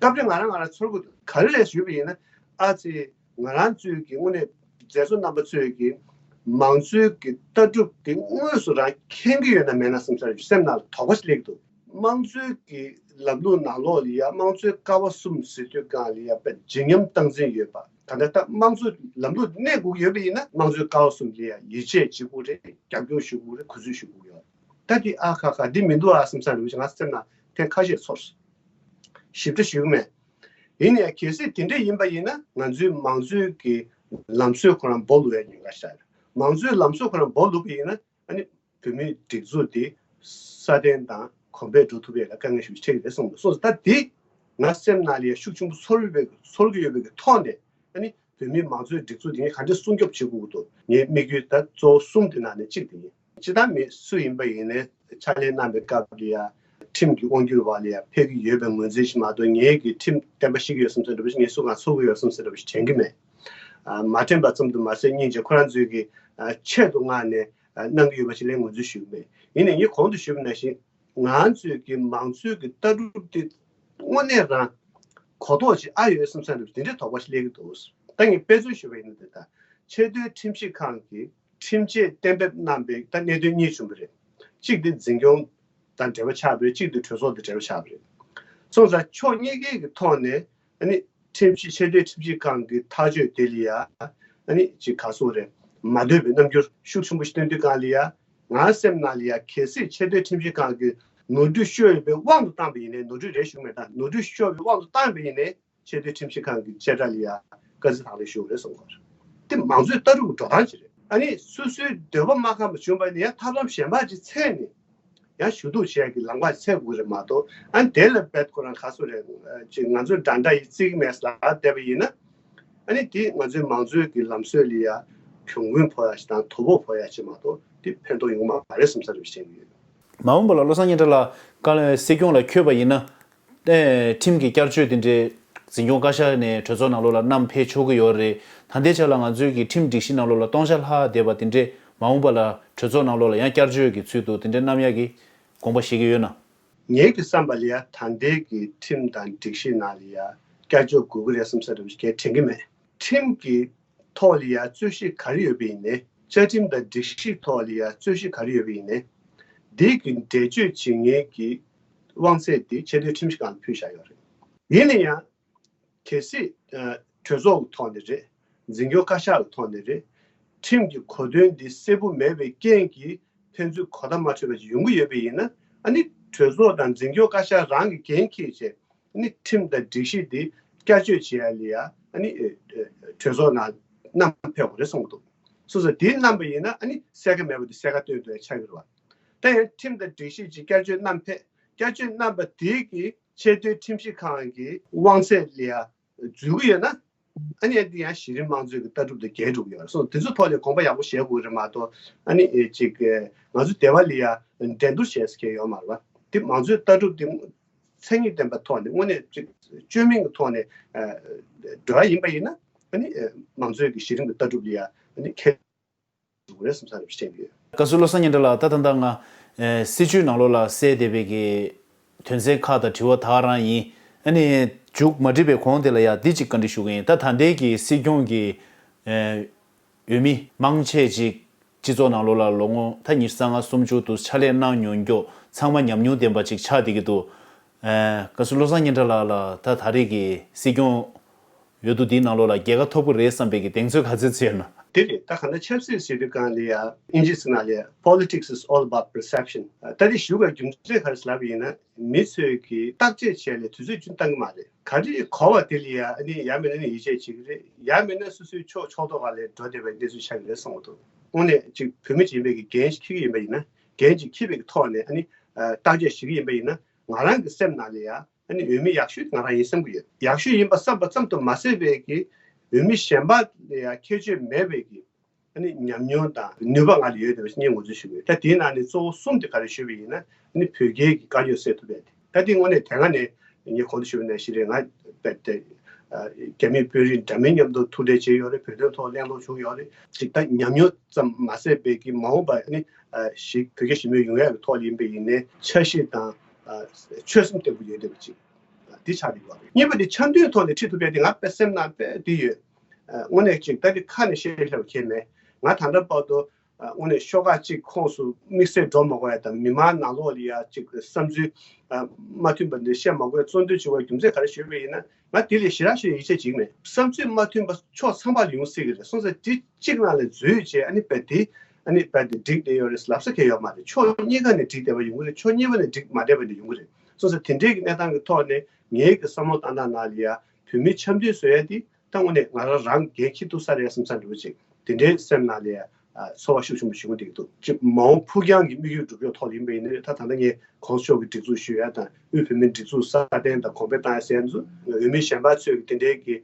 སྐབས་རེ་ང་རང་ང་རང་ཚོར་གྱི་འདུག་ག་རེ་རེད་ཞུས་པ་ཡིན་ན་ཨ་ཙི་ང་རང་ཚོའི་གི་དངོས་གནས་མཛད་གཙོ་རྣམ་པ་ཚོས་ཀྱི་མང་གཙོའི་གི་ལྟ་གྲུབ་དེ་དངོས་སུ་རང་མཁྱེན་གྱི་ཡོད་ན་མེད་ན་བསམ་ས་རེད་སེམས་ནང་ལ་དོགས་པ་ཞིག་སླེབས་འདུག་དམངས་གཙོའི་གི་ལམ་ལུགས་ནང་ལོགས་ལ་ཡ་དམངས་གཙོའི་ཀ་བ་གསུམ་ཟེར་དུས་སྒང་ལ་ཡ་དཔེ་ལྗིད་སྙོམས་སྟངས་འཛིན་ཡོད་པ་ད་ལྟ་ད་དམངས་གཙོའི་ལམ་ལུགས་གནས་དགོས་ཀྱི་ཡོད་པ་ཡིན་ན་དམངས་གཙོའི་ཀ་བ་གསུམ་ལ་ཡ་ཡིད་ཆེས་བྱེད་དགོས་རེད། རྒྱབ་སྐྱོར་ཞུ་དགོས་རེད། གུས་བརྩི་ཞུ་དགོས་ཡོད་ད་འདི་ཨ་ཁ་ཁ་འདི་མི་འདུག་ཨ་བསམ་ས་རེད་ང་སེམས་ནང་ཐེངས་ཁ་ཤས་ཚོར། ཞིབ་ཕྲ་ཞུ་གི་མེད། ཡིན་ཡང་གལ་སྲིད་དེ་འདྲ་ཡིན་པ་ཡིན་ན་ང་ཚོའི་མང་གཙོའི་གི་ལམ་སྲོལ་ཁོ་རང་སྦོ་ལུག་ཡ་ཉེན་ཁ་ཤར། མང་གཙོའི་ལམ་སྲོལ་ཁོ་རང་སྦོ་ལུག་པ་ཡིན་ན་ཨ་ནི་བོད་མིའི་སྒྲིག་འཛུགས་དེ་སྲ་བརྟན་དང་གོང་འཕེལ་འགྲོ་ཐུབ་ཡས་ལ་དཀའ་ངལ་ཞིག་འཕྲད་ཀྱི་རེད་གསུངས་འདུག་སོང་ཙང་ད་དེ་ང་སེམས་ནང་ལ་ཡ་ཤུགས་ཆེན་པོ་ཚོར་ཡོད་པའི་ཚོར་གྱི་ཡོད་པའི་གི་ཐོག་ནས་ཨ་ནི་བོད་མིའི་མང་གཙོའི་སྒྲིག་འཛུགས་དེ་ངས་ག་འདྲ་སྲུང་སྐྱོབ་བྱེད་དགོས་ཀྱི་འདུག་ངའི་དམིགས་ཡུལ་ད་གཙོ་བོ་གསུམ་དེ་ནང་ནས་གཅིག་དེ་ཡིན། སྤྱིར་བཏང་མི་སུ་ཡིན་པ་ཡིན་ནའི་ཕྱག་ལས་གནང་བའི་སྐབས་ལ་ཡ་ཁྲིམས་ཀྱི་དབང་སྒྱུར་བ་ལ་ཡ་ཕེབས་ཀྱི་ཡོད་པའི་ངོས་འཛིན་ཞིག་མ་གཏོགས་ངེད་ཀྱིས་ཁྲིམས་བསྟན་པ་བཤིག་གི་ཡོད་བསམ་ས་འདྲ་པོ་ཞིག་ངས་སུ་གང་ཚོར་གྱི་ཡོད་བསམ་ས་འདྲ་པོ་ཞིག་དྲན་གྱི་མེད། ཨ་མ་དྲན་པ་ཙམ་དུ་མ་ཟད་སྙིང་རྗེ་ཁོ་རང་ཚོས་ཀྱི་ཨ་ཆེད་དུ་མངགས་ནས་ཨ་གནང་གི་ཡོད་པ་ཞིག་ལ་ངོས་འཛིན་ཞུ་གི་མེད། ཡིན་ནའི་ངས་གོང་དུ་ཞུས་པ་ནང་བཞིན་ང་ཚོས་ཀྱི་མང་གཙོའི་གི་ལྟ་གྲུབ་དེ་དངོས་གནས་རང་གོ་རྟོགས་ཅིག་ཨ་ཡོད་བསམ་ས་འདྲ་པོ་དེ་འདྲའི་དོགས་པ་ཞིག་སླེབས་ཀྱི་འདུག་ད་ངས་དཔེ་མཚོན་ཞུས་པ་ཡིན་ན་དེ་ལྟར་ཆེས་མཐོའི་ཁྲིམས་ཞིབ་ཁང་གི་ཁྲིམས་ཆད་གཏན་འབེབས་གནང་བའི་ད་གནད་དོན་གཉིས་བྱུང་བ་རེད། གཅིག་དེ་འཛིན་སྐྱོང་དང་འབྲེལ་བ་ཆགས་པ་རེད། གཅིག་དེ་གྲོས་ཚོགས་དང་འབྲེལ་བ་ཆགས་པ་རེད། སོང་ཙང་ཕྱོགས་གཉིས་ཀའི་གི་ཐོག་ནས་ཨ་ནི་ཁྲིམས་ཞིབ་ཆེས་མཐོའི་ཁྲིམས་ཞིབ་ཁང་གི་ཐག་གཅོད་དེ་ལ་ཡ་ཨ་ནི་ཅིག་ག་སོགས་རེད་མ་འདོད་པའི་རྣམ་འགྱུར་ཤུགས་ཆེན་པོ་ཞིག་སྟོན་དུས་སྒང་ལ་ཡ་ང་སེམས་ནང་ལ་ཡ་གལ་སྲིད་ཆེས་མཐོའི་ཁྲིམས་ཞིབ་ཁང་གི་ནོར་འཁྲུལ་ཤོར་ཡོད་པའི་དབང་དུ་བཏང་པ་ཡིན་ནའི་ནོར་འཁྲུལ་རེད་ཞུ་གི་མེད་ད་ནོར་འཁྲུལ་ཤོར་བའི་དབང་དུ་བཏང་པ་ཡིན་ནའི། ཆེས་མཐོའི་ཁྲིམས་ཞིབ་ཁང་གི་བཅད་ཁྲ་ལ་ཡ་བཀའ་འཛིན་དང་ལེན་ཞུ་དགོས་རེད་གསུངས་པ་རེད། དེ་མང་གཙོའི་ལྟ་གྲུབ་ཀྱི་འགྲོ་སྟངས་ཅིག་རེད། ཨ་ནི་སོ་སོའི་འདོད་པ་མ་ཁེངས་པ་བྱུང་བ་ནི་ཡང་ཐབས་ལམ་གཞན་པ་ཅིག་འཚོལ་ནས་ཡང་ཞུ་གཏུག་བྱེད་ཡག་གི་ལམ་ཁ་འཚོལ་དགོས་རེད་མ་གཏོགས་ཨ་ནི་དེ་ལ་རྦད་ཁོ་རང་ག་ཚོད་རེད་ཅིག་ང་ཚོས་འདྲ་འདྲ་ཡིས་བརྩི་གི་མེད་ཟེར་ལབ་བསྡད་པ་ཡིན་ན་ཨ་ནི་དེ་ང་ཚོའི་མང་གཙོའི་གི་ལམ་སྲོལ་ལ་ཡ་གྱོང་གུན་ཕོག་ཡག་ཅིག་དང་དོ་ཕོག་ཕོག་ཡག་ཅིག་མ་གཏོགས་དེ་ཕན་ཐོགས་ཡོང་གི་མ་རེད་བསམ་ས་རེད་བཤད་ཀྱི་ཡོད། མ་འོངས་པ་ལ་བློ་བཟང་སྙན་གྲགས་ལགས་བཀའ་བློན་སྲིད་སྐྱོང་ལ་འཁོད་པ་ཡིན་ན། ཨེ་ཁྲིམས་ཀྱི་བསྐྱར་བཅོས་དེ་འདྲའི་འཛིན་སྐྱོང་བཀའ་ཤག་ནས་གྲོས་ཚོགས་ནང་ལོགས་ལ་བསྣམས་ཕེབས་ཆོག་གི་ཡོད་རེད། ད་ལྟའི་ཆ་ལ་ང་ཚོའི་གི་ཁྲིམས་སྒྲིག་གཞི་ནང་ལོགས་ལ་སྟོང་ཆ་ལྷག་བསྡད་པ་དེ་འདྲས་མ་འོངས་པ་ལ་གྲོས་ཚོགས་ནང་ལོགས་ལ་ཡང་བསྐྱར་བཅོས་ཀྱི་ཚུལ་དུ་དེ་འདྲས་བསྣམས་ཡག་གི་དགོངས་པ་བཞེས་ཀྱི་ཡོད་ན། ངེད་ཀྱི་བསམ་པ་ལ་ཡང་ད་ལྟའི་གི་ཁྲིམས་དང་སྒྲིག་གཞི་ནང་ལ་ཡང་བསྐྱར་བཅོས་དགོས་ཀྱི་རེད་བསམ་ས་རེད་གལ་དྲན་གྱི་མེད། ཁྲིམས་ཀྱི་ཐོག་ལ་ཡང་རྩོད་གཞི་ག་རེ་ཡོད་པ་ཡིན་ནའི། བཅའ་ཁྲིམས་དང་སྒྲིག་གཞི་ཐོག་ལ་ཡང་རྩོད་གཞི་ག་རེ་ཡོད་པ་ཡིན་ནའི། འདི་གི་འགྲེལ་བརྗོད་བྱེད་མཁན་གྱི་དབང་ཚད་དེ་ཆེས་མཐོའི་ཁྲིམས་ཞིབ་ཁང་ལ་ཕུལ་བཞག་ཡོད་རེད། ཡིན་ན་ཡང་། གལ་སྲིད་ཨ་གྲོས་ཚོགས་ཀྱི་ཐོག་ནས་རེད། འཛིན་སྐྱོང་བཀའ་ཤག་གི་ཐོག་ནས་རེད། ཁྲིམས་ཀྱི་གོ་དོན་འདི་གསལ་པོ་མེད་པའི་རྐྱེན་གྱིས་ཕན་ཚུན་གོ་བརྡ་མ་འཕྲོད་པ་ཞིག་ཡོང་གི་ཡོད་པ་ཡིན་ན་ཨ་ནི་གྲོས་ཚོགས་དང་འཛིན་སྐྱོང་བཀའ་ཤག་རང་གི་འགན་འཁྱེར་བྱས་ཨ་ནི་ཁྲིམས་དང་སྒྲིག་གཞི་འདི་བསྐྱར་བཅོས་བྱེད་ཡ་ལ་ཡ་ཨ་ནི་ཨེ་ཨེ་གྲོས་ཚོགས་ནང་བསྣམས་ཕེབས་དགོས་རེད་གསུངས་འདུག་སོ་སོ་དེ་བསྣམས་པ་ཡིན་ན་ཨ་ནི་གསལ་ཁ་མེད་པ་དེ་གསལ་ཁ་སྟོན་ཐུབ་ཡ་ཆགས་ཀྱི་རེད་བ། ད་ཡང་ཁྲིམས་དང་སྒྲིག་གཞི་ཅིག་བསྐྱར་བཅོས་བསྣམས་ཕེབས། བསྐྱར་བཅོས་བསྣམས་པ་དེ་གིས་ཆེས་མཐོའི་ཁྲིམས་ཞིབ་ཁང་གི་དབང་ཚད་ལ་ཡ་འཛུལ་གྱི་ཡོད་ན། ཨ་ནི་ཨ་འདི་ཡང་གཞི་རིམ་དམངས་གཙོའི་གི་ལྟ་གྲུབ་དང་འགལ་འགྲོ་གི་ཡོད་རེད་སོང་དེ་ཚོ་ཐོག་ལ་དགོངས་པ་ཡག་པོ་བཞེས་དགོས་རེད་མ་གཏོགས་ཨ་ནི་ཨེ་ཅིག་ཨེ་ང་ཚོ་སྡེ་བ་ལ་ཡ་འགྲན་བསྡུར་བྱེད་ས་གལ་ཡོད་མ་རེད་བ། དེ་མང་གཙོའི་ལྟ་གྲུབ་དེ་མཚན་ཉིད་ལྡན་པ་ཐོག་ནས་དངོས་གནས་ཅིག་བཅོས་མིན་གྱི་ཐོག་ནས་ཨེ་འགྲོ་ཡ་ཡིན་པ་ཡིན་ན་ཨ་ནི་ཨེ་མང་གཙོའི་གི་གཞི་རིམ་གྱི་ལྟ་གྲུབ་ལ་ཡ་ཨ་ནི་ཁྱད་དགོས་རེད་བསམ་ས་རེད་བཤད་ཀྱི་ཡོད། བཀའ་ཟུར་བློ་བཟང་སྙན་གྲགས་ལགས་ད་ད་ལྟ་ང་ ཨེ། སྲིད་བྱུས་ནང་ལོགས་ལ་གསལ་བསྡད་པའི་གི་དོན་ཚན་ཁག་དང་དྲི་བ་ད་ག་རང་ཡིན། ཨ་ནི་མཇུག་མ་སྒྲིལ་བའི་གོང་དེ་ལ་ཡང་འདི་གཅིག་བཀའ་འདྲི་ཞུ་གི་ཡིན། ད་ད་ལྟའི་གི་སྲིད་སྐྱོང་གི་ཨེ། འོས་མི་མང་ཆེ་ཅིག་སྤྱི་ཚོགས་ནང་ལོགས་ལ་ལོ་ངོ་ད་ཉི་ཤུ་རྩ་ལྔ་སུམ་ཅུ་དུ་ཕྱག་ལས་གནང་མྱོང་མཁན་ཚང་མ་ཉམས་མྱོང་ལྡན་པ་ཅིག་ཆགས་བསྡད་ཀྱི་འདུག་ཨེ། བཀའ་ཟུར་བློ་བཟང་སྙན་གྲགས་ལགས་ལ་ད་ད་རེས་ཀྱི་སྲིད་སྐྱོང་འོས་བསྡུ་འདིའི་ནང་ལོགས་ལ་རྒྱལ་ཁ་ཐོབ་ཀྱི་རེད་བསམ་པའི་གི་གདེང་ཚོད་ག་ཚོད་ཚོད་ཡོད་ན། དེ་རེད། ད་གང་ལྟར་ཆབ་སྲིད་ཟེར་དུས་སྒང་ལ་ཡ་ཨིན་ཇི་ཟེར་ན་ལ་ཡ་politics is all about perception། ད་དེ་ཞུ་བའི་རྒྱུ་མཚན་ག་རེ་ལབ་ཡིན་ན། མི་ཚོས་ཀྱིས་བརྟག་དཔྱད་བྱས་ལས་དུས་ཚོད་རྒྱུན་བཏང་གི་མ་རེད། ག་རེ་གོ་བ་དེ་ལ་ཡ་ཨ་ནི་ཡང་མིན་ན་ནི་ཡིད་ཆེས་བྱེད་ཀྱི་རེད། ཡང་མིན་ན་སོ་སོའི་ཕྱོགས་ཕྱོགས་གཏོགས་སྒང་ལ་འགྲོ་བསྡད་པའི་གནས་ཚུལ་ཆགས་ཀྱི་རེད་བསམ་གྱི་འདུག་དངོས་གནས་ཅིག་བོད་མི་ཡིན་པའི་གི་འགན་ཞིག་འཁྱེར་གྱི་ཡིན་པ་ཡིན་ན། འགན་ཅིག་འཁྱེར་བའི་གི་ཐོག་ནས་ཨ་ནི་ཨ། བརྟག་དཔྱད་བྱེད་ཀྱི་ཡིན་པ་ཡིན་ན། ང་རང་གི་སེམས་ནང་ལ་ཡ་ཨ་ནི་འོས་མི་ཡག་ཤོས་དེ་ང་རང་ཡིན་བསམ་གྱི་ཡོད། ཡག་ཤོས་ཡིན་པ་བསམ་པ་ཙམ་དུ་མ་ཟད་པའི་གི་འོས་མི་གཞན་པ་ལ་ཡ་ཁྱད་ཆོས་མེད་པའི་གི་ཨ་ནི་ཉམས་མྱོང་དང་ནུས་པ་ང་ལ་ཡོད་དེ་བ་ངས་ངོས་འཛིན་ཞུ་གི་ཡོད། ད་དེའི་ནང་ནས་གཙོ་བོ་གསུམ་དེ་ག་རེ་ཞུས་པ་ཡིན་ན། ཨ་ནི་བོད་རྒྱའི་གི་དཀའ་རྙོག་སེལ་ཐུབ་ཡ་དེ། ད་དེ་དངོས་གནས་དེ་སྔ་ནས་ངས་གོང་དུ་ཞུས་པ་ནང་བཞིན་རེད། ང་རྦད་དེ་རྒྱ་མིའི་དཔོན་རིགས་འདྲ་མིན་མཉམ་དུ་ཐུག་འཕྲད་བྱས་ཡོད་རེད། བོད་དོན་ཐོག་གླེང་སློང་བྱུང་ཡོད་རེད། ཅིག་ད་ཉམས་མྱོང་ཙམ་མ་ཟད་པའི་གི་མ་འོངས་པ་ཨ་ནི་ཞིག་བོད་རྒྱ་ཞི་མོལ་ཡོང་ཡ་གི་ཐོག་ལ་ཡིན་པ་ཡིན་ནའི་འཆར་གཞི་དང་ཆོད་སེམས་བརྟན་པོ་ཡོད་བསྡད་པ་ཅིག་འདི་ཆགས་བསྡད་ཡོད་རེད། གཉིས་པ་དེ་འཆམ་མཐུན་ཐོག་ནས་ཁྲིད་ཐུབ་ཡ་དེ་ང་དཔེ་སེམས་ནང་དཔེ་འདི་ཡོད། ཨ། དངོས་གནས་ཅིག་ད་དེ་ཁ་ནས་བཤད་ལྷད་པ་ཁྱེད་མེད། ང་ད་ལྟ་བར་དུ་ཨ། དངོས་གནས་ཤོག་ཁག་གཅིག་ཁོངས་སུ་དམིགས་བསལ་འགྲོ་མ་དགོས་ཡ་དང་མི་མང་ནང་ལོགས་ལ་ཡ་ཅིག་བསམ་ཚུལ་ཨ། མ་མཐུན་པ་འདི་བཤད་མ་དགོས་ཡ་གཙོ་འདོན་བྱེད་དགོས་ཡ་རྒྱུ་མཚན་ག་རེ་ཞུས་པ་ཡིན་ན། ང་དེ་ལས་ཞེ་དྲག་ཞིག་ཡིད་ཆེས་བྱེད་ཀྱི་མེད། བསམ་ཚུལ་མ་མཐུན་པ་ཕྱོགས་ཚང་མ་ལ་ཡོང་སྲིད་ཀྱི་རེད། སོང་ཙང་དེ་གཅིག་ནང་ལ་འཛུལ་བྱས་ཨ་ནི་རྦད་དེ་ཨ་ནི་རྦད་དེ་འགྲིག་བསྡད་ཡོད་རེད་ལབ་ས་གང་ཡོད་མ་རེད། ཕྱོགས་གཉིས་ཀ་ནས་འགྲིག་བསྡད་པ་ཡོང་གི་རེད། ཕྱོགས་གཉིས་པ་ནས་འགྲིག་མ་བསྡད་པ་འདི་ཡོང་གི་རེད། སོང་ཙང་དེ་འདྲའི་གི་གནས་སྟངས་ཀྱི་ཐོག་ནས་ངའི་གི་བསམ་བློ་བཏང་སྟངས་ནང་ལ་ཡ་བོད་མི་འཆམ་མཐུན་བཟོ་ཡ་དེ་ད་དངོས་གནས་ང་རང་རང་འགན་འཁྱེར་ཐུབ་ས་རེད་བསམ་ས་འདྲ་བོ་ཅིག་དེ་འདྲའི་སེམས་ནང་ལ་ཡ་ཚོར་བ་ཤུགས་ཆེན་པོ་ཞིག་འོང་བསྡད་ཀྱི་འདུག་ཅིག་མ་འོངས་ཕུགས་རྒྱང་གི་དམིགས་ཡུལ་འགྲུབ་ཕྱོགས་ཐོག་ལ་ཡིན་པ་ཡིན་ན་ད་ད་ལྟ་ངས་གོང་ས་མཆོག་གི་སྒྲིག་འཛུགས་ཞུ་ཡ་དང་དབུས་བོད་མིའི་སྒྲིག་འཛུགས་སྲ་བརྟན་དང་གོང་འཕེལ་བཏང་ཡ་ཟེར་ཡ་ཚོ་འོས་མི་གཞན་པ་ཚོས་ཀྱི་དེ་འདྲའི་གི་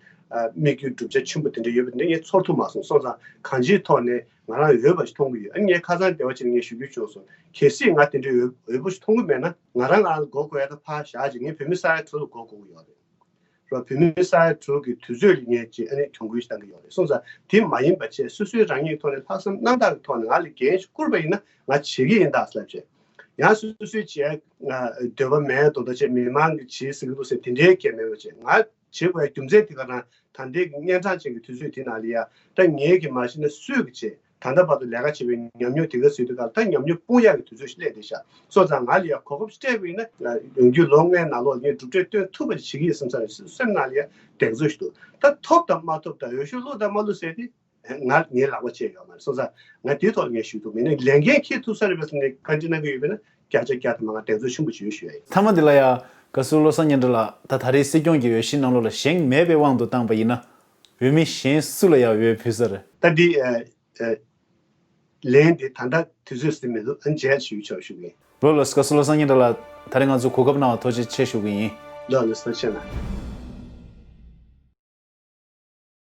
དམིགས་ཡུལ་གྲུབ་ཆ་ཆེན་པོ་དེ་འདྲ་ཡོད་པ་དེ་འདྲ་ངས་ཚོར་ཐུབ་མ་སོང་། སོང་ཙང་གང་ཅིའི་ཐོག་ནས་ང་རང་འོས་པ་ཞིག་མཐོང་གི་ཡོད། ཨ་ནི་ངས་ཁ་སང་འདྲ་བོ་ཅིག་ངས་ཞུ་རྒྱུ་བྱུང་སོང་། གལ་སྲིད་ང་དེ་འདྲའི་འོས་འོས་པ་ཞིག་མཐོང་གི་མེད་ན་ང་རང་ང་རང་ལ་མགོ་སྐོར་ཡ་ད་ཕར་བཞག་ཅིག་ངས་བོད་མི་ས་ཡ་དྲུག་ལ་མགོ་སྐོར་གི་ཡོད་རེད། རོ། བོད་མི་ས་ཡ་དྲུག་གི་དུས་ཚོད་ལ་ངས་ཅིག་ཨ་ནི་གྱོང་གུན་ཞིག་བཏང་གི་ཡོད་རེད། སོང་ཙང་དེ་མ་ཡིན་པ་བྱས་སོ་སོའི་རང་ཉིད་ཐོག་ནས་ལྷག་བསམ་རྣམ་དག་གི་ཐོག་ནས་ང་ལ་འགན་ཞིག་བསྐུར་བ་ཡིན་ན་ང་བྱེད་ཀྱི་ཡིན་ད་ཟེར་ལབ་བྱས། ཡང་སོ་སོའི་བྱེད་འདོད་པ་མེད་མདོག་མདོག་བྱས་མི་མང་གི་བྱེད་ཟེར་གི་འདུག་ཟེར་དེ་འདྲའི་སྐད་མེད་པ་བྱས། ང་བྱེད་དགོས་རྒྱུ་མཚན་དེ་ག་རང་ད་ལྟའི་གི་གཉན་འཕྲང་ཅན་གྱི་དུས་ཚོད་དེ་ནང་ལ་ཡ་ད་ངེད་ཀྱིས་མ་བྱས་ན་སུས་ཀྱིས་བྱེད། ད་ལྟ་བར་དུ་ལས་ཀ་བྱེད་པའི་ཉམས་མྱོང་དེ་ག་ཟེར་དུས་ག་ལ་ད་ཉམས་མྱོང་སྤུངས་ཡག་གི་དུས་ཚོད་ཞིག་སླེབས་བསྡད་ཤག་སོང་ཙང་ང་ལ་ཡ་གོ་སྐབས་སྤྲད་པ་ཡིན་ན་ཡོང་རྒྱུའི་ལོ་ལྔའི་ནང་ལོགས་ངས་གྲུབ་འབྲས་སྟོན་ཐུབ་པ་ཞིག་བྱེད་ཀྱི་ཡིན་བསམ་ས་ནས་སེམས་ནང་ལ་ཡ་གདེང་ཚོད་ཞིག་འདུག་ད་ཐོབ་དང་མ་ཐོབ་དང་འོས་ཤོག་བླུགས་དང་མ་བླུགས་ཟེར་དེ་ང་ངའི་ལག་པ་བཅད་ཡོད་མ་རེད། སོང་ཙང་ང་དེའི་ཐོག་ལ་ངས་ཞུ་གི་འདུག་མིན་ན་ལས་འགན་འཁྱེར་ཐུབ་ས་རེད་པས་ཟེར་ནས་བཀའ་འདྲི་གནང་གི་ཡོད་པས་ན་བརྒྱ་ཆ་བརྒྱ་དང་མ་ང་གདེང་ཚོད་ཆེན་པོ་ཅིག་ཡོད་ཞུ་ཡ་ཡིན། མཐའ་མ་འདི་ལ་ཡ་བཀའ་ཟུར་བློ་བཟང་སྙན་གྲགས་ལགས། ད་ད་རེས་སྲིད་སྐྱོང་གི་འོས་གཞི་ནང་ལོགས་ལ་བཞེངས་མེད་པའི་དབང་དུ་བཏང་པ་ཡིན་ན་འོས་མི་གཞན་སུ་ལ་ཡ་འོས་ཕུལ་ས་རེད། ད་འདི་ཨ། ཨ། ལན་དེ་ད་ལྟ་དུས་ཚོད་ཟིན་མི་འདུག་ཨ། མཇལ་ཞུ་ཆོག་ཞུ་གི་ཡིན། ལགས་ལགས། བཀའ་ཟུར་བློ་བཟང་སྙན་གྲགས་ལགས། ད་རེས་ང་ཚོ་གོ་སྐབས་གནང་བ་ཐུགས་རྗེ་ཆེ་ཞུ་གི་ཡིན། ལགས་ལགས། ཐུགས་རྗེ་གནང་།